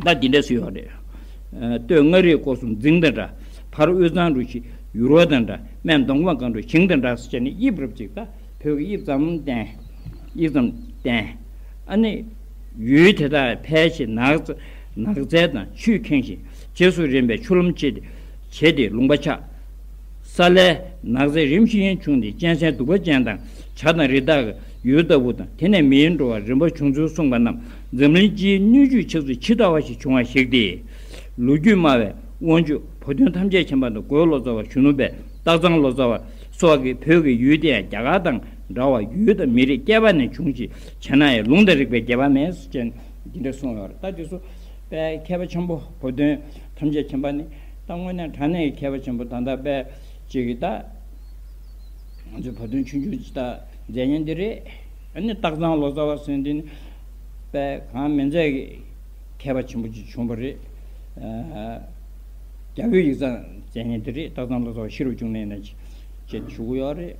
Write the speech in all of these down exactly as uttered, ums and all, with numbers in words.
ད་འདི་འདྲ་སུ་ཡོད་རེད། ཨ། སྟོད་མངའ་རིས་སྐོར་གསུམ་རྫིང་དང་འདྲ། ཕར་དབུས་གཙང་རུ་བཞི་ཡུར་བ་དང་འདྲ། སྨད་མདོ་ཁམས་སྒང་དྲུག་ཞིང་དང་འདྲ་ཟེར་བྱས་ནས་དབྱིབས་རབ་ཅིག་ད་བོད་ཀྱི་དབྱིབས་ཙམ་བསྟན། དབྱིབས་ཙམ་བསྟན། ཨ་ནི། ཡུལ་དེ་དག་ཕལ་ཆེར་ནགས་ནགས་ཚལ་དང་ཆུས་ཁེངས་ཤིང་རྗེས་སུ་རིམ་པས་ཆུ་ལམ་བྱེད་བྱེད་དེ་ལུང་པ་ཆགས། ས་ལའི་ནགས་ཚལ་རིམ་བཞིན་བྱུང་སྟེ་གཅན་གཟན་གདུག་པ་ཅན་དང་བྱ་དང་རི་དྭགས་ཀྱི་ཡུལ་ལྟ་བུ་དང་། དེ་ནས་མིའི་འགྲོ་བ་རིམ་པ་བྱུང་ཚུལ་གསུངས་པ་རྣམས་འཛམ་གླིང་སྤྱིའི་སྣོད་བཅུད་ཆགས་ཚུལ་ཇི་ལྟ་བ་ཞིག་བྱུང་བ་ཞིག་སྟེ། ལོ་རྒྱུས་སྨྲ་བའི་དབང་ཕྱུག་བོད་དོན་ཐམས་ཅད་མཁྱེན་པ་དང་གོས་ལོ་ཙཱ་བ་གཞོན་ནུ་པས་སྟག་ཚང་ལོ་ཙཱ་བ་སོགས་ཀྱིས་བོད་ཀྱི་ཡུལ་དེ་ཡང་རྒྱ་གར་དང་འདྲ་བར་ཡུལ་དང་མི་རིགས་སྐྱེས་པ་ནས་བྱུང་ཞིང་བྱས་ན་ཡང་ལུང་དང་རིགས་པའི་རྒྱལ་བ་མེད་ཅེས་འདི་འདྲ་གསུངས་ཡོད་རེད། ད་དེ་ཚོ་དཔེ་མཁས་པ་ཆེན་པོ་བོད་དོན་ཐམས་ཅད་མཁྱེན་པ་ནི་ད་དངོས་གནས་དྲང་གནས་ཀྱི་མཁས་པ་ཆེན་པོ། ད་ལྟ་དཔེ་ཅིག་གི་ད་ང་ཚོའི་བོད་དོན་ཆུང་ཆུང་ཅིག་ད་མཛད་མཁན་འདི་རེད། ཨ་ནི་སྟག་ཚང་ལོ་ཙཱ་བ་ཟེར་འདི་ནི་དཔེ་གང་མི་མཛད་ཀྱི་མཁས་པ་ཆེན་པོ་ཅིག་བྱུང་བ་རེད། ཨ། རྒྱ་བོད་ཡིག་ཚང་མཛད་མཁན་འདི་རེད། སྟག་ཚང་ལོ་ཙཱ་བ་ཤེས་རབ་འབྱུང་གནས་ན་ཅིག་ཅེས་ཞུ་གི་ཡོད་རེད།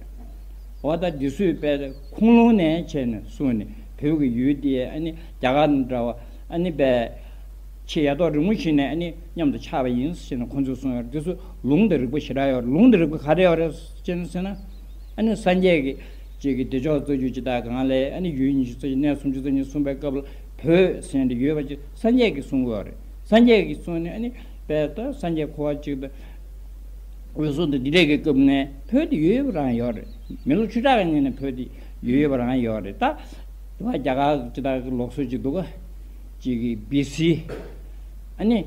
འོ་ད་འདི་ཚོས་དཔེ་ཁུངས་ལུང་ནས་བྱས་ནས་གསུངས་ནས་བོད་ཀྱི་ཡུལ་འདི་ཨ་ནི་རྒྱ་གར་དང་འདྲ་བ་ཨ་ནི་དཔེ་ཆེས་ཡ་ཐོག་རིང་མོ་ཞིག་ནས་ཨ་ནི་མཉམ་དུ་ཆགས་པ་ཡིན་ཟེར་ནས་ཁོང་ཚོས་གསུངས་ཡོད་རེད། འདི་ཚོ་ལུང་དང་རིགས་པ་ཞེ་དྲག་ཡོད་རེད། ལུང་དང་རིགས་པ་ག་རེ་ཡོད་རེད་ཅེས་ཟེར་ན། ཨ་ནི་སངས་རྒྱས་ཀྱི་ཅིག་གི་བདེ་མཆོག་རྩ་རྒྱུད་ཇི་ལྟ་གང་ལས་ཨ་ནི་ཡུལ་ཉི་ཤུ་རྩ་གཅིག་གནས་སུམ་ཅུ་རྩ་གཉིས་གསུངས་པའི་སྐབས་ལ་བོད་ཟེར་འདི་ཡོད་པ་ཅིག་སངས་རྒྱས་ཀྱིས་གསུང་གི་ཡོད་རེད། སངས་རྒྱས་ཀྱིས་གསུངས་ནས་ཨ་ནི་དཔེ་ད་སངས་རྒྱས་འཁོར་བ་གཅིག་དང་། འོད་སྲུང་དང་འདི་འདྲས་ཀྱི་སྐབས་ནས་བོད་དེ་ཡོད་ཡོད་པ་རང་ཡོད་རེད། མི་ལོ་ཆུ་ཕྲག་གི་སྔོན་ནས་བོད་དེ་ཡོད་ཡོད་པ་རང་ཡོད་རེད། ད་དེ་བ་རྒྱ་གར་ཇི་ལྟར་གྱི་ལུགས་སྲོལ་ཅིག་འདུག་ག་ཅིག་གི་བི་སི་ཨ་ནི་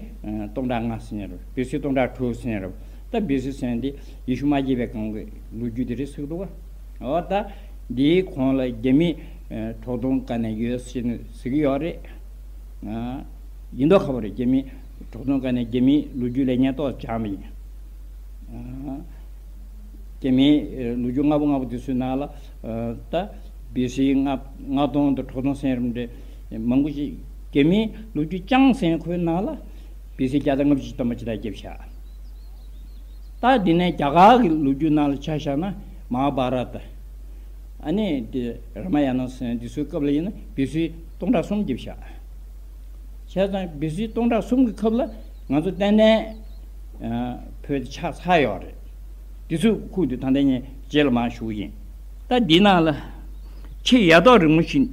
སྟོང་ཕྲག་ལྔ་ཟེར་ཡ་རེད། བི་སི་སྟོང་ཕྲག་དྲུག་ཟེར་ཡ་རེད། ད་བི་སི་ཟེར་ཡ་འདི་ཡེ་ཤུ་མ་སྐྱེས་པའི་གོང་གི་ལོ་རྒྱུས་དེ་རེད་ཟེར་གི་འདུག་ག་འོ་ད་འདིའི་གོང་ལ་རྒྱ་མི་གྲོག་སྟོང་དཀའ་གནད་ཡོད་ཟེར་ནས་ཟེར་གི་ཡོད་རེད། ཨ། ཡིན་མདོག་ཁ་པོ་རེད། རྒྱ་མི་གྲོག་སྟོང་དཀའ་གནད་རྒྱ་མིའི་ལོ་རྒྱུས་ལས་ངན་ཏོག་ཙམ་སྦྱངས་པ་ཡིན། ཨ། རྒྱ་མིའི་ལོ་རྒྱུས་སྔ་པོ་སྔ་པོ་དེ་ཚོའི་ནང་ལ་ཨ། ད་བི་སི་ལྔ་ལྔ་སྟོང་དང་དྲུག་སྟོང་ཟེར་རམ་འདྲ་མང་པོ་ཞིག་རྒྱ་མིའི་ལོ་རྒྱུས་རྐྱང་ཟེར་ཁོའི་ནང་ལ་བི་སི་བརྒྱ་དང་ལྔ་བཅུ་ཞེ་ཐམ་པ་ཅིག་ད་བརྒྱབ་ཤག་ད་འདི་ནས་རྒྱ་གར་གྱི་ལོ་རྒྱུས་ནང་ལ་ཆ་བཞག་ན་མ་ཧཱ་བྷ་ར་ཏ། ཨ་ནི་དེ་ར་མ་ཡ་ན་ཟེར་འདི་ཚོའི་སྐབས་ལ་ཡིན་ན་བི་སི་སྟོང་ཕྲག་གསུམ་བརྒྱབ་ཤག་བྱས་ཙང་བི་སི་སྟོང་ཕྲག་གསུམ་གྱི་སྐབས་ལ་ང་ཚོ་ཏན་ཏན་ཨ། བོད་དེ་ཆགས་ཚར་ཡོད་རེད། འདི་ཚོའི་ཁུངས་དེ་ད་ལྟ་ངས་རྗེས་ལ་མར་ཞུ་གི་ཡིན། ད་འདི་ནང་ལ་ཆེས་ཡ་ཐོག་རིང་མོ་ཞིག་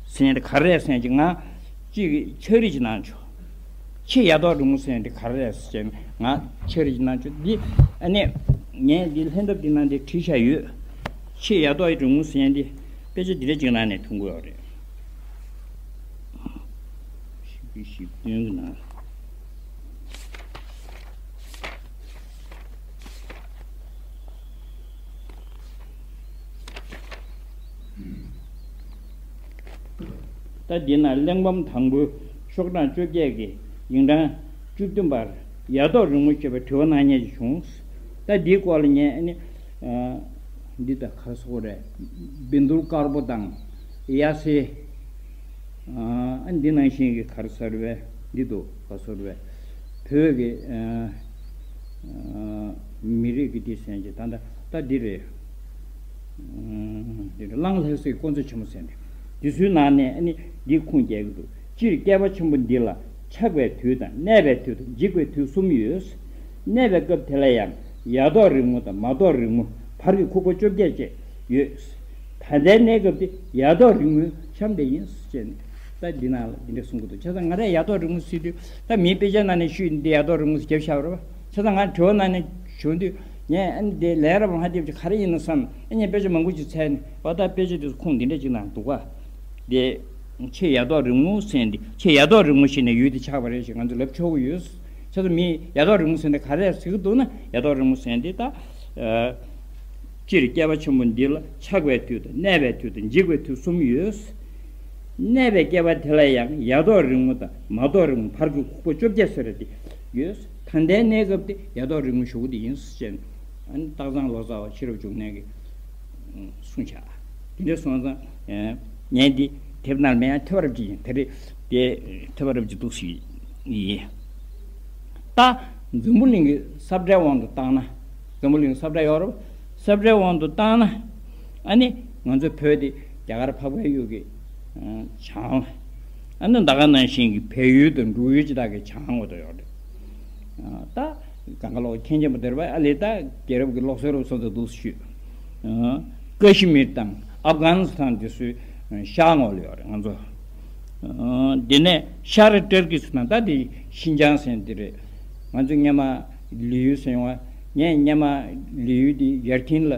ཟེར་ཡ་དེ་ག་རེ་རེད་ཟེར་ཡ་ཅིག་ང་གཅིག་གི་ཕྱག་བྲིས་ཅིག་གནང་ཆོག་ཆེས་ཡ་ཐོག་རིང་མོ་ཟེར་ཡ་དེ་ག་རེ་རེད་ཟེར་ཡ་ང་ཕྱག་བྲིས་ཅིག་གནང་ཆོག་འདི་ཨ་ནི་ངས་འདི་ལྷན་ཐབས་འདི་ནང་འདི་བྲིས་བཞག་ཡོད། ཆེས་ཡ་ཐོག་རིང་མོ་ཟེར་ཡ་འདི་དཔེ་ཆ་འདི་འདྲ་ཅིག་ནང་ནས་མཐོང་གི་ཡོད་རེད། བཞི་བཅུ་ཞེ་བདུན་གྱི་ནང་། ད་འདི་ན་གླེགས་བམ་དང་པོའི་ཤོག་གྲངས་བཅོ་བརྒྱད་ཀྱི་ཡིག་ཐང་བཅུ་བདུན་པར་ཡ་ཐོག་རིང་མོ་ཞེས་པའི་དྲི་བ་གནང་མཁན་ཞིག་བྱུང་། ད་འདིའི་སྐོར་ལ་ངས་ཨ་ནི་འདི་ལྟ་ག་རེ་ཟེར་དགོས་རེད། བཻ་ཌཱུརྱ་དཀར་པོ་དང་ཡ་སེ། ཨ་འདི་ནང་བཞིན་གྱི་ག་རེ་ཟེར་བས། འདི་འདུག་ག་ཟེར་བས། བོད་ཀྱི་ཨ་ཨ་མི་རིགས་ཀྱི་འདི་ཟེར་གྱི་ད་ལྟ་ད་འདི་རེད། ཨ་འདི་རེད། གླང་ལྷ་སའི་དཀོན་མཆོག་ཆེན་པོ་ཟེར་ནས་འདི་ཚོའི་ནང་ནས་ཨ་ནི་འདི་ཁུངས་སྐྱེལ་གྱི་འདུག་སྤྱིར་བསྐལ་པ་ཆེན་པོ་འདི་ལ་ཆགས་པའི་དུས་དང་གནས་པའི་དུས་དང་འཇིག་པའི་དུས་གསུམ་ཡོད། གནས་པའི་སྐབས་དེ་ལ་ཡང་ཡ་ཐོག་རིང་མོ་དང་མ་ཐོག་རིང་མོ་བར་གྱི་ཁུག་པ་བཅོ་བརྒྱད་བཅས་ཡོད། ད་ལྟའི་གནས་སྐབས་དེ་ཡ་ཐོག་རིང་མོའི་ཆ་འདི་ཡིན་ཟེར་ནས་ད་འདི་ནང་ལ་འདི་འདྲ་གསུང་གི་འདུག་བྱས་ཙང་ང་རས་ཡ་ཐོག་རིང་མོ་ཟེར་དུས་ད་མིའི་དཔེ་ཆ་ནང་ནས་ཤོད་འདི་ཡ་ཐོག་རིང་མོ་ཟེར་རྒྱབ་བཞག་རེད་བ། བྱས་ཙང་ང་དྲི་བ་ནང་ནས་ཞུ་དུས་ངས་ཨ་ནི་འདི་ལན་རབ་མ་བརྒྱབ་ཀྱི་ག་རེ་ཡིན་ན་བསམ། ཨ་ངས་དཔེ་ཆ་མང་པོ་ཅིག་བཙལ་ནས་འོ་ད་དཔེ་ཆ་དེ་ཚོ་ཁུངས་འདི་འདྲ་ཅིག་ནང་འདུག་ག་དེ་ཆེས་ཡ་ཐོག་རིང་མོ་ཟེར་འདི་ཆེས་ཡ་ཐོག་རིང་མོ་ཞིག་ནས་ཡུལ་དེ་ཆགས་པ་རེད་ཞེས་ང་ཚོ་ལབ་ཆོག་གི་ཡོད། བྱས་ཙང་མིས་ཡ་ཐོག་རིང་མོ་ཟེར་འདི་ག་རེ་ཟེར་གི་འདུག་ན་ཡ་ཐོག་རིང་མོ་ཟེར་འདི་ད། སྤྱིར་བསྐལ་པ་ཆེན་པོ་འདི་ལ་ཆགས་པའི་དུས་དང་གནས་པའི་དུས་དང་འཇིག་པའི་དུས་གསུམ་ཡོད། གནས་པའི་བསྐལ་པ་དེ་ལ་ཡང་ཡ་ཐོག་རིང་མོ་དང་མ་ཐོག་རིང་མོ་བར་གྱི་ཁུག་པ་བཅོ་བརྒྱད་ཟེར་བ་དེ་ཡོད། ད་ལྟའི་གནས་སྐབས་དེ་ཡ་ཐོག་རིང་མོ་ཞུ་གི་དེ་ཡིན་ཟེར་ནས་ཨ་ནི་སྟག་ཚང་ལོ་ཙཱ་བ་ཤེས་རབ་འབྱུང་གནས་ཀྱིས་གསུངས་བཞག་དེ་འདྲ་སོང་ཙང་ངས་འདི་དེབ་ནང་མེད་ཡང་ཐོས་པ་རབ་ཀྱི་ཡིན། དེ་རེད་དེ་ཐོས་པ་རབ་ཀྱི་འདུག་ཞིག་ཡིན། ད་འཛམ་བུ་གླིང་གི་ས་བཀྲའི་དབང་དུ་བཏང་ན། འཛམ་བུ་གླིང་གི་ས་བཀྲ་ཡོད་རེད། ས་བཀྲའི་དབང་དུ་བཏང་ན། ཨ་ནི་ང་ཚོ་བོད་དེ་རྒྱ་གར་འཕགས་པའི་ཡུལ་གྱི་བྱང་། ཨ་ནི་ད་ག་ནང་བཞིན་གྱི་བལ་ཡུལ་དང་འབྲུག་ཡུལ་ཅི་དག་གི་བྱང་ངོ་དུ་ཡོད་རེད། ད་གང་ག་ལོག་མཁན་ཆེན་པོ་དེར་བ་ཨ་ལས་ད་རྒྱལ་རབས་ཀྱི་ལོག་སྲོལ་རབ་སོང་ཚོ་འདུག་ཞུས། ཀ་ཤི་མིར་དང་ཨབ་གྷན་སི་ཐན་དེ་ཚོའི་ཤར་ངོས་ལ་ཡོད་རེད་ང་ཚོ། དེ་ནས་ཤར་ཏུར་ཀི་སི་ཐན་ད་དེ་ཤིན་ཅང་ཟེར་འདི་རེད། ང་ཚོ་སྔོན་མ་ལི་ཡུལ་ཟེར་ཡོང་བ། ངས་སྔོན་མ་ལི་ཡུལ་དེ་ཡར་རྒྱན་ལ་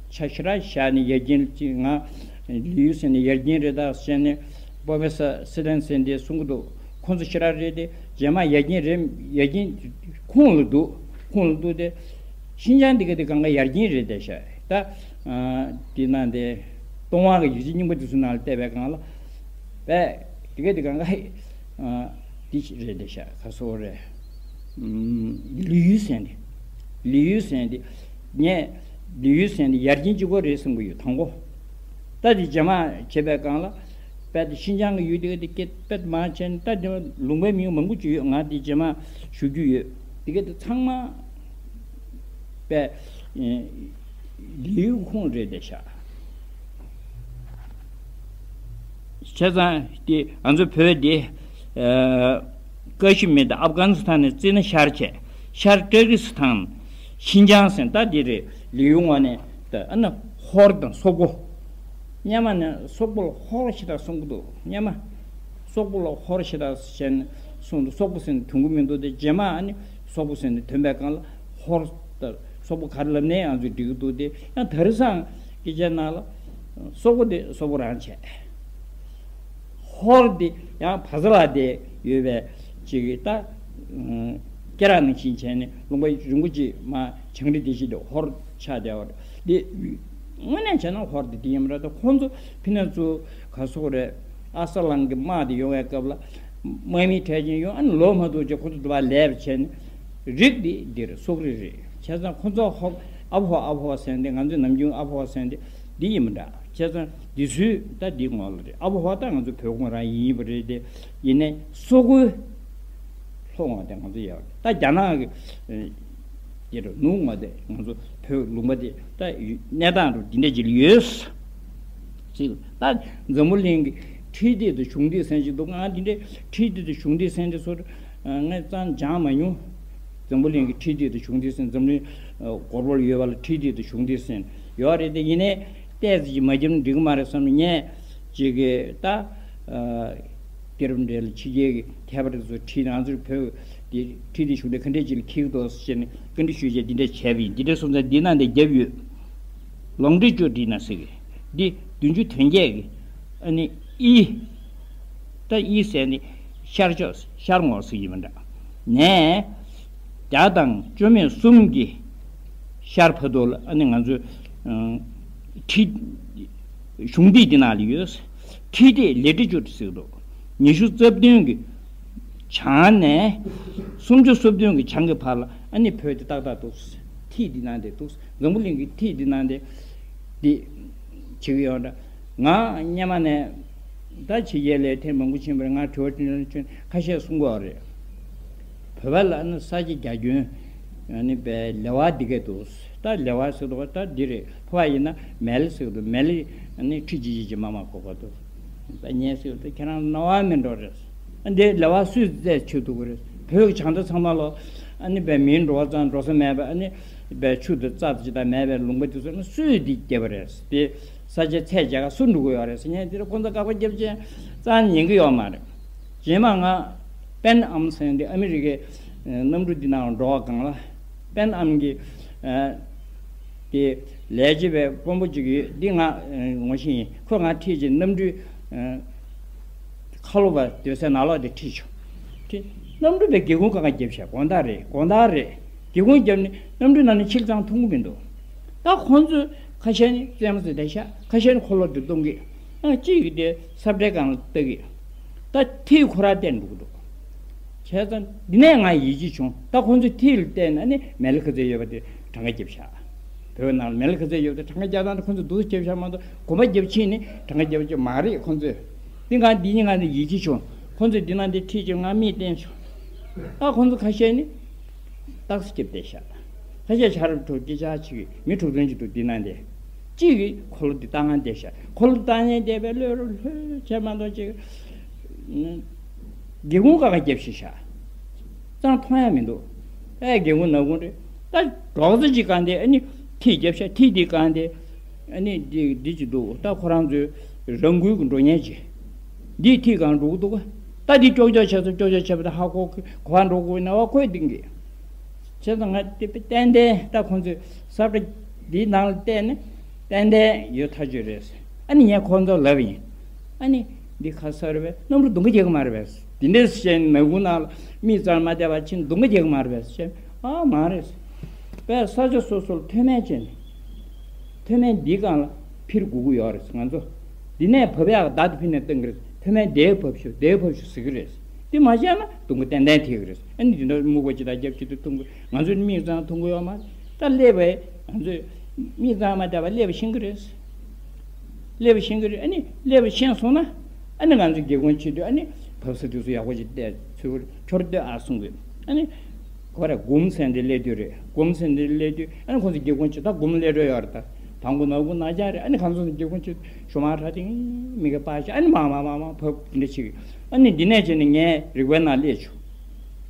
ཆ་ཤས་ར་བཞག་ནས་ཡར་རྒྱན་ཅིག་ང་ལི་ཡུལ་ཟེར་ནས་ཡར་རྒྱན་རེད་ད་ཟེར་ནས་པོ་ཕེ་སར་སི་ཏན་ཟེར་འདི་གསུང་གི་འདུག་ཁོང་ཚོ་ཤེས་རབ་རེད་དེ། རྗེས་མ་ཡར་རྒྱན་རེད། ཡར་རྒྱན་ཁུངས་ལ་འདུག་ཁུངས་ལ་འདུག་སྟེ། ཤིན་ཅང་འདི་ག་དེ་གང་ག་ཡར་རྒྱན་རེད་དེ་ཤག་ད་འདི་ན་འདི་ལྟོ་བ་གི་ཡིག་ཆ་རྙིང་པ་འདི་ཚོ་ནང་ལ་བལྟས་པའི་སྒང་ལ། པས་འདི་ག་དེ་གང་ག་འདི་རེད་དེ་ཤག་ག་སོ་རེད། ལི་ཡུལ་ཟེར་འདི། ལི་ཡུལ་ཟེར་འདི། ངས་ལི་ཡུལ་ཟེར་འདི་ཡར་རྒྱན་གཅིག་པོ་རེད་བསམ་གི་ཡོད་དང་པོ། ད་དེ་རྗེས་མ་བྱས་པའི་སྒང་ལ། དཔལ་དེ་ཤིན་ཅང་གི་ཡུལ་དེ་ག་དེ་སྐད་དཔེ་མང་ཆེན་ད་དེ་ལུང་པའི་མིང་མང་པོ་ཅིག་ཡོད། ང་དེ་རྗེས་མ་ཞུ་རྒྱུ་ཡོད། དེ་ག་དེ་ཚང་མ་དཔེ་ལིའུ་ཁུང་རེད་དེ་ཤག་བྱས་ཙང་དེ་ང་ཚོ་བོད་དེ་ཀ་ཤི་མིར་དང་ཨབ་གྷ་ནི་སི་ཐན་ནས་བརྩིས་ན་ཤར་བྱས། ཤར་ཏུར་ཀི་སི་ཐན། ཤིན་ཅང་ཟེར་ད་དེ་རེད། ལིའུ་ངོས་ནས་ད་ཨ་ན་ཧོར་དང་སོག་པོ། སྔོན་མ་ནས་སོག་པོ་ལ་ཧོར་ཞེ་དྲག་གསུང་གི་འདུག་སྔོན་མ་སོག་པོ་ལ་ཧོར་ཞེ་དྲག་ཟེར་ནས་གསུངས་འདུག་སོག་པོ་ཟེར་ནས་ཐོན་གི་མི་འདུག་དེ་རྗེས་མ་ཨ་ནི་སོག་པོ་ཟེར་ནས་ཐོན་པའི་སྒང་ལ་ཧོར་ད་སོག་པོ་ག་རེ་ལབ་ནའི་ང་ཚོས་འགྲིག་གི་འདུག་དེ་ཡང་དེང་སང་སྐད་ཆ་ནང་ལ་སོག་པོ་དེ་སོག་པོ་རང་བྱས། ཧོར་དེ་ཡང་བ་ཟ་ལ་དེ་ཡོད་པའི་ཅིག་ད། སྐད་གྲགས་ནང་བཞིན་བྱས་ནས་ལུང་པ་རིང་པོ་ཅིག་མ་བྱང་རི་དེ་བཞིན་དུ་ཧོར་ཆགས་བསྡད་པ་རེད། དེ་དངོས་གནས་བྱས་ན་ཧོར་དེ་དེ་ཡིན་པ་རེད། ད་ཁོང་ཚོ་ཕི་ནས་ཚུར་ག་སོག་རེད། ཨ་ས་ལང་གི་དམག་དེ་ཡོང་བའི་སྐབས་ལ་དམག་མི་གྲལ་ཅན་ཡོང་ཨ་ནི་ལོ་མ་གཏོགས་ཅིག་ཁོ་ཚོ་དུ་བ་ལས་པ་བྱས་ནས་རིགས་དེ་འདིར་སོག་རིགས་རེད། བྱས་ཙང་ཁོ་ཚོ་ཧོ་ཨ་ཕོ་ཨ་ཕོ་ཟེར་འདི་ང་ཚོའི་ནམ་རྒྱུན་ཨ་ཕོ་ཟེར་འདི་འདི་ཡིན་མི་འདྲ། བྱས་ཙང་འདི་ཚོས་ད་འདི་ངོ་ལ་རེད། ཨ་ཕོ་ཧོ་ད་ང་ཚོ་བོད་ཁོང་རང་ཡིན་པ་རེད་དེ། ཡིན་ནའི་སོག་པོའི་ལྷོ་ངོས་དེ་ང་ཚོ་ཡག་རེད། ད་རྒྱ་ནག་གི་དེ་རུ་ནུབ་ངོས་དེ་ང་ཚོ་བོད་ལུང་པ་དེ་ད་གནས་སྟངས་རུ་འདི་འདྲ་ཅིག་ཡོད། ཅིག་ད་འཛམ་བུ་གླིང་གི་ཁྲི་ལྡེ་དང་གཞུང་ལྡེ་ཟེར་ཞིག་འདུག་ང་འདི་འདྲའི་ཁྲི་ལྡེ་དང་གཞུང་ལྡེ་ཟེར་འདི་ཚོར་ངས་ཙང་སྦྱང་མ་མྱོང་། འཛམ་བུ་གླིང་གི་ཁྲི་ལྡེ་དང་གཞུང་ལྡེ་ཟེར་འཛམ་གླིང་སྒོར་སྒོར་ཡོད་པ་ལ་ཁྲི་ལྡེ་དང་གཞུང་ལྡེ་ཟེར་ཡོད་རེད་དེ། ཡིན་ནའི་ཏོག་ཙམ་ཅིག་མ་བརྒྱབ་ན་འགྲིག་གི་མ་རེད་བསམ་ནས་ངས་ཅིག་གི་ད། དེ་རུ་འབྲེལ་ཕྱི་རྒྱལ་གྱི་མཁས་པ་དེ་ཚོ་ཁྲིད་ང་ཚོའི་བོད་དེ་ཁྲིད་དེ་བཞུགས་དེ་ག་འདྲས་ཅིག་ལ་འཁྱེར་གི་འདུག་ཟེར་ནས་བཀའ་འདྲི་ཞུས་རྗེས་འདི་འདྲས་བྱས་པ་ཡིན། འདི་འདྲས་སོང་ཙང་འདི་ན་འདི་བརྒྱབ་ཡོད། ལོང་ཏི་ཅོ་ཏི་ན་ཟེར་གི་འདི་བདུན་ཅུ་དོན་བརྒྱད་ཀྱི་ཨ་ནི་ཨི་ད་ཨི་ཟེར་ནི་ཤར་ཕྱོགས་ཤར་ངོས་ཟེར་གྱི་མི་འདྲ་ནས་བརྒྱ་དང་བཅུ་མེད་གསུམ་གྱི་ཤར་ཕ་ཏོ་ལ་ཨ་ནི་ང་ཚོའི་ཁྲི་གཞུང་ལྡེ་འདི་ནང་ལ་ཡོད། ཁྲི་ལྡེ་ལེ་ཏི་ཅུ་ཏི་ཟེར་གི་འདུག་ཉི་ཤུ་རྩ་བདུན་གྱི་བྱང་ནས་སུམ་ཅུ་སོ་བདུན་གྱི་བྱང་གི་བར་ལ་ཨ་ནི་བོད་དེ་ཏག་ཏག་འདུག་ཐིག་འདི་ནང་དེ་འདུག་འཛམ་བུ་གླིང་གི་ཐིག་འདི་ནང་དེ་འདི་བྱེད་ཀྱི་ཡོད་འདྲ། ང་སྔོན་མ་ནས་ད་ཕྱི་རྒྱལ་ལ་ཐེངས་མང་པོ་ཕྱིན་པ་རེད། ང་དྲི་བ་དྲིས་ལན་བྱུང་ཁ་ཤས་གསུང་གི་ཡོད་རེད། བོད་པ་ལ་ཨ་ནི་ས་ཆ་རྒྱ་ཁྱོན་ཨ་ནི་བའི་ལེ་དབར་འདི་གས་འདུག་ད་ལེ་དབར་ཟེར་དུས་ད་འདི་རེད། ཕོ་བ་ཡིན་ན་མལ་ཟེར་དུས་མལ་ཨ་ནི་ཁྲི་ཅི་ཅི་ཅི་མ་མ་གོ་ག་འདུག་ད་ངས་ཟེར་དུས་ཁྱེད་རང་རྣ་བ་མི་འགྲོ་རེད། ཨ་འདི་ལེ་དབར་སུས་རྩད་ཆོད་ཐུབ་ཀྱི་རེད། བོད་ཀྱི་བྱང་ཐང་ཚང་མ་ལོ་ཨ་ནི་བའི་མིའི་འགྲོ་བ་ཙང་འགྲོ་ས་མེད་པ་ཨ་ནི་བའི་ཆུ་དང་རྩྭ་དང་ཅི་དང་མེད་པའི་ལུང་པ་དེ་ཚོ་ཨ་ནི་སུས་འདི་བརྒྱབ་པ་རེད། དེ་ས་ཆ་ཚད་བརྒྱ་ག་སུ་འགྲོ་གི་ཡོད་རེད་ཟེར་ངས་འདི་རེད། ཁོང་ཚོ་དགག་པ་རྒྱབ་ཆེན་ཙང་ཉན་གི་ཡོད་མ་རེད། རྗེས་མ་ང་པེན་ཨམ་ཟེར་འདི་ཨ་མི་རི་ཀའི་གནམ་གྲུ་འདི་ནང་འགྲོ་བ་སྒང་ལ་པེན་ཨམ་གི་དེ་ལས་བྱེད་པའི་དཔོན་པོ་ཅིག་ཡོད། འདི་ང་ངོ་ཤེས་ཡིན། ཁོས་ང་ཁྲིད་ཅིག་གནམ་གྲུའི་ཁ་ལོ་བ་སྡོད་སའི་ནང་ལོགས་དེ་ཁྲིད་བྱུང་། ཁྲིད་གནམ་གྲུ་བའི་སྒེའུ་ཁུང་གང་ག་བརྒྱབ་བྱས་དགོང་དག་རེད། དགོང་དག་རེད། སྒེའུ་ཁུང་བརྒྱབ་ནས་གནམ་གྲུའི་ནང་ནས་ཕྱིར་ཚང་མཐོང་གི་མི་འདུག་ད་ཁོང་ཚོས་ཁ་ཤས་ནི་རྩེད་མོ་རྩེ་བསྡད་ཤག་ཁ་ཤས་ནི་འཁོར་ལོ་འདི་གཏོང་གི་ཨ་གཅིག་གིས་དེ་ས་བཀྲའི་སྒང་ལ་ལྟ་གི་ད་ཐིག་ཁོ་རང་བལྟས་འགྲོ་གི་འདུག་བྱས་ཙང་འདི་ནས་ང་ཡིད་ཆེས་བྱུང་། ད་ཁོང་ཚོས་ཐིག་ལ་བལྟས་ན་ནི་མེ་ལི་ཁ་ཚད་ཡོད་པ་དེ་གྲངས་ཀ་བརྒྱབ་ཤག་བོད་ནང་ལ་མེ་ལི་ཁ་ཚད་ཡོད་པ་དེ་གྲངས་ཀ་བརྒྱབ་སྟངས་དེ་ཁོང་ཚོས་སྡུག་ས་བརྒྱབ་ཤག་མ་གཏོགས་གོམ་པ་བརྒྱབ་ཕྱིན་ནི་གྲངས་ཀ་བརྒྱབ་ཀྱི་མ་རེད། ཁོང་ཚོས་འདི་ང་འདི་གཉིས་ང་ནི་ཡིད་ཆེས་བྱུང་། ཁོང་ཚོས་འདི་ན་འདི་ཁྲིད་ཀྱི་ང་མིག་བསྟན་བྱུང་། ད་ཁོང་ཚོ་ཁ་ཤས་ནི་རྟགས་གསལ་རྒྱབ་བསྡད་ཤག་ཁ་ཤས་ཆ་རོགས་ཁྲོད་སྐད་ཆ་ཅིག་མི་དྲུག་བདུན་ཅིག་འདུག་འདི་ན་འདི་གཅིག་གིས་འཁོར་ལོ་འདི་བཏང་ང་བསྡད་ཤག་འཁོར་ལོ་བཏང་ནས་བསྡད་པའི་བློས་རུ་ལྷོད་བྱས་མ་གཏོགས་ཅིག་སྒེའུ་ཁུང་ཀ་ཁ་བརྒྱབ་ཤིག་ཤག་གཙང་མཐོང་ཡ་མི་འདུག་ཨེ་སྒེའུ་ཁུང་ནག་ཁུང་རེད། ད་འབྲོག་ས་ཅིག་གང་དེ་ཨ་ནི་ཐིག་བརྒྱབ་ཤག་ཐིག་དེ་གང་དེ་ཨ་ནི་འདི་འདི་ཅིག་འདུག་ད་ཁོ་རང་ཚོའི་རང་འགུལ་གྱི་འགྲོ་ཉེན་ཅིག་འདིའི་ཐིག་གང་འགྲོ་གི་འདུག་ད་འདི་ཀྱོག་ཀྱོག་བྱས་སོང་། ཀྱོག་ཀྱོག་བྱས་པ་ད་ཧ་གོ་གི་གོ་བ་འགྲོ་དགོས་ན་བ་ཁོས་ལྡིང་གི་བྱས་ཙང་ང་དེ་ཏན་ཏན་ད་ཁོང་ཚོས་ས་བཀྲ་འདིའི་ནང་ལ་བལྟས་ནས་ཏན་ཏན་ཡོད་ཐག་ཆོད་རེད། ཨ་ནི་ངས་ཁོང་ཚོར་ལབ་ཡིན། ཨ་ནི་འདི་ཁ་གསར་བའི་གནམ་གྲུ་རྡུང་ག་རྒྱག་གི་མ་རེད་པས། འདི་འདྲས་བཤད་ནག་ཁུང་ནང་ལ་མིག་རྩར་མ་བལྟས་པ་ཕྱིན་རྡུང་ག་རྒྱག་གི་མ་རེད་པས་བཤད། ཨ་མ་རེད། པས་ས་ཆ་སོ་སོར་མཐོ་དམན་བྱས་ནས་མཐོ་དམན་འདིའི་སྒང་ལ་འཕུར་དགོས་ཀྱི་ཡོད་རེད། ང་ཚོ་འདི་ནས་བབས་ཡག་བརྡ་དེ་ཕུལ་ནས་གཏོང་གི་རེད། མཐོ་དམན་འདིར་བབས་ཤོག་འདིར་བབས་ཤོག་ཟེར་གི་རེད། དེ་མ་བྱས་ན་རྡུང་ག་ཏན་ཏན་ཐེབས་ཀྱི་རེད། ཨ་ནི་དེ་འདྲ་སྨུག་པ་ཅིག་དང་རྒྱབ་ཅིག་ཏུ་མཐོང་གི། ང་ཚོའི་མིག་རྩར་མཐོང་གི་ཡོད་མ་རེད། ད་སླེབས་པས་ང་ཚོས་མིག་རྩར་མ་བལྟས་པ་སླེབས་པ་ཤེས་ཀྱི་རེད། སླེབས་པ་ཤེས་ཀྱི་རེད། ཨ་ནི་སླེབས་པ་ཤེས་སོང་ན་ཨ་ནི་ང་ཚོས་སྒེའུ་ཁུང་ཕྱེ་དུས་ཨ་ནི་བབས་ས་དེ་ཚོ་ཡག་པོ་ཅིག་བལྟས་ཚུར་འཁྱོར་སྡོད་ཨ་གསུང་གི། ཨ་ནི་ག་རེ་སྒོམ་ཟེར་འདི་སླེབས་དུས་རེད། སྒོམ་ཟེར་འདི་སླེབས་དུས་ཨ་ནི་ཁོང་ཚོས་སྒེའུ་ཁུང་ཕྱེ། ད་སྒོམ་སླེབས་འགྲོ་ཡོད་རེད། ད་དང་པོ་ནག་ཁུང་ནག་ཅག་རེད། ཨ་ནི་ཁོང་ཚོས་སྒེའུ་ཁུང་ཕྱེ་ཞོ་མ་ཁྲ་ཏིང་མི་ག་པ་ཤ་ཨ་ནི་མ་མ་མ་མ་བབས་འདི་འདྲ་བྱེད་གི། ཨ་ནི་འདི་ནས་བྱས་ནས་ངའི་རིག་པའི་ནང་སླེབས་བྱུང་།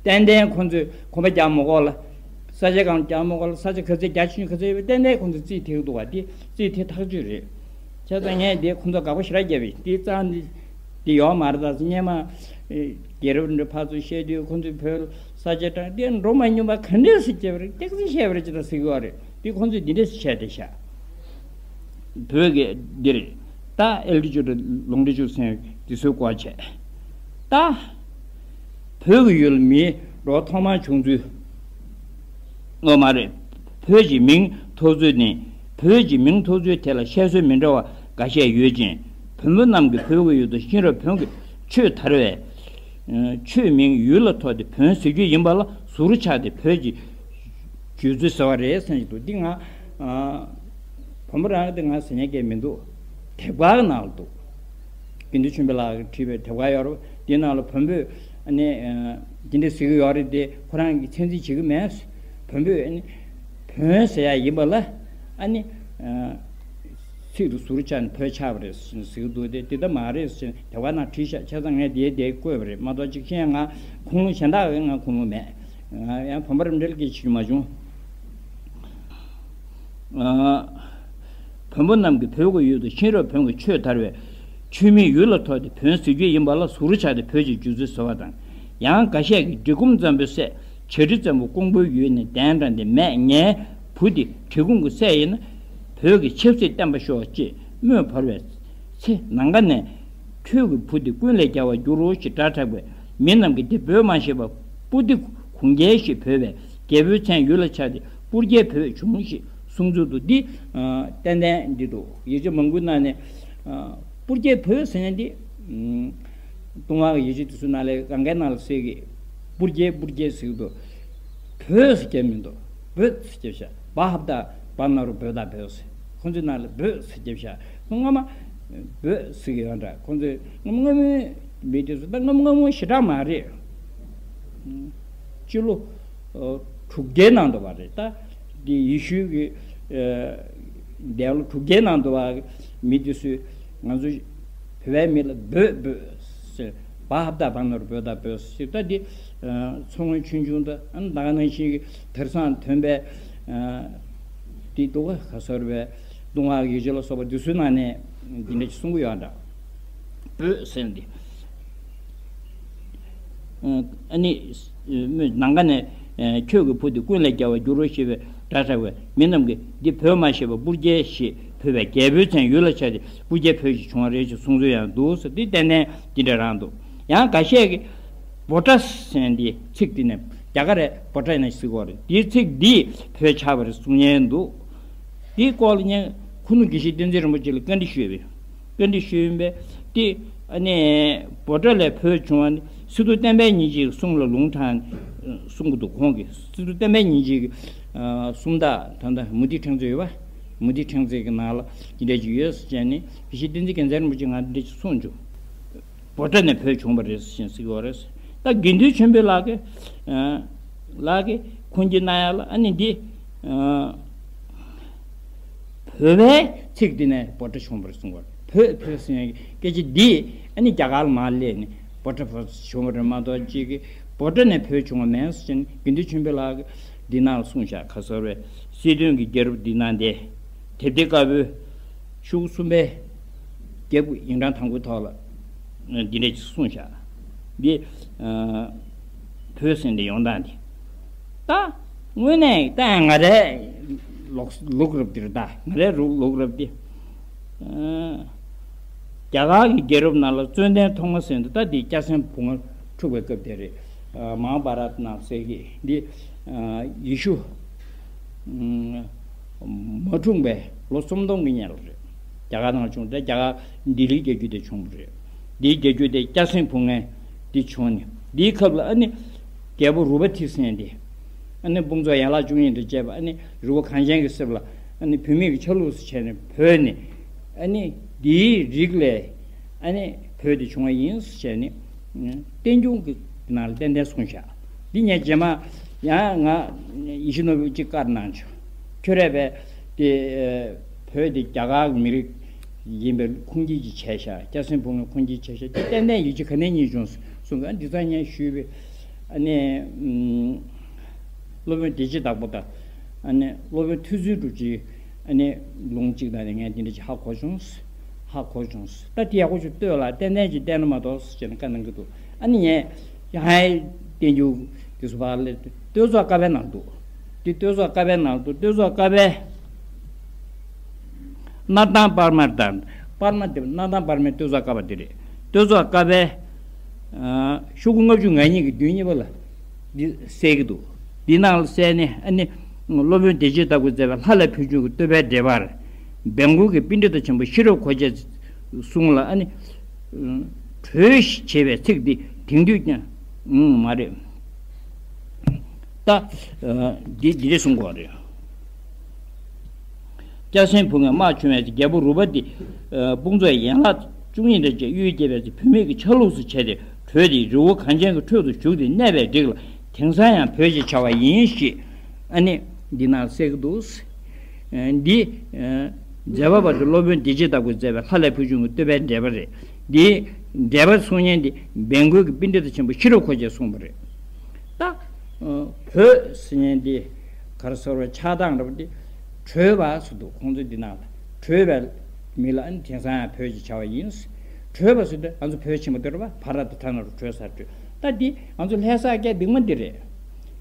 ཏན་ཏན་ཁོང་ཚོས་གོམ་པ་རྒྱག་མ་དགོས་ལ། ས་ཆ་གང་རྒྱག་མ་དགོས་ལ། ས་ཆ་ག་ཚོད་རྒྱག་ཆོག་ག་ཚོད་ཡོད་པ་ཏན་ཏན་ཁོང་ཚོས་རྩིས་ཐེག་འདུག་བ། དེ་རྩིས་ཐེག་ཐག་ཆོད་རེད། བྱས་ཙང་ངས་དེ་ཁོང་ཚོ་དགག་པ་ཞེ་དྲག་བརྒྱབ་པས། དེ་རྩ་འདི་དེ་ཡོག་མ་རེད། ད་སྔོན་མ་རྒྱལ་རབས་འདྲ་ཕར་ཚུར་བཤད་དུས་ཁོང་ཚོས་བོད་ས་ཆ་དྲངས་དེ་འགྲོ་མ་མྱོང་བ་ག་འདྲས་སེ་བྱས་པ་རེད། སྐྱག་རྫུན་བཤད་པ་རེད་ཅེས་ད་ཟེར་གི་བ་རེད། དེ་ཁོང་ཚོས་འདི་འདྲས་སེ་བཤད་དེ་ཤག་བོད་ཀྱི་འདིར་ད་ཨེལ་ཊི་ཅུ་ཌི་ལོང་ཊི་ཅུ་ཌི་ཟེར་དེ་ཚོའི་སྐོར་བྱས། ད་བོད་ཀྱི་ཡུལ་མིའི་རོ་ཐོག་མར་བྱུང་ཚུལ། ངོ་མ་རེད། བོད་ཀྱི་མིང་ཐོགས་ཚུལ་ནི། བོད་ཀྱི་མིང་ཐོགས་ཚུལ་དེ་ལ་བཤད་སྲོལ་མི་འདྲ་བ་འགའ་ཤས་ཡོད་ཅིང་། བོན་པོ་རྣམས་ཀྱིས་བོད་ཀྱི་ཡུལ་དུ་གཤེན་རབ་བོན་གྱི་ཆོས་དར་བས། ཆོས་མིང་ཡུལ་ལ་ཐོགས་ཏེ་བོན་ཟེར་རྒྱུ་ཡིན་པ་ལ་ཟུར་ཆག་སྟེ་བོད་ཀྱི་བརྗོད་ཚུལ་ཟེར་བ་རེད་ཟེར་གྱི་འདུག་འདི་ང་བོན་པོ་རང་གི་ང་ཟེར་མཁན་གང་མི་འདུག་དེབ་དཀར་ནང་ལ་འདུག་དགེ་འདུན་ཆོས་འཕེལ་ལགས་ཀྱིས་བྲིས་པའི་དེབ་དཀར་ཡོད་རེད། དེའི་ནང་ལ་བོན་པོས་ཨ་ནི་འདི་འདྲ་ཟེར་གྱི་ཡོད་རེད་དེ། ཁོ་རང་གིས་མཚན་རྩིས་བྱེད་ཀྱི་མེད། བོན་པོས་ཨ་ནི་བོན་ཟེར་ཡ་ཡིན་པ་ལ་ཨ་ནི་ཚིག་ཏུ་ཟུར་ཆག་ནས་བོད་ཆགས་པ་རེད་ཟེར་གྱི་འདུག་དེ་དེ་ལྟ་མ་རེད་ཟེར་དེབ་དཀར་ནང་བྲིས་ཤག་བྱས་ཙང་ངས་དེའི་དེ་བཀོད་པ་རེད་མ་གཏོགས་ཅིག་གཞན་ང་ཁུངས་ལུང་གཞན་དག་གི་ང་ཁུངས་ལུང་མེད། ཡང་བོན་པོ་རབ་འབྲེལ་གྱི་ཞིག་མ་བྱུང་། བོན་པོ་རྣམས་ཀྱིས་བོད་ཀྱི་ཡུལ་དུ་གཤེན་རབ་བོན་གྱི་ཆོས་དར་བས། ཆོས་མིང་ཡུལ་ལ་ཐོགས་ཏེ་བོན་ཟེར་རྒྱུ་ཡིན་པ་ལ་ཟུར་ཆག་སྟེ་བོད་ཅེས་བརྗོད་ཚུལ་ཟེར་བ་དང་། ཡང་འགའ་ཤས་ཀྱིས་འབྲི་གུང་བཙན་པོའི་སྲས་བྱ་ཁྲི་བཙན་པོ་ཀོང་པོའི་ཡུལ་ནས་གདན་དྲངས་ཏེ། མས་ངའི་བུ་འདི་བྲིས་སྐུང་གི་སྲས་ཡིན་ན། བོད་ཀྱི་ཆབ་སྲིད་བརྟན་པར་ཤོག་ཅེས་སྨོན་ཕབ་པའི་ཚེ། ནམ་མཁའ་ནས། ཁྱོད་ཀྱི་བུ་འདི་ཀུན་ལས་རྒྱལ་བར་འགྱུར་རོ་ཞེས་སྒྲ་གྲགས་པས། མི་རྣམས་ཀྱིས་འདི་བོད་མ་ཤེས་པར་སྤུ་ལྡེ་གུང་རྒྱལ་ཞེས་འབོད་པས། རྒྱལ་པོའི་མཚན་ཡུལ་ལ་ཆགས་ཏེ་སྤུ་རྒྱལ་བོད་བྱུང་ཞེས་གསུང་ཚུལ་འདུག་འདི་ཨ་ཏན་ཏན་འདི་འདུག་ཡིག་ཆ་མང་པོའི་ནང་ནས་ཨ་སྤུ་རྒྱལ་བོད་ཟེར་མཁན་འདི་ཨ་ལྟུང་བ་གི་ཡིག་ཆ་དེ་ཚོའི་ནང་ལ་གང་གའི་ནང་ལ་གསལ་གི། སྤུ་རྒྱལ་སྤུ་རྒྱལ་ཟེར་གི་འདུག་བོད་ཟེར་རྒྱུ་མི་འདུག་བོད་ཟེར་རྒྱུ་བྱ། བ་ཧབ་ད་བ་ན་རོ་བོ་ད་བོད་ཟེར། ཁོང་ཚོའི་ནང་ལ་བོད་ཟེར་རྒྱུ་བྱ། སྔོན་མ་བོད་ཟེར་གི་ཡོད་འདྲ། ཁོང་ཚོས་སྔོན་མ་སྔོན་མའི་མི་དེ་ཚོ་ད་སྔོན་མ་སྔོན་མ་ཞེ་དྲག་མ་རེད། སྤྱི་ལོ་ཨ་དྲུག་བརྒྱའི་ནང་དུ་བ་རེད། ད་འདི་ཡེ་ཤུའི་གི་ཨ་འདས་ལོ་དྲུག་བརྒྱའི་ནང་དུ་བ་མི་དེ་ཚོས་ང་ཚོ་བོད་པའི་མི་ལ་བོད་བོད་ཟེར། བ་ཧབ་ད་བ་ན་རོ་བོ་ད་བོད་ཟེར། ད་འདི་ཨ་མཚོ་སྔོན་ཆོས་འབྱུང་དང་ཨ་ནི་ད་ག་ནང་བཞིན་གྱི་དེང་སང་ཐོན་པའི་ཨ་འདི་འདུག་ག་ག་ཟེར་བའི་ལྟུང་བ་ཡིག་ཆ་ལ་སོགས་པ་འདི་ཚོའི་ནང་ནས་འདི་འདྲ་ཞིག་གསུང་གི་ཡོད་འདྲ། བོད་ཟེར་འདི། ཨ་ནི་ནམ་མཁའ་ནས་ཁྱོད་ཀྱི་བུ་འདི་ཀུན་ལས་རྒྱལ་བར་འགྱུར་རོ་ཞེས་པའི་སྒྲ་གྲགས་པས། མི་རྣམས་ཀྱིས་འདི་བོད་མ་ཤེས་པར་སྤུ་རྒྱལ་ཞེས་བོས་པས། རྒྱལ་པོའི་མཚན་ཡུལ་ལ་ཆགས་ཏེ་སྤུ་རྒྱལ་བོད་ཅེས་བྱུང་བ་རེད་ཅེས་གསུང་ཚུལ་ཡང་འདུག་ཟེར། འདི་ཏན་ཏན་འདི་འདྲ་རང་འདུག་ཡང་འགའ་ཤས་ཀྱིས་བྷོ་ཊ་ཟེར་འདི་ཚིག་འདི་ནས་རྒྱ་གར་རེད། བྷོ་ཊ་ཡིན་ན་ཟེར་གྱི་ཡོད་རེད། འདིའི་ཚིག་འདིས་བོད་ཆགས་པ་རེད་གསུང་མཁན་འདུག་འདིའི་སྐོར་ལ་ངས་ཁུ་ནུ་དགེ་བཤེས་བསྟན་འཛིན་རིན་པོ་ཆེ་ལ་བཀའ་འདྲི་ཞུས་པས། བཀའ་འདྲི་ཞུས་ཡིན་པས་ཏེ། ཨ་ནི་བྷོ་ཊ་ལས་བོད་བྱུང་བ་ནི་སི་ཏུ་བསྟན་པའི་ཉིན་བྱེད་ཀྱི་གསུང་ལ་ལུང་དྲངས་གསུང་གི་འདུག་ཁོང་གིས་སི་ཏུ་བསྟན་པའི་ཉིན་བྱེད་ཀྱི་ཨ་གསུང་དག་ད་ལྟ་མུ་ཏིག་ཕྲེང་མཛེས་ཡོད་པ། མུ་ཏིག་ཕྲེང་མཛེས་ཀྱི་ནང་ལ་འདི་འདྲ་ཅིག་ཡོད་ཟེར་བྱས་ནས་དགེ་བཤེས་བསྟན་འཛིན་རྒྱལ་མཚན་རིན་པོ་ཆེ་ང་འདི་འདྲ་ཅིག་གསུངས་བྱུང་། བྷོ་ཊ་ནས་བོད་བྱུང་བ་རེད་ཟེར་བཞིན་ཟེར་གྱི་ཡོད་རེད། ད་དགེ་འདུན་ཆོས་འཕེལ་ལགས་ཀྱིས་ཨ་ལགས་ཀྱིས་ཁུངས་སྐྱེལ་གནང་ཡ་ལ་ཨ་ནི་འདི་ཨ་བོད་པའི་ཚིག་འདི་ནས་བྷོ་ཊ་བྱུང་བ་རེད་གསུངས་པ་རེད། བོད་བོད་ཟེར་ཡ་གི་སྐད་ཆ་འདི་ཨ་ནི་རྒྱ་གར་ལ་མར་སླེབས་ནས་ པོ་ཊ་བོད་བྱུང་བ་རེད་མ་གཏོགས་གཅིག་གི་པོ་ཊ་ནས་བོད་བྱུང་བ་མེད་ཟེར་ནས་དགེ་འདུན་ཆོས་འཕེལ་ལགས་ཀྱིས་འདི་ནང་ལ་གསུངས་བཞག་ག་ཟེར་བའི་སྲིད་དོན་གྱི་རྒྱལ་རབས་འདི་ནང་དེ་དེབ་ཐེར་དཀར་པོའི་ཤོག་གསུམ་པའི་རྒྱབ་ཀྱི་ཡིག་ཕྲེང་དང་པོའི་ཐོག་ལ་འདི་འདྲ་ཅིག་གསུངས་བཞག་འདི་བོད་ཟེར་འདི་ཡོང་སྟངས་འདི། ད་དངོས་གནས་ད་ང་རའི་ལོག་ལུག་རབ་འདིར་ད་ང་རའི་རུ་ལུག་རབ་འདི། རྒྱ་གར་གྱི་རྒྱལ་རབས་ནང་ལ་རྩོད་ལྡན་ཐོག་མ་ཟེར་འདི་ད་འདི་སྐྱ་སེང་བུ་ལྔ་འཁྲུག་པའི་སྐབས་དེ་རེད། མ་ཧཱ་བྷ་རཏ་ནང་ཟེར་གི་འདི་ཡེ་ཤུ་མ་འཁྲུངས་པའི་ལོ་སུམ་སྟོང་གི་སྔོན་ལ་རེད། རྒྱ་གར་ནང་བྱུང་སྟེ་རྒྱ་གར་ལྡི་ལིའི་རྒྱལ་རྒྱུད་དེ་བྱུང་བ་རེད། འདིའི་རྒྱལ་རྒྱུད་དེ་སྐྱ་སེང་བུ་ལྔའི་འདི་བྱུང་ནས་འདིའི་སྐབས་ལ་ཨ་ནི་རྒྱལ་པོ་རུ་པ་ཐི་ཟེར་འདི་ཨ་ནི་དཔུང་ཚོགས་ཡན་ལག་བཅུ་གཉིས་དང་བཅས་པ་ཨ་ནི་རི་བོ་གངས་ཅན་གྱི་གསེབ་ལ་ཨ་ནི་བུད་མེད་ཀྱི་ཆ་ལུགས་སུ་བྱས་ནས་བོད་ནས་ཨ་ནི་འདིའི་རིགས་ལས་ཨ་ནི་བོད་དེ་བྱུང་བ་ཡིན་ཟེར་ནས་བསྟན་འགྱུར་གྱི་ནང་ལ་ཏན་ཏན་གསུངས་བཞག་འདི་ངས་རྗེས་མ་ཡང་ང་ཡིད་བཞིན་ནོར་བུ་གཅིག་བཀར་གནང་བྱུང་། ཁྱོད་རས་པས་དེ་བོད་དེ་རྒྱ་གར་གྱི་མི་རིགས་ཡིན་པའི་ཁུངས་སྐྱེལ་ཅིག་བྱས་ཤག་སྐྱ་སེང་བུ་ལྔའི་ཁུངས་སྐྱེལ་བྱས་ཤག་དེ་ཏན་ཏན་ཡིད་ཆེས་ག་ནས་རྙེད་བྱུང་གསུངས་ག་འདི་ཚང་ངས་ཞུས་པའི་ཨ་ནི་སློབ་དཔོན་བདེ་སྐྱིད་བདག་པོ་དང་ཨ་ནི་སློབ་དཔོན་མཐུ་ཆེན་གྲུབ་རྗེའི་ཨ་ནི་ལུང་གཅིག་དང་ནི་ངས་འདི་འདྲ་ཅིག་ཧ་གོ་བྱུང་། ཧ་གོ་བྱུང་། ད་དེ་ཡག་པོ་ཅིག་ལྟོས་ལ་ཏན་ཏན་ཅིག་བསྟན་ན་མ་གཏོགས་ཅེས་ནས་བཀའ་གནང་གི་འདུག་ཨ་ནི་ངས་ཡང་ཧའི་བསྟན་འགྱུར་དེ་ཚོ་བར་ལ་བསྟོད་ཚོགས་ཀ་པའི་ནང་འདུག་དེ་བསྟོད་ཚོགས་ཀ་པའི་ནང་འདུག་བསྟོད་ཚོགས་ཀ་པའི་སྣར་ཐང་པར་མ་དང་པར་མ་དེ་སྣར་ཐང་པར་མའི་བསྟོད་ཚོགས་ཀ་པ་དེ་རེད། བསྟོད་ཚོགས་ཀ་པའི་ཤོག་གུ་ལྔ་བཅུ་ང་གཉིས་ཀྱི་བདུན་གཉིས་པ་ལ་འདི་གསལ་གྱི་འདུག་འདི་ནང་ལ་གསལ་ནས་ཨ་ནི་སློབ་དཔོན་བདེ་སྤྱོད་ལྟ་བུས་མཛད་པའི་ལྷ་ལ་ཕུལ་བྱུང་གི་བསྟོད་པའི་འགྲེལ་པར་བན་གུར་གྱི་པཎྜི་ཏ་ཆེན་པོ་ཤེས་རབ་གོ་འཕང་གསུང་ལ་ཨ་ནི་གྲོས་ཞེས་པའི་ཚིག་འདི་དེང་དུས་ཀྱང་མ་རེད། ད་འདི་འདི་རེད་གསུང་དགོས་རེད། སྐྱ་སེང་བུ་ལྔའི་དམག་བྱུང་བའི་རྒྱལ་པོ་རུ་པ་འདི་དཔུང་ཚོགས་ཡན་ལག་བཅུ་གཉིས་དང་བཅས་གཡུལ་འགྱེད་པའི་བུད་མེད་ཀྱི་ཆ་ལུགས་སུ་བྱས་ཏེ་བྲོས་ཏེ་རི་བོ་གངས་ཅན་གྱི་ཁྲོད་དུ་བཞུགས་ཏེ་གནས་པའི་རིགས་ལ་དེང་སང་ཡང་བོད་ཅེས་བྱ་བ་ཡིན་ཞེས་ཨ་ནི་འདི་ནང་གསལ་གྱི་འདུག་འདི་མཛད་པ་བར་དུ་སློབ་དཔོན་བདེ་སྤྱོད་ལྟ་བུས་མཛད་པའི་ལྷ་ལ་ཕུལ་བྱུང་གི་བསྟོད་པའི་འགྲེལ་པ་རེད། འདིའི་འགྲེལ་པ་གསུང་མཁན་འདི་བན་གུར་གྱི་པཎྜི་ཏ་ཆེན་པོ་ཤེས་རབ་གོ་འཕང་གསུངས་པ་རེད། ད་བོད་ཟེར་མཁན་འདི་ག་རེ་ཟེར་བ་ཆགས་སྡང་འདྲ་པོ་འདི་བྲོས་པ་ཟེར་འདུག་ཁོང་ཚོས་འདི་ནང་ལ་བྲོས་པའི་མི་ལ་ཨ་ནི་དེང་སང་ཡང་བོད་ཅེས་བྱ་བ་ཡིན། བྲོས་པ་ཟེར་དུས་ང་ཚོ་བོད་ཆེན་པོ་འདི་རེད་པ། བྷ་ར་ཏ་ཐ་ན་རུ་བྲོས་ས་བྲོས། ད་འདི་ང་ཚོ་ལྷ་སའི་སྐད་འདི་མ་འདི་རེད།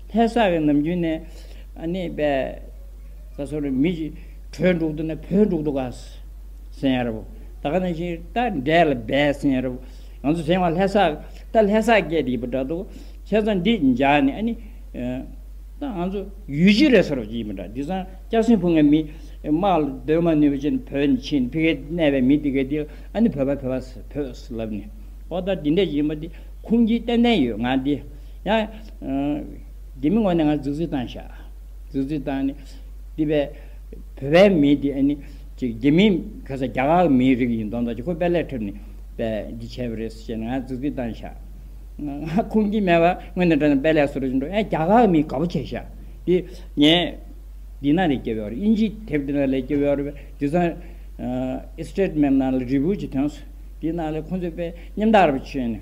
ལྷ་ས་གི་ནམ་རྒྱུན་ནས་ཨ་ནི་པས་ད་སོ་རེ་མི་ཅིག་བྲོས་འགྲོ་འདུག་ན་བོས་འགྲོ་འདུག་ག་ཟེར་ཡ་རེད་པོ། ད་ག་ནང་བཞིན་ད་འདྲེ་ལ་བས་ཟེར་ཡ་རེད་པོ། ང་ཚོ་ཟེར་བ་ལྷ་ས་ད་ལྷ་ས་སྐད་དེ་ཡིན་པ་འདྲ་འདུག་བྱས་ཙང་འདི་འཇགས་ནས་ཨ་ནི་ད་ང་ཚོ་ཡུལ་གཞི་རེད་ཟེར་བ་ཅིག་ཡིན་པ་འདྲ། འདི་ཙང་སྐྱ་སེང་བུ་ལྔའི་མི་དམག་ལ་སྡོད་མ་ནུས་པ་ཅིག་བོད་ནས་ཕྱིན་ཕ་གིར་གནས་པའི་མི་དེ་གས་དེ་ཨ་ནི་བོད་པ་བོད་པ་བོད་ལབ་ནས་ཨོ་ད་འདི་འདྲ་ཅིག་ཡིན་པ་འདི་ཁུངས་སྐྱེལ་ཏན་ཏན་ཡོད། ང་འདི་ཡང་རྒྱ་མི་ངོས་ནས་ང་རྫིག་རྫིག་བཏང་ཤག་རྫིག་རྫིག་བཏང་ནས་འདི་བས་བོད་པའི་མི་འདི་ཨ་ནི་ཅིག་རྒྱ་མི་ག་ས་རྒྱ་གར་མིའི་རིགས་ཡིན་མདོག་མདོག་ཅིག་ཁོ་དཔེ་ལས་ཁྲིད་ནས་བས་འདི་བྱས་པ་རེད་ཟེར་ནས་ང་རྫིག་རྫིག་བཏང་ཤག་ང་ཁུངས་སྐྱེལ་མེད་པ་དངོས་གནས་དྲང་གནས་དཔེ་ལས་སུ་རེད་ཅིག་འགྲོ་ཨ་རྒྱ་གར་མི་དགའ་པོ་བྱས་ཤག་འདི་ངས་འདི་ན་ལས་སྐྱེ་བའི་ཨིན་ཇི་དེབ་འདི་ན་ལས་སྐྱེ་བའི་དེ་ཚང་ཨི་སི་ཊེ་ཊི་མེན་ནང་ལ་རི་བུ་ཅིག་ཐོན་སོང་། འདི་ནང་ལས་ཁོང་ཚོས་དཔེ་སྙན་དར་རུ་ཆོད་ནས་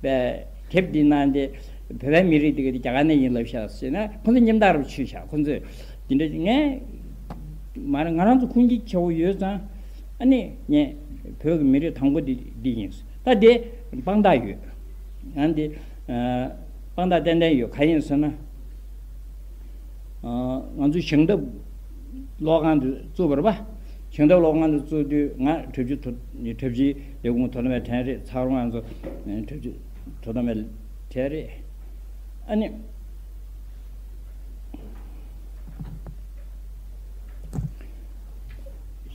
པས་དེབ་འདི་ནང་དེ་བོད་པའི་མི་རིགས་འདི་ག་དེ་རྒྱ་གར་ནས་ཡིན་ལབ་ཤག་ཟེར་ན་ཁོང་ཚོ་སྙན་དར་རུ་ཆོད་ཤག་ཁོང་ཚོས་འདི་འདྲ་ངས་མ་རེད། ང་རང་ཚོ་ཁུངས་སྐྱེལ་ཆེ་བོ་ཡོད་ཙང་ཨ་ནི་ངས་བོད་ཀྱི་མི་རིགས་དང་པོ་འདི་འདི་ཡིན། ད་དེ་དཔང་རྟགས་ཡོད། ང་འདི་དཔང་རྟགས་ཏན་ཏན་ཡོད། ག་ཡིན་ཟེར་ན། ང་ཚོའི་ཞང་ཐབ་ཀློག་ཁང་དུ་བཙུགས་པ་རེད་པ། ཞང་ཐབ་ཀློག་ཁང་དུ་བཙུགས་དུས་ང་གྲྭ་བཞི་དོ་གྲྭ་བཞིའི་ལས་ཁུངས་དོ་དམ་པའི་གྲས་རེད། ཚ་རོང་ང་ཚོ་གྲྭ་བཞི་དོ་དམ་པའི་གྲས་རེད། ཨ་ནི།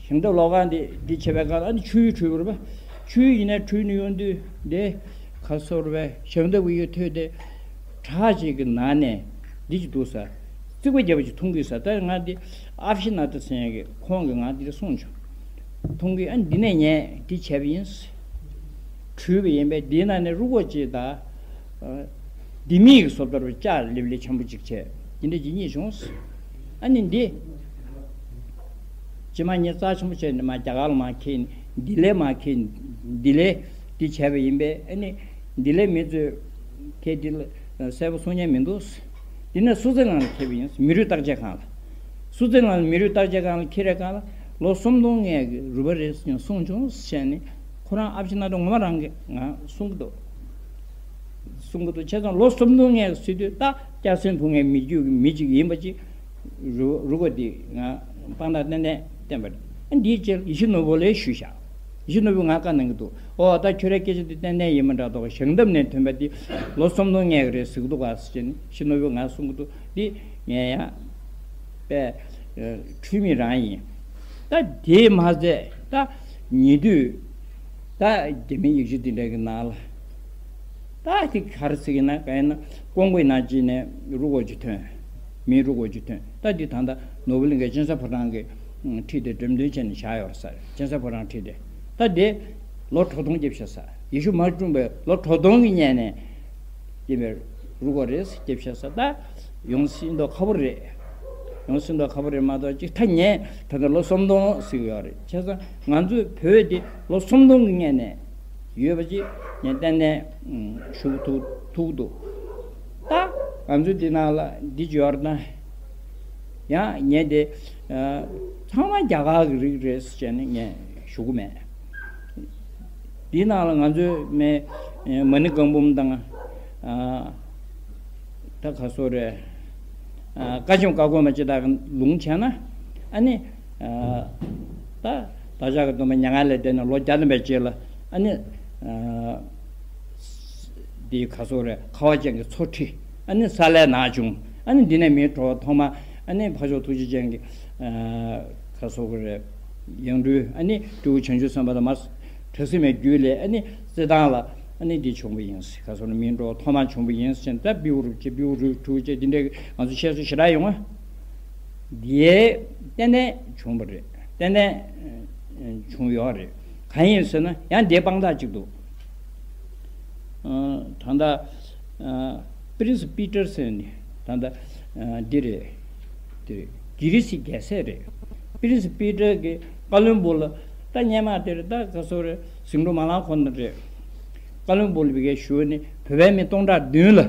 ཞང་ཐབ་ཀློག་ཁང་འདི་འདི་བྱེད་པའི་སྒང་ལ་ཨ་ནི་ཆུ་ཡུར་བྲུས་པ་རེད་པ། ཆུ་ཡུར་ཡིན་ན་བྲུས་ནས་ཡོང་དུས་འདི་ག་སོར་བའི་ཞང་ཐབ་ཀྱི་ཡུལ་ཐོས་ཏེ་བྲག་ཅིག་གི་ནང་ནས་འདི་ཅིག་འདུག་ས། རྩིག་པ་རྒྱབ་པ་ཅིག་མཐོང་གི་ས། ད་ང་འདི་ཨབ་ཤི་ན་ཏ་ཟེར་ཡག་གི་ཁོང་གིས་ང་འདི་གསུངས་བྱུང་། མཐོང་གི་ཨ་འདི་ནས་ངས་འདི་བྱས་པ་ཡིན། བྲུས་པ་ཡིན་པས་འདིའི་ནང་ནས་རུ་ཀོ་ཅིག་དང་། ལྡེ་མིག་གི་བཟོ་ལྟར་བའི་ལྕགས་ལེབ་ལེབ་ཆེན་པོ་ཅིག་བྱས། འདི་འདྲ་ཅིག་རྙེད་བྱུང་། ཨ་ནི་འདི། ཅི་མ་ཉེ་རྩ་ཆེན་པོ་བྱས་ནས་མ་རྒྱ་གར་ལ་མ་ཁྱེར་ནས་འདི་ལས་མ་ཁྱེར་ནས་འདི་ལས་འདི་བྱས་པ་ཡིན་པས་ཨ་ནི། འདི་ལས་མི་ཚོས་ཁྱེད་འདི་ལ་གསལ་པོ་གསུང་མཁན་མི་འདུག་འདི་ནས་སུ་ཙེ་ལན་ལ་ཁྱེར་བ་ཡིན། མི་རུས་བརྟག་དཔྱད་ཁང་ལ། སུ་ཙེ་ལན་ལ་མི་རུས་བརྟག་དཔྱད་ཁང་ལ་ཁྱེར་རེ་ཁང་ལ་ལོ་སུམ་སྟོང་ལྔའི་རུས་པ་རེད་ཟེར་གསུངས་བྱུང་ཟེར་ནས་ཁོ་རང་ཨ་ཕྱི་ན་འགྲོ་ངོ་མ་རང་གི་ང་གསུང་གི་འདུག་གསུང་གི་འདུག་བྱས་ཙང་ལོ་སུམ་སྟོང་ལྔའི་ཟེར་དུས་ད་སྐྱ་སེར་ཕུང་ངའི་མི་རྒྱུད་ཀྱི་མི་གཅིག་ཡིན་པ་ཅིག་རུ་རུ་གོ་འདི་ང་དཔང་རྟགས་ཏན་ཏན་བསྟན་པ་རེད། ཨ་འདིའི་རྗེས་ཡིད་བཞིན་ནོར་བུ་ལས་ཞུས་བཞག་ཡིད་བཞིན་ནོར་བུས་ང་བཀའ་གནང་གི་འདུག་ཨོ་ད་ཁྱོད་རའི་སྐད་ཆ་འདི་ཏན་ཏན་ཡིན་མ་འདྲ་འདུག་ཞང་འདབས་ནས་ཐོན་པ་འདི་ལོ་སུམ་སྟོང་ལྔའི་རེད་ཟེར་གི་འདུག་ག་ཟེར་ནས་ཡིད་བཞིན་ནོར་བུས་ང་གསུང་གི་འདུག་འདི་ངས་ཡང་པས་འཁྲུལ་མེད་རང་ཡིན། ད་དེས་མ་ཚད་ད་ཉེ་དུས་ད་རྒྱ་མིའི་ཡིག་ཆ་འདི་འདྲ་གི་ནང་ལ་ད་དེ་ག་རེ་ཟེར་གི་ན་ག་ཡིན་ན་ཀོང་པོའི་ནང་ཅིག་ནས་རུ་གོ་ཅིག་ཐོན། མིའི་རུ་གོ་ཅིག་ཐོན། ད་འདི་ད་ལྟ་ནོར་བུ་གླིང་གའི་གཅན་ཚ་ཕོ་བྲང་གི་ཁྲིད་དེ་འགྲེམས་སྟོན་བྱས་ནས་བཞག་ཡོད་རེད་ས་རེད། གཅན་ཚ་ཕོ་བྲང་ཁྲིད་དེ་ད་དེ་ལོ་དྲུག་སྟོང་སྐྱེས་བཞག་ས་ཡེ་ཤུ་མ་འཁྲུངས་པའི་ལོ་དྲུག་སྟོང་གི་སྔོན་ནས་སྐྱེས་པའི་རུ་གོ་རེད། སྐྱེས་བཞག་ས་ད་ཡོང་སྲིད་མདོག་ཁ་པོ་རེད། ཡོང་སྲིད་མདོག་ཁ་པོ་རེད་མ་གཏོགས་ཅིག་ད་ངས་ད་ལྟ་ལོ་སུམ་སྟོང་ཟེར་གི་ཡོད་རེད། བྱས་ཙང་ང་ཚོའི་བོད་དེ་ལོ་སུམ་སྟོང་གི་སྔོན་ནས་ཡོད་པ་ཅིག་ངས་ཏན་ཏན་ཞུ་ཐུབ་ཐུབ་འདུག་ད་ང་ཚོའི་འདི་ནང་ལ་འདི་ཅིག་ཡོད་རེད་ན་ཡང་ངས་དེ་ཚང་མ་རྒྱ་གར་གི་རིགས་རེད་ཟེར་ནས་ངས་ཞུ་གི་མེད། འདི་ནང་ལ་ང་ཚོའི་མེ་མ་ཎི་བཀའ་འབུམ་དང་ད་ག་སོ་རེད། བཀའ་ཆེམས་བཀའ་བསྒོ་མ་ཅི་དག་ལུང་བྱས་ན་ཨ་ནི་ད་བདག་ཅག་གི་སྟོན་པ་མྱ་ངན་ལས་འདས་ནས་ལོ་བརྒྱ་ཐམ་པའི་རྗེས་ལ་ཨ་ནི་འདི་ག་སོ་རེད། ཁ་བ་ཅན་གྱི་མཚོ་ཁྲི་ཨ་ནི་ས་ལས་ནག་བྱུང་། ཨ་ནི་འདི་ནས་མིའི་འགྲོ་བ་ཐོག་མ་ཨ་ནི་འཕགས་མཆོག་ཐུགས་རྗེ་ཅན་གྱི་ག་སོ་གི་རེད། ཡང་སྤྲུལ་ཨ་ནི་སྤྲེའུ་བྱང་ཆུབ་སེམས་དཔའ་དང་མ་བྲག་སྲིན་མོའི་རྒྱུད་ལས་ཨ་ནི་རྩེ་ཐང་ལ་ཨ་ནི་འདི་བྱུང་བ་ཡིན། ག་སོ་ན་མིའི་འགྲོ་བ་ཐོག་མ་བྱུང་བ་ཡིན་ཟེར་ད་སྤྲེའུ་རིགས་ཅེས་སྤྲེའུ་རིགས་དྲུག་ཅེས་འདི་འདྲའི་ང་ཚོ་བཤད་སྲོལ་ཞེ་དྲག་ཡོང་ང་། འདིའི་ཏན་ཏན་བྱུང་བ་རེད། ཏན་ཏན་བྱུང་ཡོད་རེད། གང་ཡིན་ཟེར་ན་ཡང་འདིའི་དཔང་རྟགས་གཅིག་འདུག་ད་ལྟ་པི་རིན་སི་པི་ཏར་ཟེར་ནི་ད་ལྟ་འདི་རེད། དེ་རེད། གྷི་རི་སི་རྒྱལ་སྲས་རེད། པི་རིན་སི་པི་ཏར་གྱིས་ཀ་ལོན་སྦུག་ལ་ད་སྔོན་མ་དེར་ད་ག་སོ་རེད། ཟིང་འཁྲུག་མ་ལངས་གོང་ན་རེད། ཀ་ལོན་སྦུག་ལ་བི་གའི་ཞུ་ནི་བོད་པའི་མི་སྟོང་ཕྲག་བདུན་ལ་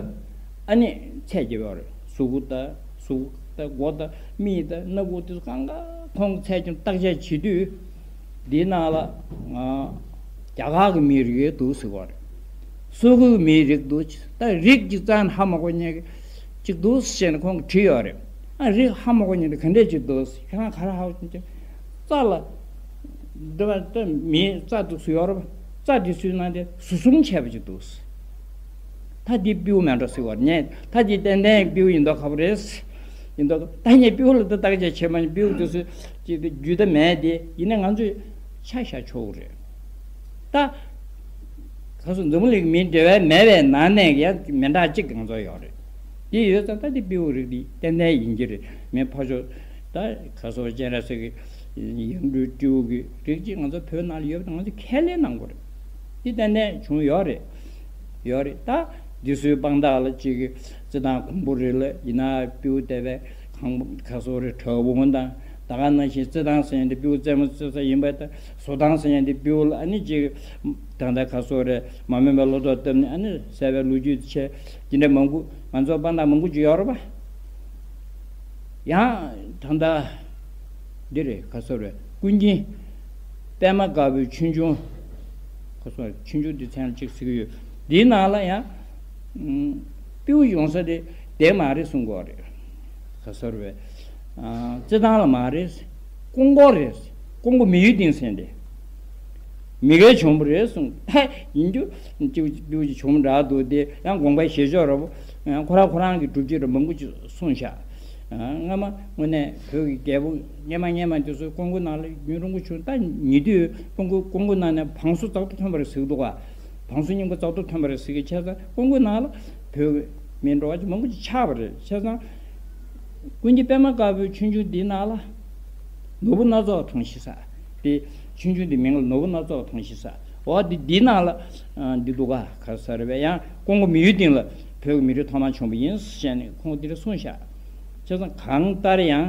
ཨ་ནི་ཚད་བརྒྱབ་ཡོད་རེད། གཟུགས་པོ་ད་གཟུགས་ད་མགོ་ད་མིག་ད་སྣ་ཁུག་དེ་ཚོ་གང་ག་ཁོང་གི་ཚད་ཀྱང་བརྟག་དཔྱད་བྱེད་དུས། འདིའི་ནང་ལ་ང་རྒྱ་གར་གྱི་མིའི་རིགས་འདུག་ཟེར་བ་རེད། སོག་པོའི་མིའི་རིགས་འདུག་ད་རིགས་ཀྱི་རྩ་ནས་ཧ་མ་གོ་མཁན་གཅིག་འདུག་ཟེར་ནས་ཁོང་གིས་བྲིས་ཡོད་རེད། ཨ་རིགས་ཧ་མ་གོ་མཁན་དེ་ག་འདྲས་ཅིག་འདུག་ཁྱེད་རང་ག་རེ་ཧ་གོ་མཁན་ཅིག་རྩ་ལ་འདི་བ་ད་མིའི་རྩ་འདུག་སུ་ཡོད་རེད་པ། རྩ་འདི་སུའི་ནང་དེ་ཟུར་གསུམ་བྱས་པ་ཅིག་འདུག་ད་འདི་སྤྲེའུ་མེད་འགྲོ་ཟེར་བ་རེད། ད་འདི་ཏན་ཏན་སྤྲེའུ་ཡིན་མདོག་ཁ་པོ་རེད། ཡིན་མདོག་ད་ངས་སྤྲེའུ་ལ་ད་བརྟག་དཔྱད་བྱེད་མ་ཡིན། སྤྲེའུ་དེ་ཚོས་ཅིག་ད་རྒྱུས་ད་མེད་དེ་ཡིན་ན་ང་ཚོས་ཆ་བཞག་ཆོག་གི་རེད། ད་ག་སོ་འཛམ་བུ་གླིང་མི་འབྲེལ་བའི་མེད་པའི་ནང་ནས་ཡང་མི་འདྲ་གཅིག་གང་ཚོད་ཡོད་རེད། དེ་ཡོད་ཙང་ད་དེ་སྤྲེའུ་རིགས་འདི་ཏན་ཏན་ཡིན་གྱི་རེད། མི་ཕར་ཕྱོགས་ད་ག་སོ་སྤྱན་རས་གཟིགས་ཀྱི་ཡང་སྤྲུལ་སྤྲེའུ་གི་རིགས་གཅིག་ང་ཚོ་བོད་ནང་ལ་ཡོད་པ་ང་ཚོ་ཁས་ལེན་གནང་དགོས་རེད། དེ་ཏན་ཏན་བྱུང་ཡོད་རེད། ཡོད་རེད། ད་འདི་ཚོའི་དཔང་རྟགས་ལ་གཅིག་གི་རྩེ་ཐང་གོང་པོ་རེད་ལ་ཡིན་ན་སྤྲེའུ་དེ་བས་གང་ག་སོ་རེད། བྲག་བོང་དང་ད་ག་ནང་བཞིན་རྩེ་ཐང་ཟེར་ཡང་དེ་སྤྲེའུ་རྩེ་མོ་རྩེ་ས་ཡིན་པ་ད། བཟོ་སྟངས་ཟེར་ཡང་དེ་སྤྲེའུ་ལ་ཨ་ནི་ཅིག་ད་ལྟ་ག་སོ་རེད། མ་སྨོན་པའི་བློ་ལྡོག་བཏབ་ནས་ཨ་ནི་བསད་པའི་ལོ་རྒྱུས་བྱས་དེ་འདྲ་མང་པོ་ང་ཚོ་དཔང་རྟགས་མང་པོ་ཅིག་ཡོད་རེད་པ། ཡང་ད་ལྟ་འདི་རེད། ག་སོ་རེད། ཀུན་མཁྱེན་པད་མ་དཀར་པོའི་ཆོས་འབྱུང་། ག་སོ་རེད། ཆོས་འབྱུང་འདི་མཚན་ལ་གཅིག་ཟེར་གི་ཡོད། འདིའི་ནང་ལ་ཡང་སྤྲེའུ་ཡོང་ས་དེ་དེ་མ་རེད་གསུང་གི་ཡོད་རེད། ག་སོ་རེད། རྩེ་ཐང་ལ་མ་རེད། ཀོང་པོ་རེད། ཀོང་པོ་མི་ཡུལ་སྡིངས་ཟེར་དེ། མི་སྒེར་བྱུང་བ་རེད་གསུངས། ད་ཡིན་རྒྱུ་ཅིག་ཅིག་བྱུང་འདྲ་འདུག་དེ་ཡང་དགོངས་པ་བཞེས་ཕྱོགས་ར་བོ། ཁོ་རང་ཁོ་རང་གི་སྒྲུབ་བྱེད་ར་མང་པོ་ཅིག་གསུངས་ཤག་སྔ་མ་དངོས་གནས་བོད་ཀྱི་རྒྱལ་པོ་སྔ་མ་སྔ་མ་དེ་ཚོ་ཀོང་པོའི་ནང་ལ་ཡུན་རིང་པོ་བྱུང་། ད་ཉེ་དུས་ཀོང་པོ་ཀོང་པོའི་ནང་ནས་བང་སོ་ཙག་ཏུ་ཐོན་པ་རེད་ཟེར་གི་འདུག་ག་བང་སོ་རྙིང་པ་ཙག་ཏུ་ཐོན་པ་རེད་ཟེར་གི་བྱས་ཙང་ཀོང་པོའི་ནང་ལ་བོད་མི་འགྲོ་བ་ཅིག་མང་པོ་ཅིག་ཆགས་པ་རེད། བྱས་ཙང་ཀུན་མཁྱེན་པད་མ་དཀར་པོའི་ཆོས་འབྱུང་འདིའི་ནང་ལ་ནོར་བུ་སྣ་ཚོགས་གང་ཞིག་ཟེར། དེ་ཆོས་འབྱུང་འདི་མིང་ལ་ནོར་བུ་སྣ་ཚོགས་གང་ཞིག་ཟེར། འོ་འདི་འདིའི་ནང་ལ་འདི་འདུག་ག་ག་ས་རེད་པས། ཡང་ཀོང་པོ་མི་ཡུལ་སྡིངས་ལ་བོད་ཀྱི་མི་རིགས་ཐོག་མར་བྱུང་བ་ཡིན་ཟེར་ནས་ཁོང་འདི་འདྲ་གསུངས་ཤག་བྱས་ཙང་གང་ལྟར་ཡང་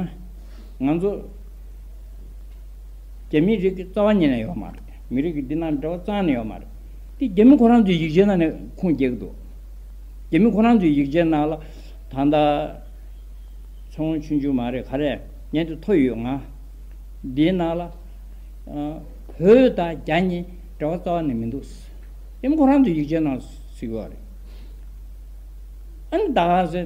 ང་ཚོ་རྒྱ་མི་རིགས་ཀྱི་རྩ་བ་ཉིད་ནས་ཡོད་མ་རེད། མི་རིགས་ཀྱི་འདི་ནང་འབྲེལ་བ་རྩ་ནས་ཡོད་མ་རེད། དེ་རྒྱ་མི་ཁོ་རང་ཚོའི་ཡིག་ཆའི་ནང་ནས་ཁུངས་སྐྱེལ་གྱི་འདུག་རྒྱ་མི་ཁོ་རང་ཚོའི་ཡིག་ཆའི་ནང་ལ་ད་ལྟ་ཚོང་ཆུང་ཆུང་མ་རེད། ག་རེ་ཉན་དུ་ཐོ་ཡོད་ང་། འདིའི་ནང་ལ་ཨ་བོད་དང་རྒྱ་གཉིས་འབྲེལ་བ་རྩ་བ་ནས་མི་འདུག་རྒྱ་མི་ཁོ་རང་ཚོའི་ཡིག་ཆའི་ནང་གཟིགས་ཡོད་རེད། ཨ་ནི་ད་ག་ཟེ་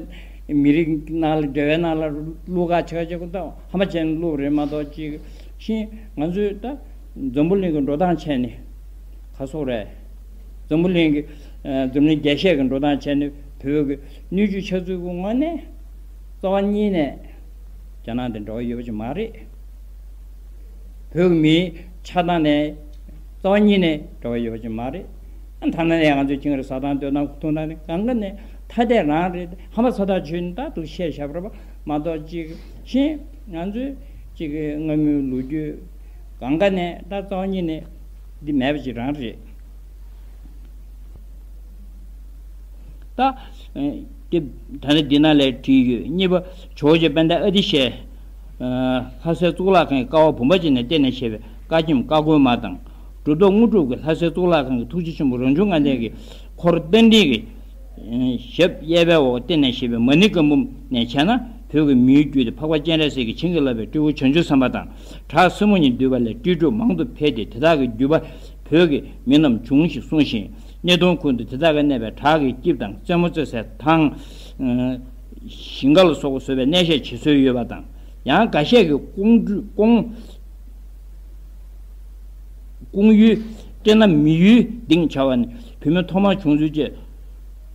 མི་རིགས་ནང་ལ་འབྲེལ་བའི་ནང་ལ་བླུག་ག་ཆ་ཆ་ཀུ་ད་ཧ་མ་བྱས་ནས་བླུག་རེད་མ་གཏོགས་ཅིག་ཤིང་ང་ཚོས་ད་འཛམ་བུ་གླིང་གི་འགྲོ་སྟངས་བྱས་ནས་ག་སོག་རེད། འཛམ་བུ་གླིང་གི་ཨ་འཛམ་གླིང་རྒྱལ་སྤྱི་གི་འགྲོ་སྟངས་བྱས་ནས་བོད་ཀྱི་སྣོད་བཅུད་ཆགས་ཚུལ་གྱི་ངོས་ནས་རྩ་བ་ཉིད་ནས་རྒྱ་ནག་དང་འབྲེལ་བ་ཡོད་པ་ཅིག་མ་རེད། བོད་ཀྱི་མིའི་ཆགས་སྟངས་ནས་རྩ་བ་ཉིད་ནས་འབྲེལ་བ་ཡོད་པ་ཅིག་མ་རེད། ཨ་ཐ་ན་ནས་ང་ཚོས་ཅིང་རི་ཟ་སྟངས་སྡོད་སྟངས་འཐུང་སྟངས་ནི་གང་ག་ནས་ཐ་དད་རང་རེད། ཧ་མ་ས་ཐག་ཆོད་ནི་ད་འདུག་བཤད་བཞག་པ་རེད་པ་མ་གཏོགས་ཅིག་ཤིང་ང་ཚོས་ཅིག་སྔ་མོའི་ལོ་རྒྱུས་གང་ག་ནས་ད་རྩ་བ་ཉིད་ནས་འདི་མེད་པ་ཅིག་རང་རེད། ད་ཨེ་དེ་ད་ནི་འདི་ན་ལས་བྲིས་ཡོད། གཉིས་པ་ཇོ་བོ་རྗེ་དཔལ་ལྡན་ཨ་ཏི་ཤས། ཨ་ལྷ་སའི་གཙུག་ལག་ཁང་གི་ཀ་བ་བུམ་པ་ཅན་ནས་བརྟེན་ནས་བཞེངས་པའི་བཀའ་ཁྱིམ་བཀའ་བསྒོ་མ་དང་། གྲུབ་ཐོབ་དངོས་གྲུབ་ཀྱིས་ལྷ་སའི་གཙུག་ལག་ཁང་གི་ཐུགས་རྗེ་ཆེན་པོ་རང་བྱུང་ལྔ་ལྡན་གྱི་འཁོར་རྟ་མགྲིན་གྱི་ཨེ་ཞབས་གཡས་པའི་འོག་བརྟེན་ནས་བཞེངས་པའི་མ་ཎི་བཀའ་འབུམ་ནས་བྱས་ན། བོད་ཀྱི་མིའི་རྒྱུད་དུ་འཕགས་པ་སྤྱན་རས་གཟིགས་ཀྱིས་བྱིན་གྱིས་བརླབས་པའི་སྤྲེའུ་བྱང་ཆུབ་སེམས་དཔའ་དང་བྲག་སྲིན་མོ་གཉིས་འདུས་པ་ལས་སྤྲེལ་ཕྲུག་མང་དུ་འཕེལ་ཏེ། དེ་དག་གི་བརྒྱུད་པ་བོད་ཀྱི་མི་རྣམས་འབྱུང་ཞེས་གསུངས་ཤིང་། སྣེ་གདོང་ཁུལ་དུ་དེ་དག་གིས་གནས་པའི་བྲག་གི་སྐྱིབས་དང་རྩེ་མོ་རྩེ་སའི་ཐང་། ཨ་ཞིང་ཁ་ལ་སོགས་པ་བཟོ་བའི་གནས་བཤད་བྱེད་སྲོལ་ཡོད་པ་དང་། ཡང་འགའ་ཤས་ཀྱིས་ཀོང་སྤྲུལ་ཀོང་ཀོང་ཡུལ་སྤྲེལ་ནག་མི་ཡུལ་ལྡིང་བྱ་བ་ནི་བུད་མེད་ཐོག་མར་བྱུང་ཚུལ་བཅས་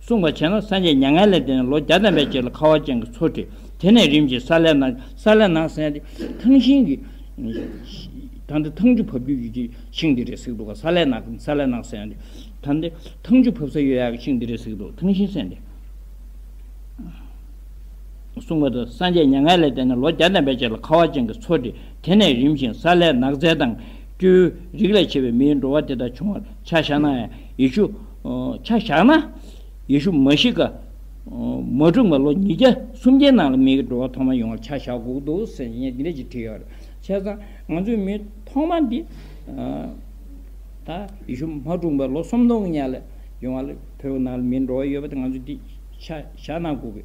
གསུངས་པ་བྱས་ན། སངས་རྒྱས་མྱ་ངན་ལས་འདས་ནས་ལོ་བརྒྱ་ཐམ་པའི་རྗེས་ལ་ཁ་བ་ཅན་གྱི་མཚོ་དེ་དེ་ནས་རིམ་བཞིན་ས་ལེ་ནག་ས་ལེ་ནག་ཟེར་ཡ་དེ་ཐང་ཤིང་གི་ད་ལྟ་ཐང་ཆུ་བབས་རྒྱུ་ཡོད་ཀྱི་ཤིང་དེ་རེད་ཟེར་གི་འདུག་ག་ས་ལེ་ནག་ས་ལེ་ནག་ཟེར་ཡ་དེ་ད་ལྟ་ཐང་ཆུ་བབས་ས་ཡོད་ཡ་གི་ཤིང་དེ་རེད་ཟེར་གི་འདུག་ཐང་ཤིང་ཟེར་ཡ་དེ། གསུངས་པ་དང་། སངས་རྒྱས་མྱ་ངན་ལས་འདས་ནས་ལོ་བརྒྱ་ཐམ་པའི་རྗེས་ལ་ཁ་བ་ཅན་གྱི་མཚོ་དེ་དེ་ནས་རིམ་བཞིན་ས་ལེ་ནག་རྫས་དང་སྤྲེའུའི་རིགས་ལས་ཆད་པའི་མིའི་འགྲོ་བ་དེ་དག་བྱུང་བར་ཆ་བཞག་ན་ཡང་། ཡེ་ཤུ་ཆ་བཞག་ན་ཡེ་ཤུ་མ་ཤི་ཀ་མ་འཁྲུངས་པར་ལོ་ཉིས་བརྒྱ་སུམ་བརྒྱའི་ནང་ལ་མིའི་འགྲོ་བ་ཐོག་མ་ཡོང་བར་ཆ་བཞག་དགོས་ཀྱི་འདུག་ཟེར་ངས་འདི་འདྲ་ཅིག་བྲིས་ཡོད་རེད། བྱས་ཙང་ང་ཚོའི་མི་ཐོག་མ་འདི་ད་ཡེ་ཤུ་མ་འཁྲུངས་པར་ལོ་སུམ་སྟོང་གི་ཉལ་ལ་ཡོང་བ་ལ་བོད་ནང་ལ་མི་འགྲོ་བ་ཡོད་པ་དེ་ང་ཚོ་འདི་ཆ་བཞག་གནང་དགོས་གི།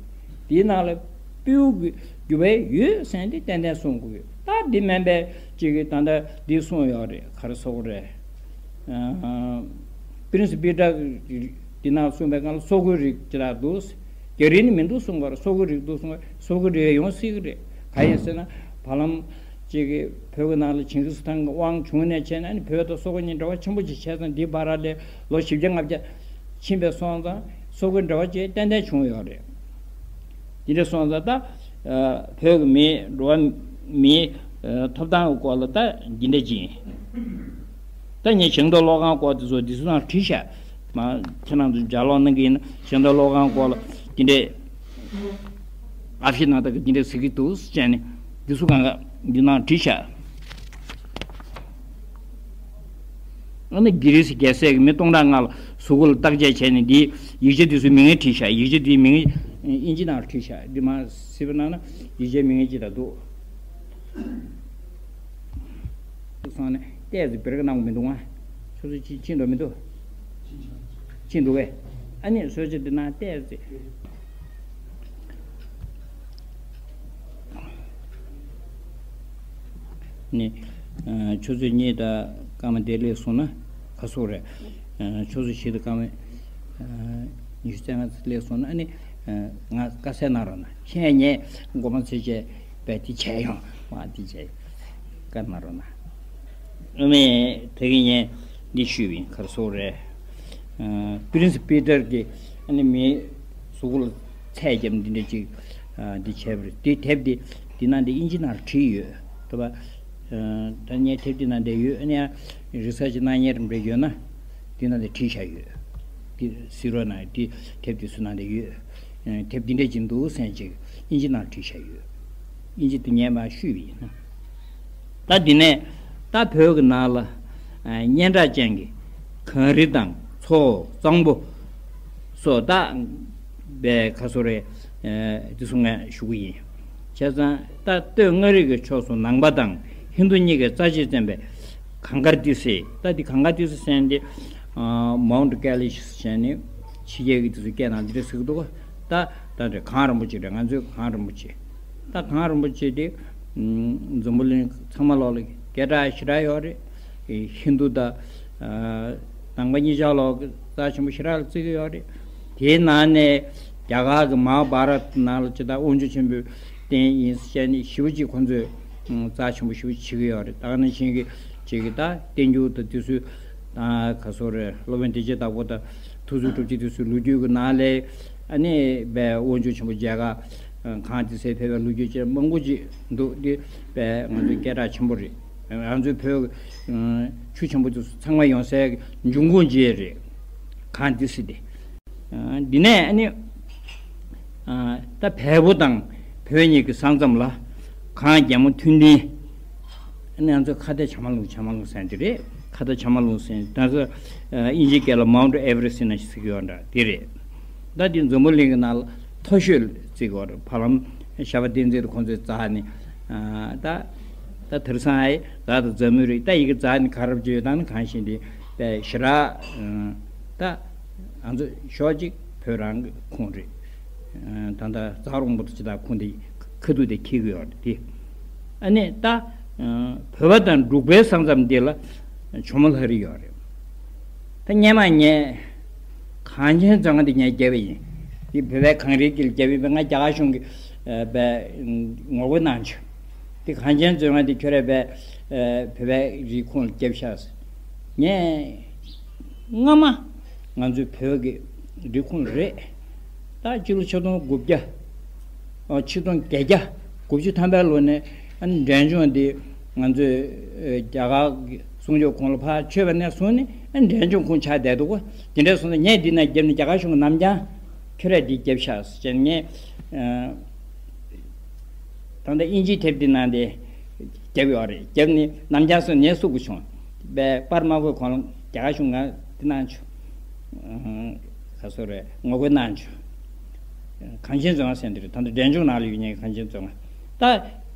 དེའི་ནང་ལ་སྤྲེའུ་གི་རྒྱུ་བས་ཡོད་ཟེར་ཏེ་ཏན་ཏན་གསུང་དགོས་གི། ད་འདི་མིན་པའི་ཅིག་གི་ད་ལྟ་འདི་གསུངས་ཡོད་རེད། ག་རེ་ཟེར་དགོས་རེད། ཨ་པི་རིན་སི་པི་ཏར་འདི་ནང་གསུངས་པའི་སྒང་ལ་སོག་པོའི་རིགས་ཅི་ལ་འདུག་རྒྱ་རིགས་ནི་མི་འདུག་གསུང་གི་རེད། སོག་པོའི་རིགས་འདུག་གསུང་གི་རེད། སོག་པོའི་རིགས་ཡོང་སྲིད་གི་རེད། ག་ཡིན་ཟེར་ན་བར་ལམ་ཅིག་གི་བོད་ཀྱི་ནང་ལ་ཇིང་གིས་ཁཱན་གྱི་དབང་བྱུང་ནས་བྱས་ན་ནི་བོད་དང་སོག་པོ་གཉིས་འབྲེལ་བ་ཆེན་པོ་ཅིག་བྱས་ཙང་། འདི་བར་ལ་ལོ་བཞི་བརྒྱ་ལྔ་བརྒྱ་ཕྱིན་པའི་སོང་ཙང་སོག་པོའི་འབྲེལ་བ་ཅིག་ཏན་ཏན་བྱུང་ཡོད་རེད། འདི་འདྲ་སོང་ཙང་ད་ཨ་བོད་ཀྱི་མིའི་འགྲོ་བ་མིའི་ཨ་ཐོབ་ཐང་གི་སྐོར་ལ་ད་འདི་འདྲ་ཅིག་ཡིན། ད་ངས་ཞིང་འབྲོག་གློག་ཁང་སྐོར་དེ་ཚོ་འདི་ཚོ་ནང་བྲིས་ཤག་མ་ཁྱེད་རང་ཚོ་ལྗགས་ཀློག་གནང་གི་ཡིན་ན་ཞིང་འབྲོག་གློག་ཁང་སྐོར་ལ་འདི་འདྲས་ཨ་ཕྱི་ནང་ད་གི་འདི་འདྲས་ཟེར་གི་འདུག་ཟེར་ནས་འདི་ཚོ་གང་ག་འདི་ནང་བྲིས་ཤག་ཨ་ནི་གྷི་རི་སི་རྒྱལ་སྲས་ཀྱི་མི་སྟོང་ཕྲག་ལྔ་ལ་གཟུགས་པོ་ལ་བརྟག་དཔྱད་བྱས་ནས་འདིའི་ཡིག་ཆ་འདི་ཚོའི་མིང་ངས་བྲིས་ཤག་ཡིག་ཆ་འདིའི་མིང་ཨིན་ཇི་ནང་ལ་བྲིས་ཤག་འདི་མ་སྲིད་པ་ནང་ན་ཡིག་ཆའི་མིང་ངས་ཅི་ལྟར་འདུག་སོང་ནས་ཏོག་ཙམ་བེར་ཀ་གནང་གི་མི་འདུག་ང་། ཁྱོད་ཚོ་ཅི་ཕྱིན་འགྲོ་མི་འདུག་ཕྱིན་འདུག་གས། ཨ་ནི་བཟོས་བྱས་འདི་ན་ཏོག་ཙམ། ནི། ཨ་ཁྱོད་ཚོ་གཉིས་ད་སྐར་མ་དེ་སླེབས་སོང་ན་ག་སོག་རེད། ཨ་ཁྱོད་ཚོ་བཞི་ད་སྐར་མ་ཨ་ཉི་ཤུ་རྩ་ལྔ་སླེབས་སོང་ན་ཨ་ནི་ཨ་ང་དཀའ་སེལ་གནང་རོགས་གནང་། ཁྱེད་ངས་མགོ་མ་ཚོས་བྱས་པས་དེ་བྱས་ཡོང་བ་དེ་བྱས་བཀའ་གནང་རོགས་གནང་། ཨ་མས་དེ་གི་ངས་འདི་ཞུས་པ་ཡིན། ག་རེ་ཟེར་དགོས་རེད། ཨ་པི་རིན་སི་པི་ཏར་གྱིས་ཨ་ནི་མིའི་གཟུགས་པོ་ལ་ཚད་བརྒྱབ་འདི་འདྲ་ཅིག་ཨ་འདི་བྱས་པ་རེད། དེ་དེབ་འདི་འདི་ནང་འདི་ཨིན་ཇི་ནང་ལ་བྲིས་ཡོད། དེ་བ་ཨ་ད་ངས་དེབ་འདི་ནང་འདི་ཡོད། ཨ་ནི་ཡང་རི་སར་ཆི་གནང་མཁན་རིམ་པས་ཡོད་ན་འདི་ནང་འདི་བྲིས་བཞག་ཡོད། འདི་གཟིགས་རོགས་གནང་། འདི་དེབ་འདི་ཚོ་ནང་འདི་ཡོད། ཨ་དེབ་འདི་འདྲ་ཅིག་འདུག་ཟེར་ཅིག་ཨིན་ཇི་ནང་བྲིས་བཞག་ཡོད། ཨིན་ཇི་དེ་ངས་མར་བཤུས་པ་ཡིན། ད་འདི་ནས་ད་བོད་ཀྱི་ནང་ལ་ཨ་སྙན་གྲགས་ཅན་གྱི་གངས་རི་དང་མཚོ་གཙང་པོ་སོགས་ད་བའི་ཁ་སོ་རེ་ཨ་འདི་ཚོ་ངས་ཞུ་གི་ཡིན། བྱས་ཙང་ད་སྟོད་མངའ་རིས་ཀྱི་ཕྱོགས་སུ་ནང་པ་དང་ཧིན་རྡུ་གཉིས་ཀས་རྩ་ཆེར་བརྩམས་པའི་གངྒཱར་ཏི་སེ། ད་འདི་གངྒཱར་ཏི་སེ་ཟེར་འདི་ མའུན་ཊི་ཀེ་ལི་ཤི་ཟེར་ནས་ཕྱི་རྒྱལ་གྱི་དེ་ཚོ་སྐད་ནང་འདི་འདྲ་ཟེར་གི་འདུག་ག་ད་ད་རེད། གངས་རིན་པོ་ཆེ་རེད། ང་ཚོའི་གངས་རིན་པོ་ཆེ། ད་གངས་རིན་པོ་ཆེ་དེ་འཛམ་བུ་གླིང་ཚང་མ་ལོག་ལ་སྐད་གྲགས་ཞེ་དྲག་ཡོད་རེད། ཧིན་རྡུ་དང་དང་པ་གཉིས་ཆར་ལོག་གི་རྩ་ཆེན་པོ་ཞེ་དྲག་ལ་བརྩི་གི་ཡོད་རེད། དེའི་ནང་ནས་རྒྱ་གར་གྱི་མ་ཧཱ་བྷ་རཏ་ནང་ལ་ཇི་ལྟར་དབང་ཕྱུག་ཆེན་པོའི་རྟེན་ཡིན་ཟེར་ནས་ཞེ་པོ་ཅིག་ཁོང་ཚོས་རྩ་ཆེན་པོ་ཞེ་པོ་བྱེད་ཀྱི་ཡོད་རེད། ད་ག་ནང་བཞིན་གྱི་ཅིག་གི་ད་བསྟན་འགྱུར་དང་དེ་ཚོའི་ད་ག་སོ་རེད། སློབ་དཔོན་བདེ་བྱེད་བདག་པོ་དང་ཐུགས་སྲས་གྲུབ་རྗེ་དེ་ཚོའི་ལོ་རྒྱུས་ཀྱི་ནང་ལས་ཨ་ནི་དཔེ་དབང་ཕྱུག་ཆེན་པོ་མཇལ་ཁ་གངས་ཏི་སེ་ཕེབས་པའི་ལོ་རྒྱུས་ཅིག་མང་པོ་ཅིག་འདུག་འདི་དཔེ་ང་ཚོའི་སྐད་གྲགས་ཆེན་པོ་རེད། ང་ཚོའི་བོད་ཆུ་ཆེན་པོ་དེ་ཚོ་ཚང་མ་ཡོང་སའི་འབྱུང་ཁུངས་ཅིག་རེད། གངས་ཏི་སེ་དེ། འདི་ནས་ཨ་ནི་ད་བལ་པོ་དང་བོད་གཉིས་ཀྱི་ས་མཚམས་ལ་གངས་རྒྱལ་མོ་མཐུན་ལྡན། ཨ་ནི་ང་ཚོ་ཁ་བརྡ་བྱ་མ་ལུང་བྱ་མ་ལུང་ཟེར་འདི་རེད། ཁ་བརྡ་བྱ་མ་ལུང་ཟེར་ད་ཚོ་དབྱིན་ཇིའི་སྐད་ལ་མའུན་ཊི་ཨེ་ཝ་རེ་སི་ཟེར་ན་ཟེར་གི་ཡོད་འདྲ་འདི་རེད། ད་འདི་འཛམ་བུ་གླིང་གི་ནང་ལ་མཐོ་ཤོས་བརྩི་གི་ཡོད་རེད། བར་ལམ་ཞྭ་བ་བསྟན་འཛིན་དང་ཁོང་ཚོས་འཛེགས་ནས་ད་ད་དེང་སང་ཨེ་ར་དང་འཛམ་བུ་རེད། ད་ཡི་གེ་འཛེགས་ནས་ག་རེ་བྱས་ཡོད་ད་ནི་གང་ཤེས་འདི་དཔེ་ཞེ་དྲག་ད་ང་ཚོ་ཕྱོགས་གཅིག་བོད་རང་གི་ཁོངས་རེད། ད་ལྟ་རྫ་རོང་པོ་དང་ཇི་ལྟར་ཁོངས་དེ་ཁ་ཐུག་དེ་འཁེལ་གི་ཡོད་རེད་དེ། ཨ་ནི་ད་བོད་པ་དང་འབྲུག་པའི་ས་མཚམས་འདི་ལ་ཇོ་མོ་ལྷ་རི་ཡོད་རེད། ད་སྔོན་མ་ངས་གངས་ཅན་མཛོད་ལྔ་འདི་ངས་བརྒྱབ་པ་ཡིན། འདི་བོད་པའི་གངས་རིའི་དཀྱིལ་བརྒྱབ་ཡིན་པས་ང་རྒྱ་གར་གཞུང་གིས་ཨ་དཔེ་ངོ་རྒོལ་གནང་བྱུང་། འདི་གངས་ཅན་མཛོད་ལྔ་འདི་ཁྱོད་རས་དཔེ་ཨ་བོད་པའི་རིའི་ཁོངས་ལ་བརྒྱབ་ཤག་ཟེར། ངས་སྔ་མ་ང་ཚོའི་བོད་ཀྱི་རི་ཁོངས་རེད། ད་སྤྱི་ལོ་ཆིག་སྟོང་དགུ་བརྒྱ། ཨ་ཆིག་སྟོང་བརྒྱད་བརྒྱ་དགུ་བཅུ་ཐམ་པའི་ལོ་ནས་ཨ་ནི་འབྲས་ལྗོངས་འདི་ང་ཚོས་ཨ་རྒྱ་གར་གྱི་སྲུང་སྐྱོབ་ཁོངས་ལ་ཕར་ཆོད་པ་ནས་བཟུང་ནས་ཨ་ནི་འབྲས་ལྗོངས་ཁོངས་ཆགས་བསྡད་འདུག་གོ། དེ་འདྲ་སོང་ཙང་ངས་འདི་ནས་བརྒྱབ་ནས་རྒྱ་གར་གཞུང་གི་རྣམ་རྒྱལ་ཁྱོད་རས་འདི་བརྒྱབ་ཤག་ཟེར་ནས་ངས་ཨ་ད་ལྟ་དབྱིན་ཇིའི་དེབ་འདི་ནང་དེ་བརྒྱབ་ཡོད་རེད། བརྒྱབ་ནས་རྣམ་རྒྱལ་སོང་ངས་བསུབ་དགོས་བྱུང་། པའི་པར་མ་བཀོད་གོང་ལ་རྒྱ་གར་གཞུང་ང་འདི་གནང་བྱུང་། ག་སོ་རེད། ངོ་རྒོལ་གནང་བྱུང་། གངས་ཅན་མཛོད་ལྔ་ཟེར་འདི་རེད། ད་ལྟ་འབྲས་ལྗོངས་ནང་ལ་ཡོད་མཁན་གྱི་གངས་ཅན་མཛོད་ལྔ། ད་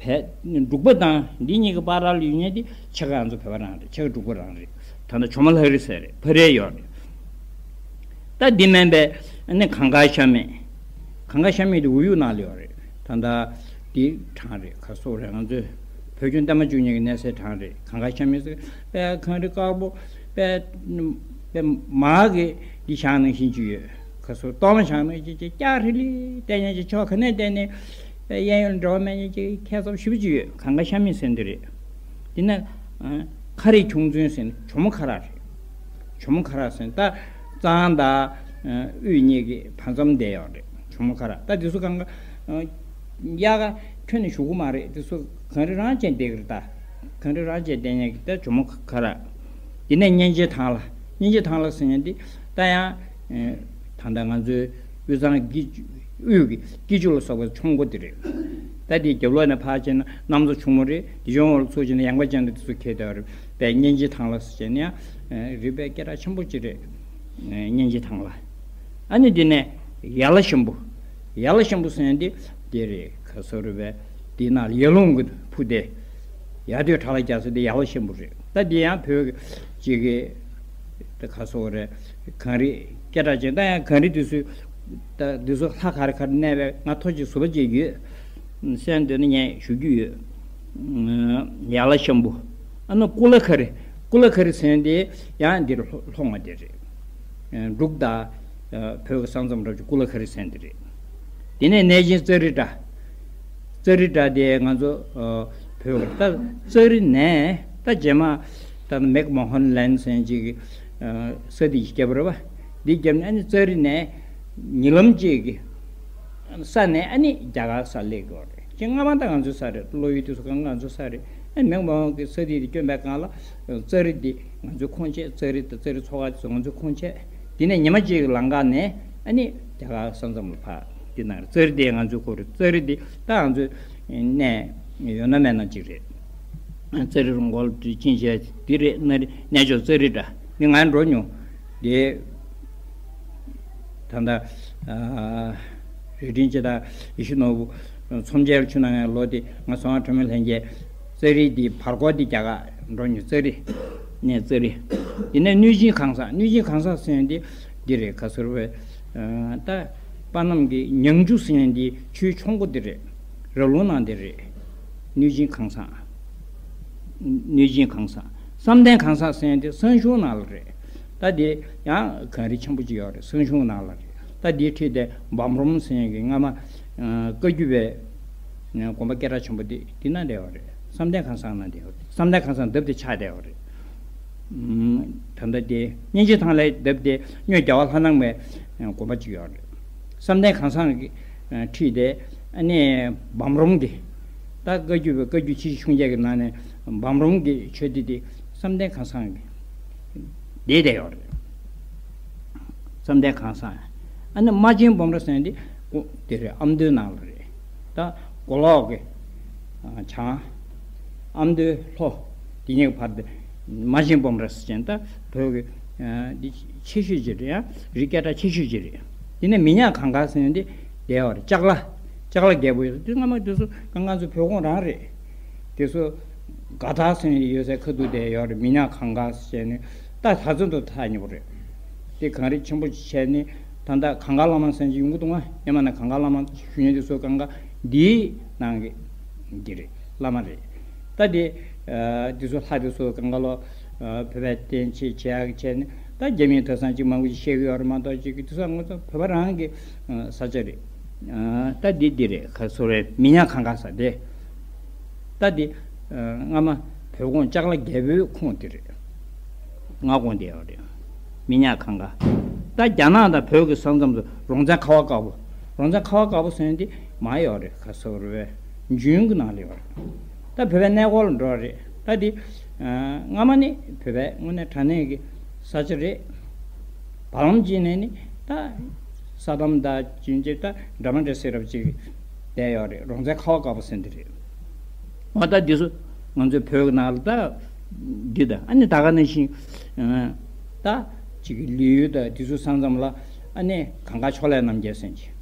བལ་འབྲུག་པ་དང་འདི་གཉིས་ཀྱི་བར་ལ་ཡོད་མཁན་འདི་ཕྱེད་ཀ་ང་ཚོ་བོད་པ་རང་རེད། ཕྱེད་ཀ་འབྲུག་པ་རང་རེད། ད་ལྟ་ཇོ་མོ་ལྷ་རི་ཟེར་རེད། ཕ་རེད་ཡོད་རེད། ད་འདི་མིན་པའི་ཨ་ནི་གངས་དཀར་ཤ་མེད། གངས་དཀར་ཤ་མེད་དེ་དབུས་གཡུ་ནང་ལ་ཡོད་རེད། ད་ལྟ་འདི་གྲངས་རེད། ག་སོ་རེད། ང་ཚོས་བོད་ལྗོངས་བསྟན་པ་བཅུ་གཉིས་ཀྱི་གནས་སའི་གྲངས་རེད། གངས་དཀར་ཤ་མེད་ཟེར་དཔེ་གངས་རི་དཀར་པོ་དཔེ་དཔེ་མ་གི་འདི་བཞག་ནང་བཞིན་ཅིག་ཡོད། ག་སོ་གཏོར་མ་བཞག་ནང་བཞིན་ཅིག་སྐྱ་རི་ལི་བལྟས་ཉན་ཅིག་ཕྱོགས་ག་ནས་བལྟས་ནས་དཔེ་གཡས་གཡོན་འབྲེལ་བ་མེད་ཉན་ཅིག་ཁྱད་མཚར་ཞེ་པོ་ཅིག་ཡོད། གངས་དཀར་ཤ་མེད་ཟེར་འདི་རེད། འདི་ན་ཨ་ཁ་རི་ཁྱུང་བཙུན་ཟེར་ནས་ཇོ་མོ་ཁ་རག་རེད། ཇོ་མོ་ཁ་རག་ཟེར་ནས་ད་གཙང་དང་དབུས་གཉིས་ཀྱི་བར་མཚམས་བསྡད་ཡོད་རེད། ཇོ་མོ་ཁ་རག་ད་འདི་ཚོ་གང་ག་གཡག་ཁྱོན་ནས་ཞུ་གི་མ་རེད། འདི་ཚོ་གངས་རི་རང་ཅན་བསྡད་ཀྱི་རེད། ད་གངས་རི་རང་ཅན་བསྡད་མཁན་གྱི་ད་ཇོ་མོ་ཁ་རག་འདི་ནས་གཉན་ཆེན་ཐང་ལྷ། གཉན་ཆེན་ཐང་ལྷ་ཟེར་མཁན་འདི་ད་ཡང་ད་ལྟ་ང་ཚོའི་དབུས་གཙང་གི་དབུས་ཀྱི་སྐྱིད་ཆུ་ལ་སོགས་པའི་ཆུ་མགོ་དེ་རེད། ད་དེའི་རྒྱབ་ལོགས་ནས་ཕར་ཕྱིན་ན་གནམ་མཚོ་ཕྱུག་མོ་རེད། དེ་ཕྱོགས་ལ་ཚུར་ཕྱིན་ན་ཡངས་པ་ཅན་དུ་དེ་ཚོ་འཁེལ་བསྡད་པ་རེད། པའི་གཉན་ཆེན་ཐང་ལྷ་ཟེར་བྱས་ནས་ཡང་རི་དཔེ་སྐད་གྲགས་ཆེན་པོ་ཅིག་རེད། གཉན་ཆེན་ཐང་ལྷ། ཨ་ནི་དེ་ནས་ཡ་ལ་ཤམ་བུ། ཡ་ལ་ཤམ་བུ་ཟེར་ཡ་འདི་དེ་རེད། ག་སོ་རེད་པས། དེའི་ནང་ལ་ཡར་ཀླུང་གི་ཕུ་དེ། ཡ་སྟོད་བྲག་ལ་རྒྱ་ས་དེ་ཡ་ལ་ཤམ་བུ་རེད། ད་འདི་ཡང་བོད་ཀྱི་ཅིག་གི་ད་ག་སོ་རེད། གངས་རི་སྐད་གྲགས་ཅན། ད་ཡང་གངས་རི་དེ་ཚོའི་ད་དེ་ཚོ་ལྷ་ག་རེ་ག་རེ་གནས་པའི་ང་ཐོ་ཅིག་ཟུར་པ་ཅིག་ཡོད། སེམས་འདོད་ན་ངས་ཞུ་རྒྱུ་ཡོད། ཡ་ལ་ཤམ་བུ། ཨ་ནི་ཀུ་ལ་ཁ་རི། ཀུ་ལ་ཁ་རི་ཟེར་དེ་ཡང་འདིར་ལྷོ་ལྷོ་མ་དེ་རེད། འབྲུག་དང་བོད་ཀྱི་ས་མཚམས་རབ་ཀྱི་ཀུ་ལ་ཁ་རི་ཟེར་དེ་རེད། དེ་ནས་གནས་ཆེན་ཙ་རི་ཏྲ། ཙ་རི་ཏྲ་དེ་ང་ཚོ་བོད་ཀྱི་ད་ཙ་རི་ནས་ད་རྗེས་མ་ད་མེག་མོ་ཧན་ལན་ཟེར་ཅིག་གི་ས་དེ་ཞིག་བརྒྱབ་རེད་པ། འདི་བརྒྱབ་ནས་ཨ་ནི་ཙ་རི་ནས་ཉི་ལམ་ཅིག་གི་ས་ནས་ཨ་ནི་རྒྱ་གར་ས་སླེབས་དགོས་རེད། ཅེས་སྔ་མ་ད་ང་ཚོའི་ས་རེད། ལོ་ཡུལ་དེ་ཚོ་གང་ང་ཚོའི་ས་རེད། ཨ་མེག་མོ་ཧན་གྱི་ས་དེ་དེ་བསྐྱོན་པའི་སྒང་ལ་ཙ་རི་དེ་ང་ཚོའི་ཁོངས་ཆད། ཙ་རི་དང་ཙ་རི་ཚོ་ཁག་དེ་ཚོ་ང་ཚོའི་ཁོངས་ཆད། དེ་ནས་ཉི་མ་གཅིག་གི་ལམ་ཁ་ནས་ཨ་ནི་རྒྱ་གར་ས་མཚམས་ལ་ཕར་དེ་ན་རེད། ཙ་རི་དེ་ང་ཚོའི་ཁོངས་རེད། ཙ་རི་དེ་ད་ང་ཚོའི་གནས་ཡོད་ན་མེད་ན་གཅིག་རེད། ཙ་རི་རོང་ཁོག་ལ་ཅིང་བྱས་དེ་རེད། གནས་གནས་མཆོག་ཙ་རི་ཏྲ་འདི་ང་འགྲོ་མྱོང་། དེ་ད་ལྟ་ཨ་རི་ཀྲིན་ཅི་དང་ཡེ་ཤེས་ནོར་བུ་ཚོམས་ཆེན་ཆུ་ནང་ལོ་དེ་ང་གསང་བ་ཁྲོ་མོའི་ལྷན་རྒྱས་ཙ་རི་དེ་བར་སྐོར་དེ་རྒྱ་གར་འགྲོ་མྱོང་། ཙ་རི། ནས་ཙ་རི། དེ་ནས་གནོད་སྦྱིན་གང་ཟག་གནོད་སྦྱིན་གང་ཟག་ཟེར་ཡང་དེ་འདི་རེད། ག་ཟེར་བས། ད་པ་ནམ་གྱི་ཉང་ཆུ་ཟེར་ཡང་དེ་ཆུའི་ཆུ་མགོ་འདི་རེད། ར་ལུང་ནང་འདི་རེད། གནོད་སྦྱིན་གང་ཟག་གནོད་སྦྱིན་གང་ཟག་བསམ་གཏན་གང་ཟག་ཟེར་ཡང་དེ་སང་གཞུང་ནང་ལ་རེད། ད་དེ་ཡང་གངས་རི་ཆེན་པོ་ཅིག་ཡོད་རེད། སང་གཞུང་ནང་ལ་རེད། ད་དེའི་འཁྲིས་དེ་བམ་རོམ་ཟེར་ཡང་གི་སྔ་མ་བཀའ་བརྒྱུད་པའི་དགོན་པ་སྐད་གྲགས་ཆེན་པོ་དེ་དེ་ན་བསྡད་ཡོད་རེད། བསམ་གཏན་གང་ཟག་ན་བསྡད་ཡོད་རེད། བསམ་གཏན་གང་ཟག་འདབས་དེ་ཆགས་བསྡད་ཡོད་རེད། ད་ལྟ་དེ་གཉན་ཆེན་ཐང་ལའི་འདབས་དེ་སྨྱོ་རྒྱལ་བ་ལྷ་ནང་མའི་དགོན་པ་ཅིག་ཡོད་རེད། བསམ་གཏན་གང་ཟག་གི་ཁྲིད་དེ་ཨ་ནི་བམ་རོམ་གྱི་ད་བཀའ་བརྒྱུད་པའི་བཀའ་བརྒྱུད་ཆེ་ཆུང་བརྒྱད་ཀྱི་ནང་ནས་བམ་རོམ་གྱི་ཆོས་སྡེ་དེ་བསམ་གཏན་གང་ཟག་གི་སྡེ་དེ་ཡོད་རེད། བསམ་གཏན་གང་ཟག་ཨ་ནི་རྨ་ཆེན་སྤོམ་ར་ཟེར་འདི་དེ་རེད། ཨ་མདོའི་ནང་ལ་རེད། ད་མགོ་ལོག་གི་བྱང་ཨ་མདོའི་ལྷོ་དེ་གཉིས་ཀྱི་བར་དུ་རྨ་ཆེན་སྤོམ་ར་ཟེར་ཅན་ད་བོད་ཀྱི་འདི་ཆེ་ཤོས་ཅིག་རེད། ཡང་རི་སྐད་གྲགས་ཆེ་ཤོས་ཅིག་རེད། དེ་ནས་མི་ཉག་གངས་དཀར་ཟེར་འདི་དེ་ཡོད་རེད། ལྕགས་ལ་ལྕགས་ལ་རྒྱལ་པོ་ཡོད་རེད། དེ་སྔ་མ་དེ་ཚོ་ང་ཚོ་བོད་ཁོངས་རང་རེད། དེ་ཚོ་དགའ་ཐག་ཟེར་ཡོད་སའི་ཁ་ཐུག་དེ་ཡོད་རེད། མི་ཉག་གངས་དཀར་ཟེར་ནས་ད་ད་ཚོད་དུ་ཐག་ཉེ་པོ་རེད། དེ་གངས་རི་ཆེན་པོ་བྱས་ནས་ད་ལྟ་གངས་དཀར་བླ་མ་ཟེར་གྱི་ཡོང་གི་འདུག་ང་། སྔོན་མ་ན་གངས་དཀར་བླ་མ་ཞུ་མཁན་དེ་ཚོ་གངས་དཀར་འདིའི་ནང་གི་འདི་རེད། བླ་མ་རེད། ད་དེ་དེ་ཚོ་ལྷ་དེ་ཚོ་གངས་དཀར་ལོ་བོད་པའི་རྟེན་ཆེ་བྱེད་ཡག་བྱས་ནས་ད་རྒྱ་མིའི་ཐོས་བསམ་ཅིག་མང་པོ་ཞིག་བཤད་གི་ཡོད་རེད་མ་གཏོགས། ཅིག་གི་དེ་ཚོ་ང་ཚོ་བོད་པ་རང་གི་ས་ཆ་རེད། ད་འདི་འདི་རེད། ག་ཚོད་རེད། མི་ཉག་གངས་དཀར་ས་དེ། ད་འདི་སྔ་མ་བོད་ཁོངས་ལྕགས་ལ་རྒྱལ་པོའི་ཁོངས་དེ་རེད། མངའ་ཁོངས་དེ་ཡོད་རེད། མི་ཉག་གངས་དཀར། ད་རྒྱ་ནག་དང་བོད་ཀྱི་ས་མཚམས་སུ་རོང་བཙན་ཁ་བ་དཀར་པོ། རོང་བཙན་ཁ་བ་དཀར་པོ་ཟེར་ཡང་དེ་མར་ཡོད་རེད། ག་ཚོད་རེད། འཇུན་གྱི་ནང་ལ་ཡོད་རེད། ད་བོད་པའི་གནས་སྐོར་ལ་འགྲོ་རེད། ད་འདི་སྔ་མ་ནི་བོད་པའི་དངོས་གནས་དྲང་གནས་ཀྱི་ས་ཆ་རེད། བར་ལམ་གཅིག་ནས་ནི་ད་ས་དམ་དང་ཅིན་ཅི་ད་འདྲ་མ་འདྲ་ཟེར་རབས་ཅིག་བསྡད་ཡོད་རེད། རོང་བཙན་ཁ་བ་དཀར་པོ་ཟེར་འདི་རེད། འོ་ད་འདི་ཚོ་ང་ཚོའི་བོད་ཀྱི་ནང་ལ་ད་འདི་ད་ཨ་ནི་ད་ག་ནང་བཞིན་ད་ཅིག་གི་ལི་ཡུལ་ད་འདི་ཚོ་ས་མཚམས་ལ་ཨ་ནི་གངས་དཀར་ཕྱོགས་ལས་རྣམ་རྒྱལ་ཟེར་གྱི།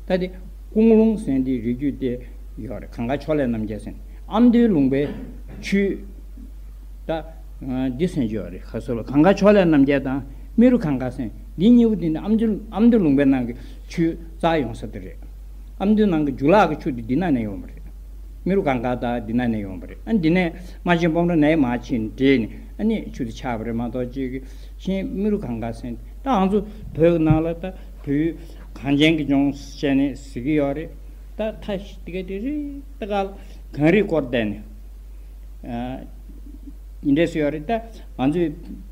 ད་དེ་ཀུང་ལུང་ཟེར་འདི་རི་རྒྱུད་དེ་ཡོད་རེད། གངས་དཀར་ཕྱོགས་ལས་རྣམ་རྒྱལ་ཟེར། ཨ་མདོའི་ལུང་པའི་ཆུ་ད་འདི་ཟེར་གྱི་ཡོད་རེད། ག་ཚོད་ལ་གངས་དཀར་ཕྱོགས་ལས་རྣམ་རྒྱལ་དང་རྨེ་རུ་གངས་དཀར་ཟེར་འདི་གཉིས་པོ་དེ་ནི་ཨ་མདོ་ཨ་མདོ་ལུང་པའི་ནང་གི་ཆུ་རྩ་ཡོང་ས་དེ་རེད། ཨ་མདོའི་ནང་གི་འཇུ་ལག་གི་ཆུ་དེ་འདི་ནང་ནས་ཡོང་བ་རེད། རྨེ་རུ་གངས་དཀར་དང་འདི་ནང་ནས་ཡོང་བ་རེད། ཨ་འདི་ནས་རྨ་ཆེན་སྤོམ་ར་ནས་མར་ཕྱིན་འདྲེས་ནས་ཨ་ནི་ཆུ་དེ་ཆགས་པ་རེད་མ་གཏོགས། ཅིག་གི་གཞན་རྨེ་རུ་གངས་དཀར་ཟེར་ད་ང་ཚོ་བོད་ནང་ལ་ད་བོད་གངས་ཅན་གྱི་ལྗོངས་ཟེར་ནས་ཟེར་གྱི་ཡོད་རེད། ད་ད་དེ་ག་དེ་རེད། ད་ག་ལ་གངས་རིས་བསྐོར་བསྡད་ནས། ཡིན་འདྲ་སུ་ཡོད་རེད། ད་ང་ཚོས་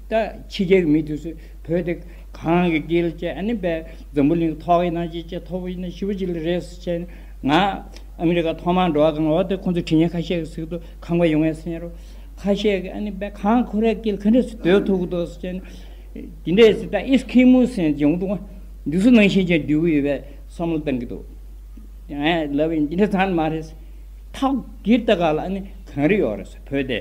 ད་ཕྱི་རྒྱལ་གྱི་མི་དེ་ཚོས་བོད་དེ་གངས་ཀྱི་དཀྱིལ་བཅས་ཨ་ནི་བས་འཛམ་བུ་གླིང་ཐོག་ཡིན་ན་ཅི་བཅས་མཐོ་པོ་ཡིན་ན་ཞེ་པོ་ཅིག་ལ་རེད་ཟེར་བྱས་ནས། ང་ཨ་མི་རི་ཀ་ཐོག་མར་འགྲོ་བ་གང་འོ་དེ་ཁོང་ཚོ་དྲི་ཉན་ཁ་ཤས་ཀྱིས་ཟེར་གི་འདུག་ཁང་པ་ཡོང་ངེས་ཟེར་རོ། ཁ་ཤས་ཀྱིས་ཨ་ནི་བས་གངས་ཁོ་རའི་དཀྱིལ་ག་འདྲ་སེ་སྡོད་ཐུབ་ཀྱི་འདུག་ཟེར་བྱས་ནས། དེ་འདྲས་སེ་ད་ཨེས་ཁི་མོ་ཟེར་ནས་ཡོང་འདུག་ག་འདི་ཚོ་ནང་བཞིན་ཅན་སྡོད་ཀྱི་ཡོད་པའི་བསམ་བློ་བཏང་གི་འདུག་ངས་ལབ་ཡིན། འདི་འདྲ་ཙང་མ་རེད། ཐག་གིར་ལྟ་ག་ལ་ཨ་ནི་གངས་རི་ཡོད་རེད་ཟེར། བོད་དེ་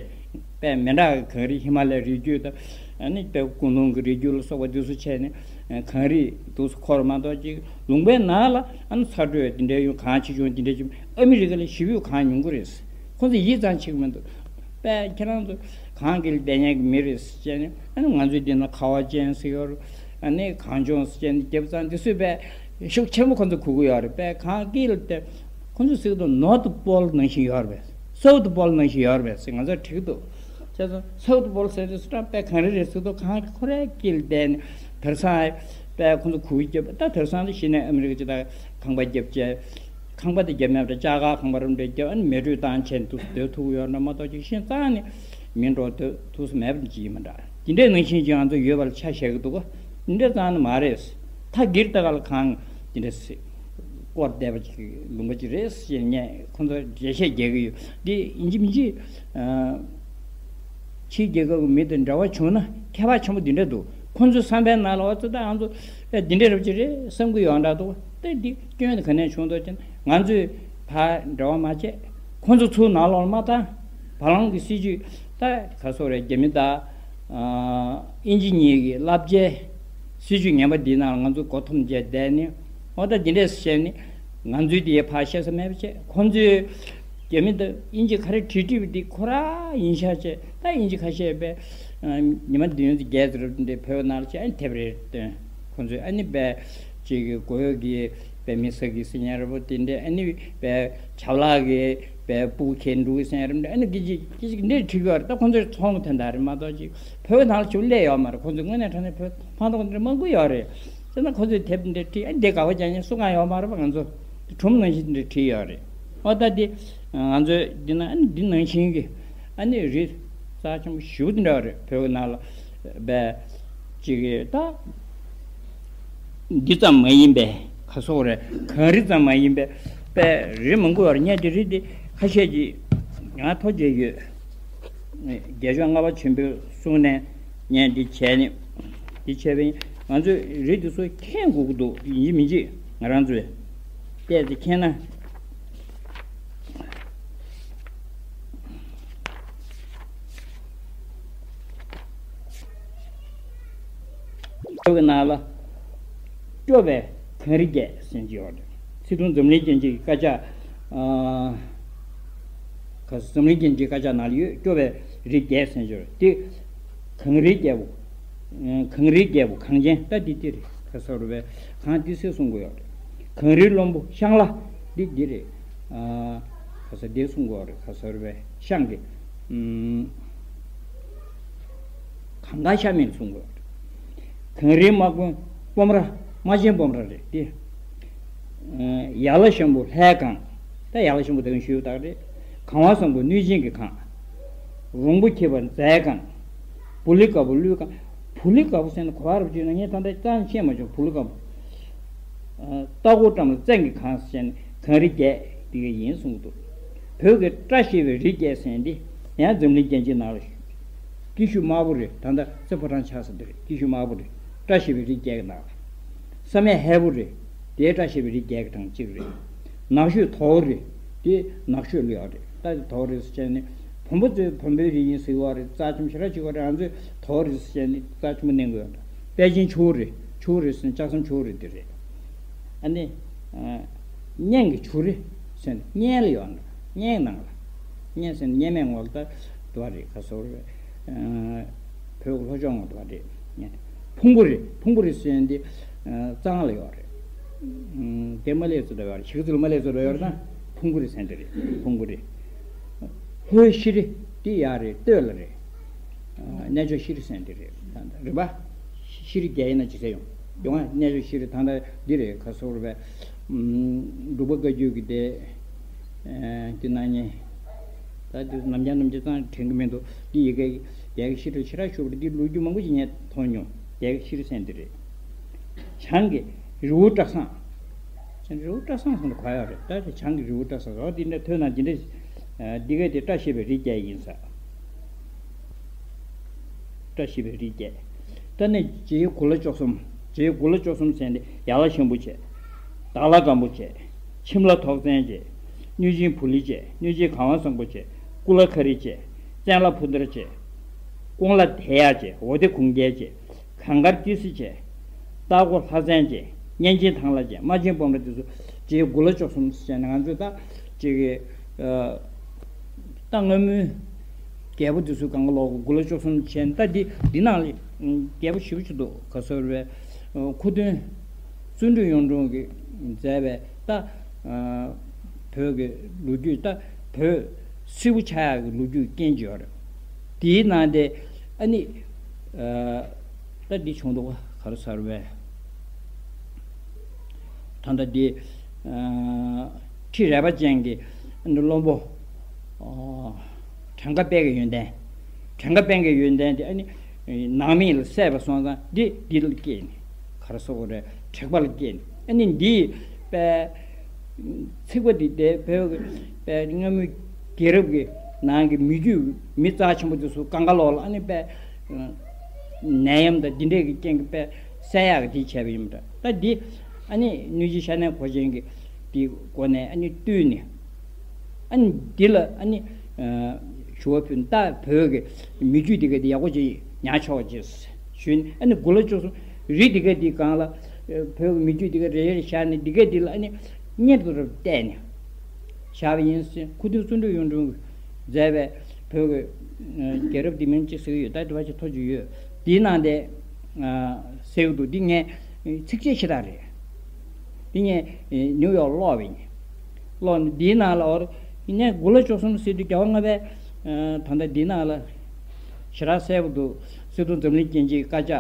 དཔེ་མི་འདྲ་གི་གངས་རི། ཧི་མ་ལའི་རི་རྒྱུད་དང་ཨ་ནི་དཔེ་ཀུན་ལུང་གི་རི་རྒྱུད་ལ་སོགས་པ་འདི་ཚོ་བྱས་ནས་གངས་རི་འདུག་སེ་འཁོར་མ་གཏོགས། ཅིག་ལུང་པའི་ནང་ལ་ཨ་ནི་ཚ་དྲོད་འདི་འདྲའི་ཡོང་། གངས་ཆེ་ཆུང་འདི་འདྲའི་ཆེ། ཨ་མི་རི་ཀ་ལ་ཞེ་པོ་གངས་ཉུང་གི་རེད་ཟེར། ཁོང་ཚོ་ཡིད་ཙང་ཆེས་ཀྱི་མི་འདུག་དཔེ་ཁྱེད་རང་ཚོ་གངས་དཀྱིལ་བསྡད་མཁན་གྱི་མི་རེད་ཟེར་བྱས་ནས། ཨ་ནི་ང་ཚོའི་འདི་ན་ཁ་བ་ཅན་ཟེར་ཡོད་རེད། ཨ་ནི་གངས་ལྗོངས་ཟེར་བྱས་ནས་རྒྱབ་ཙང་འདི་ཚོས་དཔེ་ཤུགས་ཆེན་པོ་ཁོང་ཚོ་གུ་གུ་ཡོད་རེད། དཔེ་གངས་དཀྱིལ་དེ་ཁོང་ཚོས་ཟེར་གི་འདུག་ནོར་ཐི་པོལ་ནང་བཞིན་ཡོད་རེད་པས། སའུ་ཐི་པོལ་ནང་བཞིན་ཡོད་རེད་པས་ཟེར། ང་ཚོར་དྲིས་གི་འདུག་བྱས་ཙང་སའུ་ཐི་པོལ་ཟེར་དུས་སུ་ད་དཔེ་གངས་རི་རེད་ཟེར་གི་འདུག་གངས་ཁོ་རའི་དཀྱིལ་བསྡད་ནས་དེང་སང་དཔེ་ཁོང་ཚོ་གུ་གུ་རྒྱབ། ད་དེང་སང་དུ་གཞི་ནས་ཨ་མི་རི་ཀ་ཅིག་ད་ཁང་པ་རྒྱབ་བྱས། ཁང་པ་དེ་རྒྱབ་མེད་པར་ལྕགས་མཁར་ཁང་པ་རུ་འདྲ་རྒྱབ། ཨ་ནི་མེ་དྲོད་བཏང་བྱས་འདུག་སྡོད་ཐུབ་ཡོད་ན་མ་གཏོགས། ཅིག་ཤིང་རྩ་ནས་མི་འགྲོ་སྡོད་ཐུབ་ས་མེད་པ་ཅིག་ཡིན་མ་འདྲ། དེ་འདྲའི་ནང་བཞིན་ཅིག་ང་ཚོ་ཡོད་པ་ལ་ཆ་བཞག་གི་འདུག་ག་འདི་འདྲ་ཙང་ནི་མ་རེད། ཐག་གིར་ལྟ་ག་ལ་གངས་འདི་འདྲ་སེ་བསྐོར་བསྡད་པ་ཅིག་ལུང་པ་ཅིག་རེད་ཟེར་ནས་ཁོང་ཚོ་འགྲེལ་བཤད་རྒྱག་གི་ཡོད། འདི་ཡིན་གཅིག་མིན་གཅིག་ཕྱིའི་རྒྱལ་ཁབ་ཀྱི་མི་དང་འབྲེལ་བ་བྱུང་ན་ཁྱད་པར་ཆེན་པོ་འདི་འདྲ་འདུག་ཁོང་ཚོའི་བསམ་པའི་ནང་ལ་འོ་ཙི་ད་ང་ཚོ་ཨེ་འདི་འདྲ་རབ་ཅིག་རེད་བསམ་གི་ཡོད་འདྲ་འདུག་དེ་འདི་སྐྱོན་དེ་ག་ནས་བྱུང་འདུག་ཅེ་ན། ང་ཚོས་ཕར་འབྲེལ་བ་མ་བྱས། ཁོང་ཚོ་ཚུར་ནང་ལོགས་ལ་མ་བཏང་། བ་ལང་གི་སྲིད་ཇུས་ད་ག་སོག་རེད། རྒྱ་མི་དང་ཨ་དབྱིན་ཇི་གཉིས་ཀྱི་བསླབ་བྱའི་སྲིད་ཇུས་ངན་པ་འདིའི་ནང་ལ་ང་ཚོ་མགོ་འཐོམས་བྱས་བསྡད་ནས། འོ་ད་འདི་འདྲས་བཤད་ནས་ང་ཚོའི་དེ་ཕར་བཤད་ས་མེད་པ་བྱས། ཁོང་ཚོས་རྒྱ་མི་དང་དབྱིན་ཇི་ག་རེ་བྲིས་བྲིས་པ་འདི་ཁོ་རང་ཡིན་ཤག་བྱས། ད་དབྱིན་ཇི་ཁ་ཤས་པས་ ཉི་མ་བདུན་བརྒྱད་ཙམ་འདྲ་བོད་ནང་ལ་ཅིག་ཨ་ནི་དེབ་རེ་བཏོན། ཁོང་ཚོས་ཨ་ནི་བས་ཅིག་གི་གོ་ཡོད་ཀྱི་བས་མི་ས་གི་སི་ཉ་ར་བོ་དེ་འདྲ་ཨ་ནི་བས་ཇབ་ལག་གི་བས་སྤུ་གུ་ཁྱེར་འགྲོ་གི་སི་ཉ་ར་འདྲ་ཨ་ནི་གི་ཅིག་གི་ཅིག་འདྲ་ཁྲིད་ཀྱི་ཡོད་རེད། ད་ཁོང་ཚོས་ཚོང་དོན་དག་རེད་མ་གཏོགས་ཅིག་བོད་ནང་ལ་ཅིག་སླེབས་ཡོད་མ་རེད། ཁོང་ཚོས་དངོས་གནས་དྲང་གནས་བོད་ཕན་ཐོགས་འདྲ་མང་པོ་ཡོད་རེད། བྱས་ན་ཁོ་ཚོས་དེབ་འདི་བྲིས། ཨ་འདི་དགའ་བ་རྒྱག་མཁན་སུ་གང་ཡོད་མ་རེད་པ། ང་ཚོ་སྒྲུང་ནང་བཞིན་འདི་བྲིས་ཡོད་རེད། ཨོ་ད་འདི་ང་ཚོས་འདི་ན་ཨ་ནི་འདི་ནང་བཞིན་གྱི་ཨ་ནི་རིགས་རྩ་ཆེན་པོ་ཞེ་པོ་འདི་འདྲ་བ་རེད། བོད་ནང་ལ་བས་ཅིག་གི་ད་འདི་ཙམ་མ་ཡིན་པའི་ག་སོག་རེད། གངས་རི་ཙམ་མ་ཡིན་པའི་པས་རི་མང་པོ་ཡོད་རེད། ངས་འདི་རིགས་འདི་ཁ་ཤས་ཀྱིས་ང་ཐོ་བརྒྱབ་ཡོད། རྒྱལ་མཆོག་ལྔ་པ་ཆེན་པོའི་གསུང་ནས་ངས་འདི་བྱས་ནས་འདི་བྱས་པ་ཡིན། ང་ཚོས་རིགས་འདི་ཚོ་མཁྱེན་དགོས་ཀྱི་འདུག་ཡིན་གཅིག་མིན་གཅིག་ང་རང་ཚོས་བལྟས་ཏེ་མཁྱེན་ན། བོད་ཀྱི་ནང་ལ་སྐྱོ་བའི་གངས་རི་བརྒྱད་ཟེར་གྱི་ཡོད་རེད། ཚིག་དྲུག་འཛམ་གླིང་རྒྱན་གྱི་དཀར་ཆག་ཨ། ག་ས་འཛམ་གླིང་རྒྱན་གྱི་དཀར་ཆག་ནང་ལ་ཡོད། སྐྱོ་བའི་རི་བརྒྱད་ཟེར་གྱི་ཡོད་རེད། དེ་གངས་རིའི་རྒྱལ་པོ། གངས་རིའི་རྒྱལ་པོ་གངས་ཅན་ད་འདི་འདི་རེད། ག་ས་རུ་བའི་གངས་ཏི་སེ་གསུང་གི་ཡོད་རེད། གངས་རིའི་བློན་པོ་ཤང་ལ་འདི་འདི་རེད། ཨ། ག་ས་འདི་གསུང་གི་ཡོད་རེད། ག་ས་རུ་བའི་ཤང་གི་ཨུམ། གངས་དཀར་ཤ་མེད་གསུང་དགོས། གངས་རིའི་དམག་དཔོན་སྤོམ་ར་རྨ་ཆེན་སྤོམ་ར་རེད་དེ། ཡ་ལ་ཞང་པོ་ལྷའི་གངས། ད་ཡ་ལ་ཞང་པོ་དེ་ག་ཞུས་དག་རེད། གངས་བ་བཟང་པོ་གནོད་སྦྱིན་གྱི་གངས། རོང་པོ་ཁྱི་པ་མཛའི་གངས། བུ་ལི་དཀར་པོ་ཀླུའི་གངས། བུ་ལི་དཀར་པོ་ཟེར་ན་ག་བ་རེད་ཅེ་ན་ངས་ད་ལྟ་ཙང་ཤེས་མ་བྱུང་། བུ་ལི་དཀར་པོ། ལྟ་སྒོ་བཀྲམ་ལ་བཙན་གྱི་གངས་ཟེར་ནས་གངས་རི་བརྒྱད་དེ་ག་ཡིན་གསུངས་འདུག་བོད་ཀྱི་བཀྲ་ཤིས་པའི་རི་བརྒྱད་ཟེར་འདི་ཡང་འཛམ་གླིང་རྒྱན་ཆའི་ནང་ལ་སྐྱིད་ཤོད་དམར་པོ་རེད། ད་ལྟ་རྩེ་ཕོ་བྲང་ཆགས་ས་འདི་རེད། སྐྱིད་ཤོད་དམར་པོ་རེད། བཀྲ་ཤིས་པའི་རི་བརྒྱད་ཀྱི་ནང་ལ། བསམ་ཡས་ཧས་པོ་རེད། དེའི་བཀྲ་ཤིས་པའི་རི་བརྒྱད་ཀྱི་གྲངས་གཅིག་རེད། ནག་ཤོད་དོ་རེད། དེ་ནག་ཤོད་ལ་ཡོད་རེད། ད་དེ་དོ་རེད་ཟེར་བྱས་ནས་བོན་པོ་ཚོས་བོན་པོའི་རི་ཡིན་ཟེར་བ་རེད། རྩ་ཆེན་པོ་ཞེ་དྲག་ཅིག་བ་རེད། ང་ཚོས་དོ་རེད་ཟེར་བྱས་ནས་རྩ་ཆེན་པོ་གནང་གི་ཡོད་རེད། པད་ཆེན་ཆུ་བོ་རེད། ཆུ་བོ་རེད་ཟེར་ན་ལྕགས་ཟམ་ཆུ་བོ་རེད་དེ་རེད། ཨ་ནི། གཉན་གྱི་ཆུ་རེད་ཟེར་ན་གཉན་ལ་ཡོད་ན་གཉན་ནང་ལ། གཉན་ཟེར་ན་གཉན་མའི་ངོ་ལ་ད་དུ་བ་རེད། ག་སོ་རེད། བོད་ཀྱི་ལྷོ་ཕྱོགས་ངོ་དུ་བ་རེད། ཕུང་པོ་རེད། ཕུང་པོ་རེད་ཟེར་ན་འདི་གཙང་ལ་ཡོད་རེད། དེ་མ་ལས་ཚོ་འདྲ་ཡོད་རེད། ཞིག་ཚུལ་མ་ལས་ཚོ་འདྲ་ཡོད་རེད་ན་ཕུང་པོ་རེད་ཟེར་འདི་རེད། ཕུང་པོ་རེད། ལྷོའི་ཤི་རི་དེ་ཡག་རེད། སྟོད་ལ་རེད། གནས་མཆོག་ཤི་རི་ཟེར་འདི་རེད། རེད་པ། ཤི་རི་བརྒྱད་ཡིན་ན་ཅི་ཟེར་ཡོང་། ཡོང་ང་གནས་མཆོག་ཤི་རི་ད་ལྟ་འདི་རེད། ག་སོ་རེད་པས། འབྲུག་པ་བཀའ་བརྒྱུད་ཀྱི་དེ། དེ་ན་ཉེ། ད་དེ་ནམ་རྒྱང་ནམ་རྒྱང་ཙང་དྲན་གི་མི་འདུག་འདི་ཡི་གེ་རྒྱ་གི་ཤི་རི་ཞེ་དྲག་ཤོར་བ་རེད། འདི་ལོ་རྒྱུས་མང་པོ་ཞིག་ངས་མཐོང་མྱོང་། རྒྱ་གི་ཤི་རི་ཟེར་འདི་རེད། བྱང་གི་རི་བོ་བཀྲ་བཟང་། བྱང་གི་རི་བོ་བཀྲ་བཟང་ཟེར་ན་ག་ཡོད་རེད། ད་དེ་བྱང་གི་རི་བོ་བཀྲ་བཟང་ཟེར་བ་འདི་འདྲ་ཐོས་ན་འདི་འདྲ། འདི་ག་དེ་བཀྲ་ཤིས་པའི་རི་བརྒྱད་ཡིན་ས། བཀྲ་ཤིས་པའི་རི་བརྒྱད། ད་ནི་རྗེ་གུ་ལ་བཅུ་གསུམ། རྗེ་གུ་ལ་བཅུ་གསུམ་ཟེར་ནས་ཡ་ལ་ཞང་པོ་བྱས། དྭགས་ལྷ་སྒམ་པོ་བྱས། ཁྱིམ་ལྷ་ཐོག་བཙན་བྱས། གནོད་སྦྱིན་བུ་ལི་བྱས། གནོད་སྦྱིན་གངས་བ་བཟང་པོ་བྱས། སྐུ་ལྷ་ཁ་རི་བྱས། བཙན་ལྷ་ཕུ་ཐར་བྱས། ཀོང་ལྷ་དེ་ཡག་བྱས། འོ་དེ་གུང་རྒྱལ་བྱས། གངས་དཀར་ཏི་སེ་བྱས། རྟ་མགོ་ལྷ་བཙན་བྱས། གཉན་ཆེན་ཐང་ལྷ་བྱས། རྨ་ཆེན་སྤོམ་ར། དེ་ཚོ་རྗེ་གུ་ལ་བཅུ་གསུམ་ཟེར་ནས་ང་ཚོས་ད་ཅིག་གི་ད་སྔ་མོའི་རྒྱལ་པོ་དེ་ཚོའི་སྒང་ག་ལོག་གི་གུ་ལ་བཅུ་གསུམ་བྱས་ནས། ད་འདི་འདི་ནང་ལ་རྒྱལ་པོ་ཞེ་པོ་ཅིག་འདུག་ག་སོ་རེད་པས། ཁུ་སྟོན་བརྩོན་འགྲུས་གཡུང་དྲུང་གིས་མཛད་པའི་ད་བོད་ཀྱི་ལོ་རྒྱུས། ད་བོད་སིལ་བུ་ཆགས་ཡག་གི་ལོ་རྒྱུས་རྐྱེན་ཅིག་ཡོད་རེད། དེའི་ནང་དེ་ཨ་ནི། ད་འདི་བྱུང་འདུག་ག་ག་རེ་ཟེར་བས། ད་ལྟ་འདི་ཁྲི་རལ་པ་ཅན་གྱི་ཨ་ནི་བློན་པོ། བྲན་ཁ་དཔལ་གྱི་ཡོན་ཏན། བྲན་ཁ་དཔལ་གྱི་ཡོན་ཏན་དེ་ཨ་ནི་ནང་མི་ལ་སྲེད་པ་སོང་ཙང་འདི་འདི་ལ་སྐྱེས་ནས་ག་རེ་ཟེར་དགོས་རེད། དྲེགས་པ་ལ་སྐྱེས་ནས་ཨ་ནི་འདི་དཔལ། ཚིག་པ་འདི་དེ་བོད་ཀྱི་དཔལ་སྔ་མོའི་རྒྱལ་རབས་ཀྱི་ནང་གི་མི་རྒྱུད་མི་རྩ་ཆེན་པོ་དེ་ཚོ་སྒང་ག་ལོག་ལ་ཨ་ནི་དཔལ་ནད་ཡམས་དང་འདི་འདྲས་ཀྱི་རྐྱེན་གྱིས་དཔལ་བསད་ཡག་གི་འདི་བྱས་པ་ཡིན་པ་འདྲ། ད་འདི་ཨ་ནི་གནོད་སྦྱིན་ཤ་ནའི་གོ་ཆེན་གྱི་འདི་སྒོ་ནས་ཨ་ནི་བཏུལ་ནས་ཨ་ནི་འདི་ལ་ཨ་ནི་ཞུ་བ་ཕུལ། ད་བོད་ཀྱི་མི་རྒྱུད་འདི་ག་འདི་ཡག་པོ་ཅིག་ཉར་ཆོག་ཅེས་ཞུས་ནས་ཨ་ནི་གུ་ལ་བཅུ་གསུམ་རི་འདི་ག་འདི་སྒང་ལ་བོད་ཀྱི་མི་རྒྱུད་འདི་ག་རེ་རེ་བཞག་ནས་འདི་ག་འདི་ལ་ཨ་ནི་གཉེར་དུ་རུ་བལྟས་ནས་བཞག་པ་ཡིན་ཟེར། ཁུ་སྟོན་བརྩོན་འགྲུས་གཡུང་དྲུང་གིས་མཛད་པའི་ བོད་ཀྱི་རྒྱལ་རབས་འདི་མིང་གཅིག་ཟེར་གྱི་ཡོད། ད་དེ་བ་ཅིག་ཐོ་ཅིག་ཡོད། དེའི་ནང་དེ་ཟེར་གྱི་འདུག། འདི་ངས་ཚིགས་བཅད་ཞེ་དྲག་རེད། འདི་ངས་ནིའུ་ཡོག་ཀློག་པ་ཡིན། ཀློག་ནས་འདིའི་ནང་ལ་འོར་ངས་དགུ་ལོ་བཅུ་གསུམ་ཟེར་དུས་རྒྱལ་བ་ལྔ་པས་ད་ལྟ་འདིའི་ནང་ལ་ཞེ་དྲག་གསལ་པོ་འདུག། སི་ཏུ་འཛམ་གླིང་སྐྱེ་འཆིའི་དཀར་ཆག་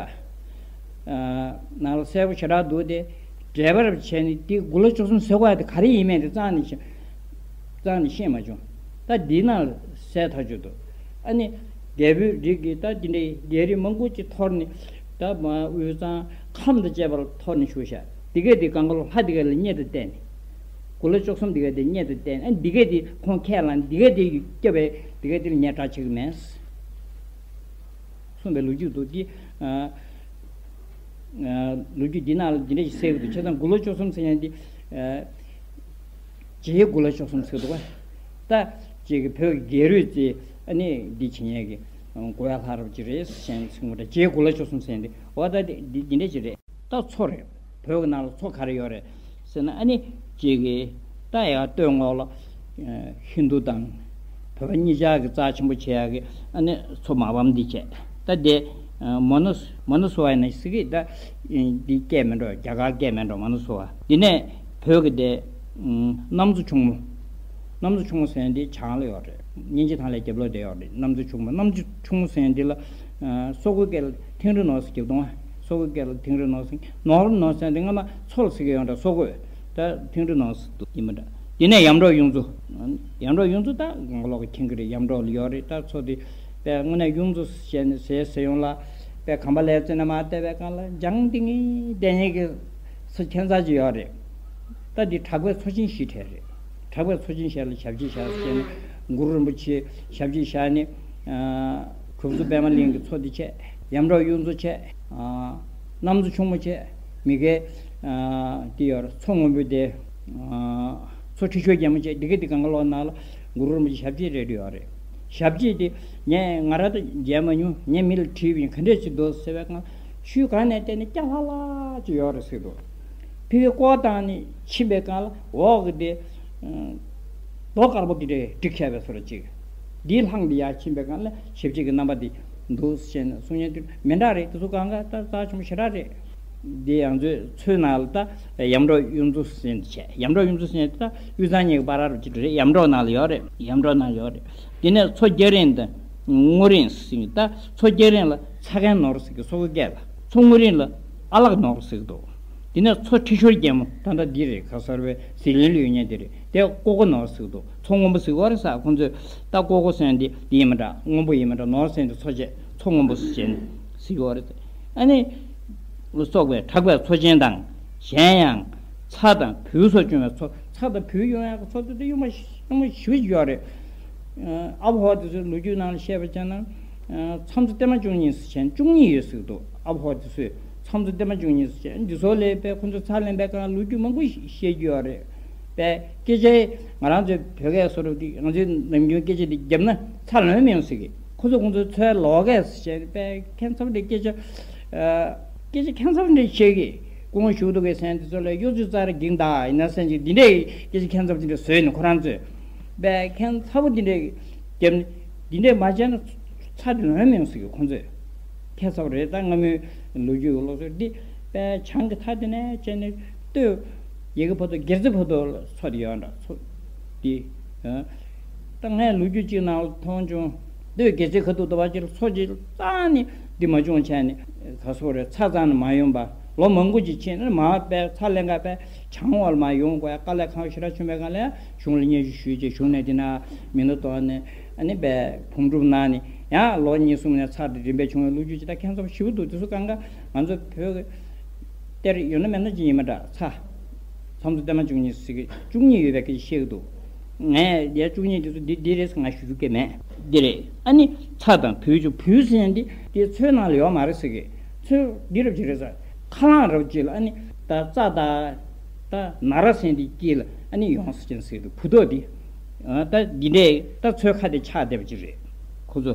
ནང་ལ་གསལ་པོ་ཞེ་དྲག་འདུག་སྟེ། འགྲེལ་པར་བྱས་ནས་འདི་དགུ་ལོ་བཅུ་གསུམ་ཟེར་དགོས་ཡ་དེ་ག་རེ་ཡིན་མིན་དེ་རྩ་ནས་ཤེས་རྩ་ནས་ཤེས་མ་བྱུང་། ད་འདི་ནང་གསལ་ཐག་ཆོད་འདུག། ཨ་ནི་རྒྱལ་པོའི་རིགས་ཀྱི་ད་འདི་འདྲའི་རྒྱལ་རིགས་མང་པོ་ཅིག་འཐོར་ནས། ད་མ་དབུས་གཙང་ཁམས་དང་བཅས་པར་འཐོར་ནས་བཞུགས་ཤག། འདི་གས་འདི་གང་ག་ལོ་ལྷ་འདི་གས་ལ་གཉེར་དུ་བསྟན་ནས། དགུ་ལོ་བཅུ་གསུམ་འདི་གས་འདི་གཉེར་དུ་བསྟན། ཨ་འདི་གས་འདི་ཁོང་ཁས་བླངས། འདི་གས་འདི་སྐྱོབ་པའི་འདི་གས་འདི་ལ་ངས་དགྲ་བྱེད་ཀྱི་མེད། གསུངས་པའི་ལོ་རྒྱུས་འདུག། འདི་ཨ་ཨ་ལོ་རྒྱུས་འདི་ནང་ལ་འདི་འདྲ་ཞིག་གསལ་གྱི་འདུག། བྱས་ཙང་དགུ་ལོ་བཅུ་གསུམ་ཟེར་མཁན་འདི་ཨ་རྗེའི་དགུ་ལོ་བཅུ་གསུམ་ཟེར་འདུག་བ། ད་ཅིག་གི་བོད་ཀྱི་རྒྱལ་རུས་ཀྱི་ཨ་ནི་འདི་བྱེད་མཁན་གྱི་དགུ་ཡ་ལྷ་རབ་ཅིག་རེད་ཟེར་མཁན་ཟེར་གྱི་འདུག། རྗེའི་དགུ་ལོ་བཅུ་གསུམ་ཟེར་མཁན་འདི་འོ་ད་འདི་འདི་འདི་འདྲ་ཅིག་རེད། ད་མཚོ་རེད། བོད་ཀྱི་ནང་ལ་མཚོ་ག་རེ་ཡོད་རེད་ཟེར་ན། ཨ་ནི་ཅིག་གི་ད་ཡར་སྟོད་ངོས་ལ་ཨ་ཧིན་རྡུ་དང་བོད་པ་གཉིས་ཆར་གྱི་རྩ་ཆེན་པོ་བྱེད་ཡག་གི་ཨ་ནི་མཚོ་མ་ཕམ་འདི་བྱས། ད་དེ་ཨ་མོ་ནོ་མོ་ནོ་སོ་བ་ཡིན་ན་ཟེར་གི། ད་འདི་སྐད་མེད་འགྲོ། རྒྱ་གར་སྐད་མེད་འགྲོ། མོ་ནོ་སོ་བ། དེ་ནས་བོད་ཀྱི་དེ་ཨ་གནམ་མཚོ་ཆུང་མོ། གནམ་མཚོ་ཆུང་མོ་ཟེར་ཡག་འདི་བྱང་ལ་ཡོད་རེད། གཉན་ཆེན་ཐང་ལྷའི་རྒྱབ་ལོགས་དེ་ཡོད་རེད། གནམ་མཚོ་ཆུང་མོ། གནམ་མཚོ་ཆུང་མོ་ཟེར་ཡག་འདི་ལ་ཨ་སོག་པོའི་སྐད་ལ་ཐིང་རི་ནོར་ཟེར་གྱི་འདུག། སོག་པོའི་སྐད་ལ་ཐིང་རི་ནོར་ཟེར། ནོར་ནོར་ཟེར་ཡག་འདི་སྔ་མ་མཚོ་ལ་ཟེར་གྱི་ཡོད་རེད། སོག་པོས། ད་ཐིང་རི་ནོར་ཟེར་གྱི་འདུག། ཡིན་མི་འདྲ། དེ་ནས་ཡམ་རོག་གཡུ་མཚོ། ཡམ་རོག་གཡུ་མཚོ་ད་གང་ག་ལོག་གི་མཁྱེན་གྱི་རེད། ཡམ་རོག་ལ་ཡོད་རེད། ད་མཚོ་དེ་དཔེ་དངོས་གནས་གཡུ་མཚོ་ཟེར་ནས་ཟེར་ཟེར་ཡོང་ལ། དཔེ་གམ་པ་ལའི་རྩེ་ནས་མར་བལྟས་པའི་སྒང་ལ་འཇང་ཏིང་ངེ་ལྡེ་ཉེ་གི་ས་ཁྱད་མཚར་ཅིག་ཡོད་རེད། ད་འདི་བྲག་པའི་མཚོ་ཆེན་བཞི་གྲས་རེད། བྲག་པའི་མཚོ་ཆེན་བཞི་ལ་ཞབས་རྗེས་བཞག་ཟེར་ནས་གུ་རུ་རིན་པོ་ཆེ་ཞབས་རྗེས་བཞག་ནས། ཨ་གྲུབ་ཚོ་པདྨ་གླིང་གི་མཚོ་འདི་བྱས། ཡམ་རོག་གཡུ་མཚོ་བྱས། ཨ་གནམ་མཚོ་ཆུང་མོ་བྱས། མི་དགེ་ཨ་འདི་ཡོད་རེད། མཚོ་སྔོན་པོ་དེ་ཨ་མཚོ་ཁྲི་ཤོར་རྒྱལ་མོ་བྱས། འདི་ག་འདི་གང་ག་ལོག་ནང་ལ་གུ་རུ་རིན་པོ་ཆེ་ཞབས་རྗེས་རེ་རེ་ཡོད་རེད། ཞབས་རྗེས་དེ་ངས་ང་རང་ད་མཇལ་མ་མྱོང་། ངས་མི་ལ་དྲིས་པ་ཡིན། ག་འདྲས་ཅིག་འདུག་ཟེར་བའི་སྒང་ཤུལ་གང་ནས་བལྟས་ནས་སྐྱ་ལྷག་ལྷག་ཅིག་ཡོད་རེད་ཟེར་འདུག། ཕ་གིར་སྐོར་བཏང་ནས་ཕྱིན་པའི་སྒང་ལ་འོག་གི་དེ་ཨ་རྡོ་དཀར་པོ་དེ་འདྲས་བསྒྲིགས་བྱས་པའི་བཟོ་འདྲ་ཅིག། འདིའི་ལྷང་དེ་ཡར་ཕྱིན་པའི་སྒང་ལ་ཞབས་རྗེས་ཀྱི་རྣམ་པ་དེ་འདུག་ཟེར་ནས་གསུང་མཁན་དེ་མི་འདྲ་རེད། དེ་ཚོ་གང་ག་ད་རྩ་ཆེན་པོ་ཞེ་དྲག་རེད། འདི་ང་ཚོའི་མཚོའི་ནང་ལ་ད་ཡམ་རོག་གཡུ་མཚོ་ཟེར་ནས་བྱས། ཡམ་རོག་གཡུ་མཚོ་ཟེར་ནས་ད་དབུས་གཙང་གཉིས་ཀྱི་བར་ར་རུ་ཅིག་རེད། ཡམ་རོག་ནང་ལ་ཡོད་རེད། ཡམ་རོག་ནང་ལ་ཡོད་རེད། དེ་ནས་མཚོ་རྒྱ་རིང་དང་སྔོ་རིང་ཟེར་གྱི། ད་མཚོ་རྒྱ་རིང་ལ་ཚ་མཁན་ནོར་ཟེར་གྱི། སོག་པོའི་སྐད་ལ། མཚོ་སྔོ་རིང་ལ་ཨ་ལགས་ནོར་ཟེར་གྱི་འདུག། དེ་ནས་མཚོ་ཁྲི་ཤོར་རྒྱལ་མོ་ད་ལྟ་འདི་རེད། ག་ས་རུ་བའི་ཟི་ལིང་ལ་ཡོད་མཁན་དེ་རེད། དེ་ཀོ་ཀོ་ནོར་ཟེར་གྱི་འདུག། མཚོ་སྔོན་པོ་ཟེར་གྱི་ཡོད་རེད་ཟེར། ཁོང་ཚོས་ད་ཀོ་ཀོ་ཟེར་མཁན་དེ་འདི་ཡིན་མི་འདྲ། སྔོན་པོ་ཡིན་མི་འདྲ། ནོར་ཟེར་མཁན་དེ་མཚོ་བྱས། མཚོ་སྔོན་པོ་ཟེར་མཁན་ཟེར་གྱི་ཡོད་རེད། ཨ་ནི་སོག་པོའི་བྲག་པའི་མཚོ་ཆེན་དང་། གཞན་ཡང་ཚྭ་དང་བོའུ་སོགས་བྱུང་བའི་མཚོ། ཚྭ་དང་བོའུ་ཡོང་ཡག་གི་མཚོ་དེ་ཚོ་གཡུང་དྲུང་གཡུང་དྲུང་ཞེ་པོ་ཅིག་ཡོད་རེད། ཨ་བོ་དེ་ཚོའི་ལོ་རྒྱུས་ནང་ལ་བཤད་པ་བྱས་ན། ཨ་མཚམས་མཚོ་སྟོད་མ་བཅུ་གཉིས་ཟེར་མཁན་བཅུ་གཉིས་ཡོད་ཟེར་གྱི་འདུག། ཨ་བོ་དེ་ཚོས་མཚམས་མཚོ་སྟོད་མ་བཅུ་གཉིས་ཟེར་མཁན་འདི་ཚོ་ལ་དཔེ་ཁོ་ཚོས་ཚྭ་ལེན་པའི་སྒང་ལོ་རྒྱུས་མང་པོ་བཤད་ཀྱི་ཡོད་རེད། དཔེ་སྐད་ཆ་ང་རང་ཚོའི་བོད་སྐད་བཟོ་འདྲ་འདི། ང་ཚོའི་ནམ་རྒྱུན་སྐད་ཆ་འདི་བརྒྱབ་ན་ཚྭ་ལོན་མི་ཡོང་ཟེར་གྱི། ཁོ་ཚོ་ཁོ་ཚོའི་མཚོའི་ལོགས་ཀས་ཟེར་བྱས་དཔེ་ཁྱད་མཚར་པོ་འདྲ། སྐད་ཆ་ཨ་སྐད་ཆ་ཁྱད་མཚར་པོ་འདྲ་བཤད་གི། ཀོང་བཞུགས་འདུག་གས་ཟེར་མཁན་དེ་ཚོ་ལ་གཡོ་ཚུལ་རྩ་ར་འགེངས་དང་ཡིན་ན་ཟེར་མཁན་ཅིག། འདི་འདྲའི་སྐད་ཆ་ཁྱད་མཚར་པོ་འདི་འདྲ་བཟོས་ནས་ཁོ་རང་ཚོས་དཔེ་ཁྱད་མཚར་པོ་འདི་འདྲ་བརྒྱབ་ནས། འདི་འདྲ་མ་བྱས་ན་ཚྭ་འདི་ལོན་མི་ཡོང་ཟེར་གི། ཁོང་ཚོས། ཁྱད་མཚར་པོ་རེད། ད་སྔ་མོའི་ལོ་རྒྱུས་ཀྱི་ལུགས་སྲོལ་འདི། དཔེ་བྱང་གི་མཐའ་དེ་ནས་བྱས་ནས་སྟོད་ཡ་གི་བར་དུ། སྒེར་རྩེ་བར་དུ་ལ་མཚོ་དེ་ཡོད་འདྲ། མཚོ་འདི། ཨ་ད་ངས་ལོ་རྒྱུས་གཅིག་ནང་ལ་མཐོང་བྱུང་། སྟོད་སྒེར་རྩེ་ཁ་ཐུག་ཏུ་བ་ཅིག་ལ་མཚོ་ཅིག་རྩ་ནས་འདི་མ་བྱུང་བྱས་ནས། ག་སོག་རེད། ཚྭ་རྩ་ནས་མ་ཡོང་པ། ལོ་མང་པོ་ཅིག་ཕྱིན་ནས་མར་དཔེ་ཚྭ་ལེན་ག་དཔེ་བྱང་འོག་ལ་མར་ཡོང་དགོས་དཀའ་ལས་ཁག་ཞེ་དྲག་བྱུང་བའི་སྒང་ལ་ཡང་གཞུང་ལ་སྙན་ཞུ་ཞུས་བྱས། གཞུང་ནས་འདི་ན་མི་སྣ་གཏོང་ནས། ཨ་ནི་དཔེ་ཕུང་གྲུབ་གནང་ནས། ཡང་ལོ་གཉིས་གསུམ་ནས་ཚྭ་དེ་རིམ་པས་བྱུང་བའི་ལོ་རྒྱུས་ཅིག། ད་ཁྱད་མཚར་པོ་ཞེ་པོ་འདུག། དེ་ཚོ་གང་ག་ང་ཚོ་བོད་ཀྱི་གཏེར་ཡོད་ན་མེད་ན་ཅིག་ཡིན་མི་འདྲ། ཚྭ་མཚམས་མཚོ་སྟོད་མ་བཅུ་གཉིས་ཟེར་གི། བཅུ་གཉིས་ཡོད་པའི་སྐད་ཆ་བཤད་ཀྱི་འདུག། ངས་ཡ་བཅུ་གཉིས་དེ་ཚོ་འདི་འདི་རེད་ཟེར་ང་ཞུ་རྒྱུ་གི་མེད། འདི་རེད། ཨ་ནི་ཚྭ་དང་བོའུ་ཅིག། བོའུ་ཟེར་མཁན་འདི་འདི་མཚོའི་ནང་ལ་ཡོད་མ་རེད་ཟེར་གི། མཚོ་འདི་རབ་ཅིག་རེད་ཟེར། ཁ་རླངས་རབ་ཅིག་ལ། ཨ་ནི་ད་རྩྭ་དང་ད་ན་ར་ཟེར་མཁན་འདི་དཀྱིལ་ལ་ཨ་ནི་ཡོང་ཟེར་མཁན་ཟེར་གི་འདུག། བུ་ཐོག་འདི། ཨ་ད་འདི་འདྲས་ད་མཚོའི་ཁ་དེ་ཆགས་བསྡད་པ་ཅིག་རེད། ཁོ་ཚོ་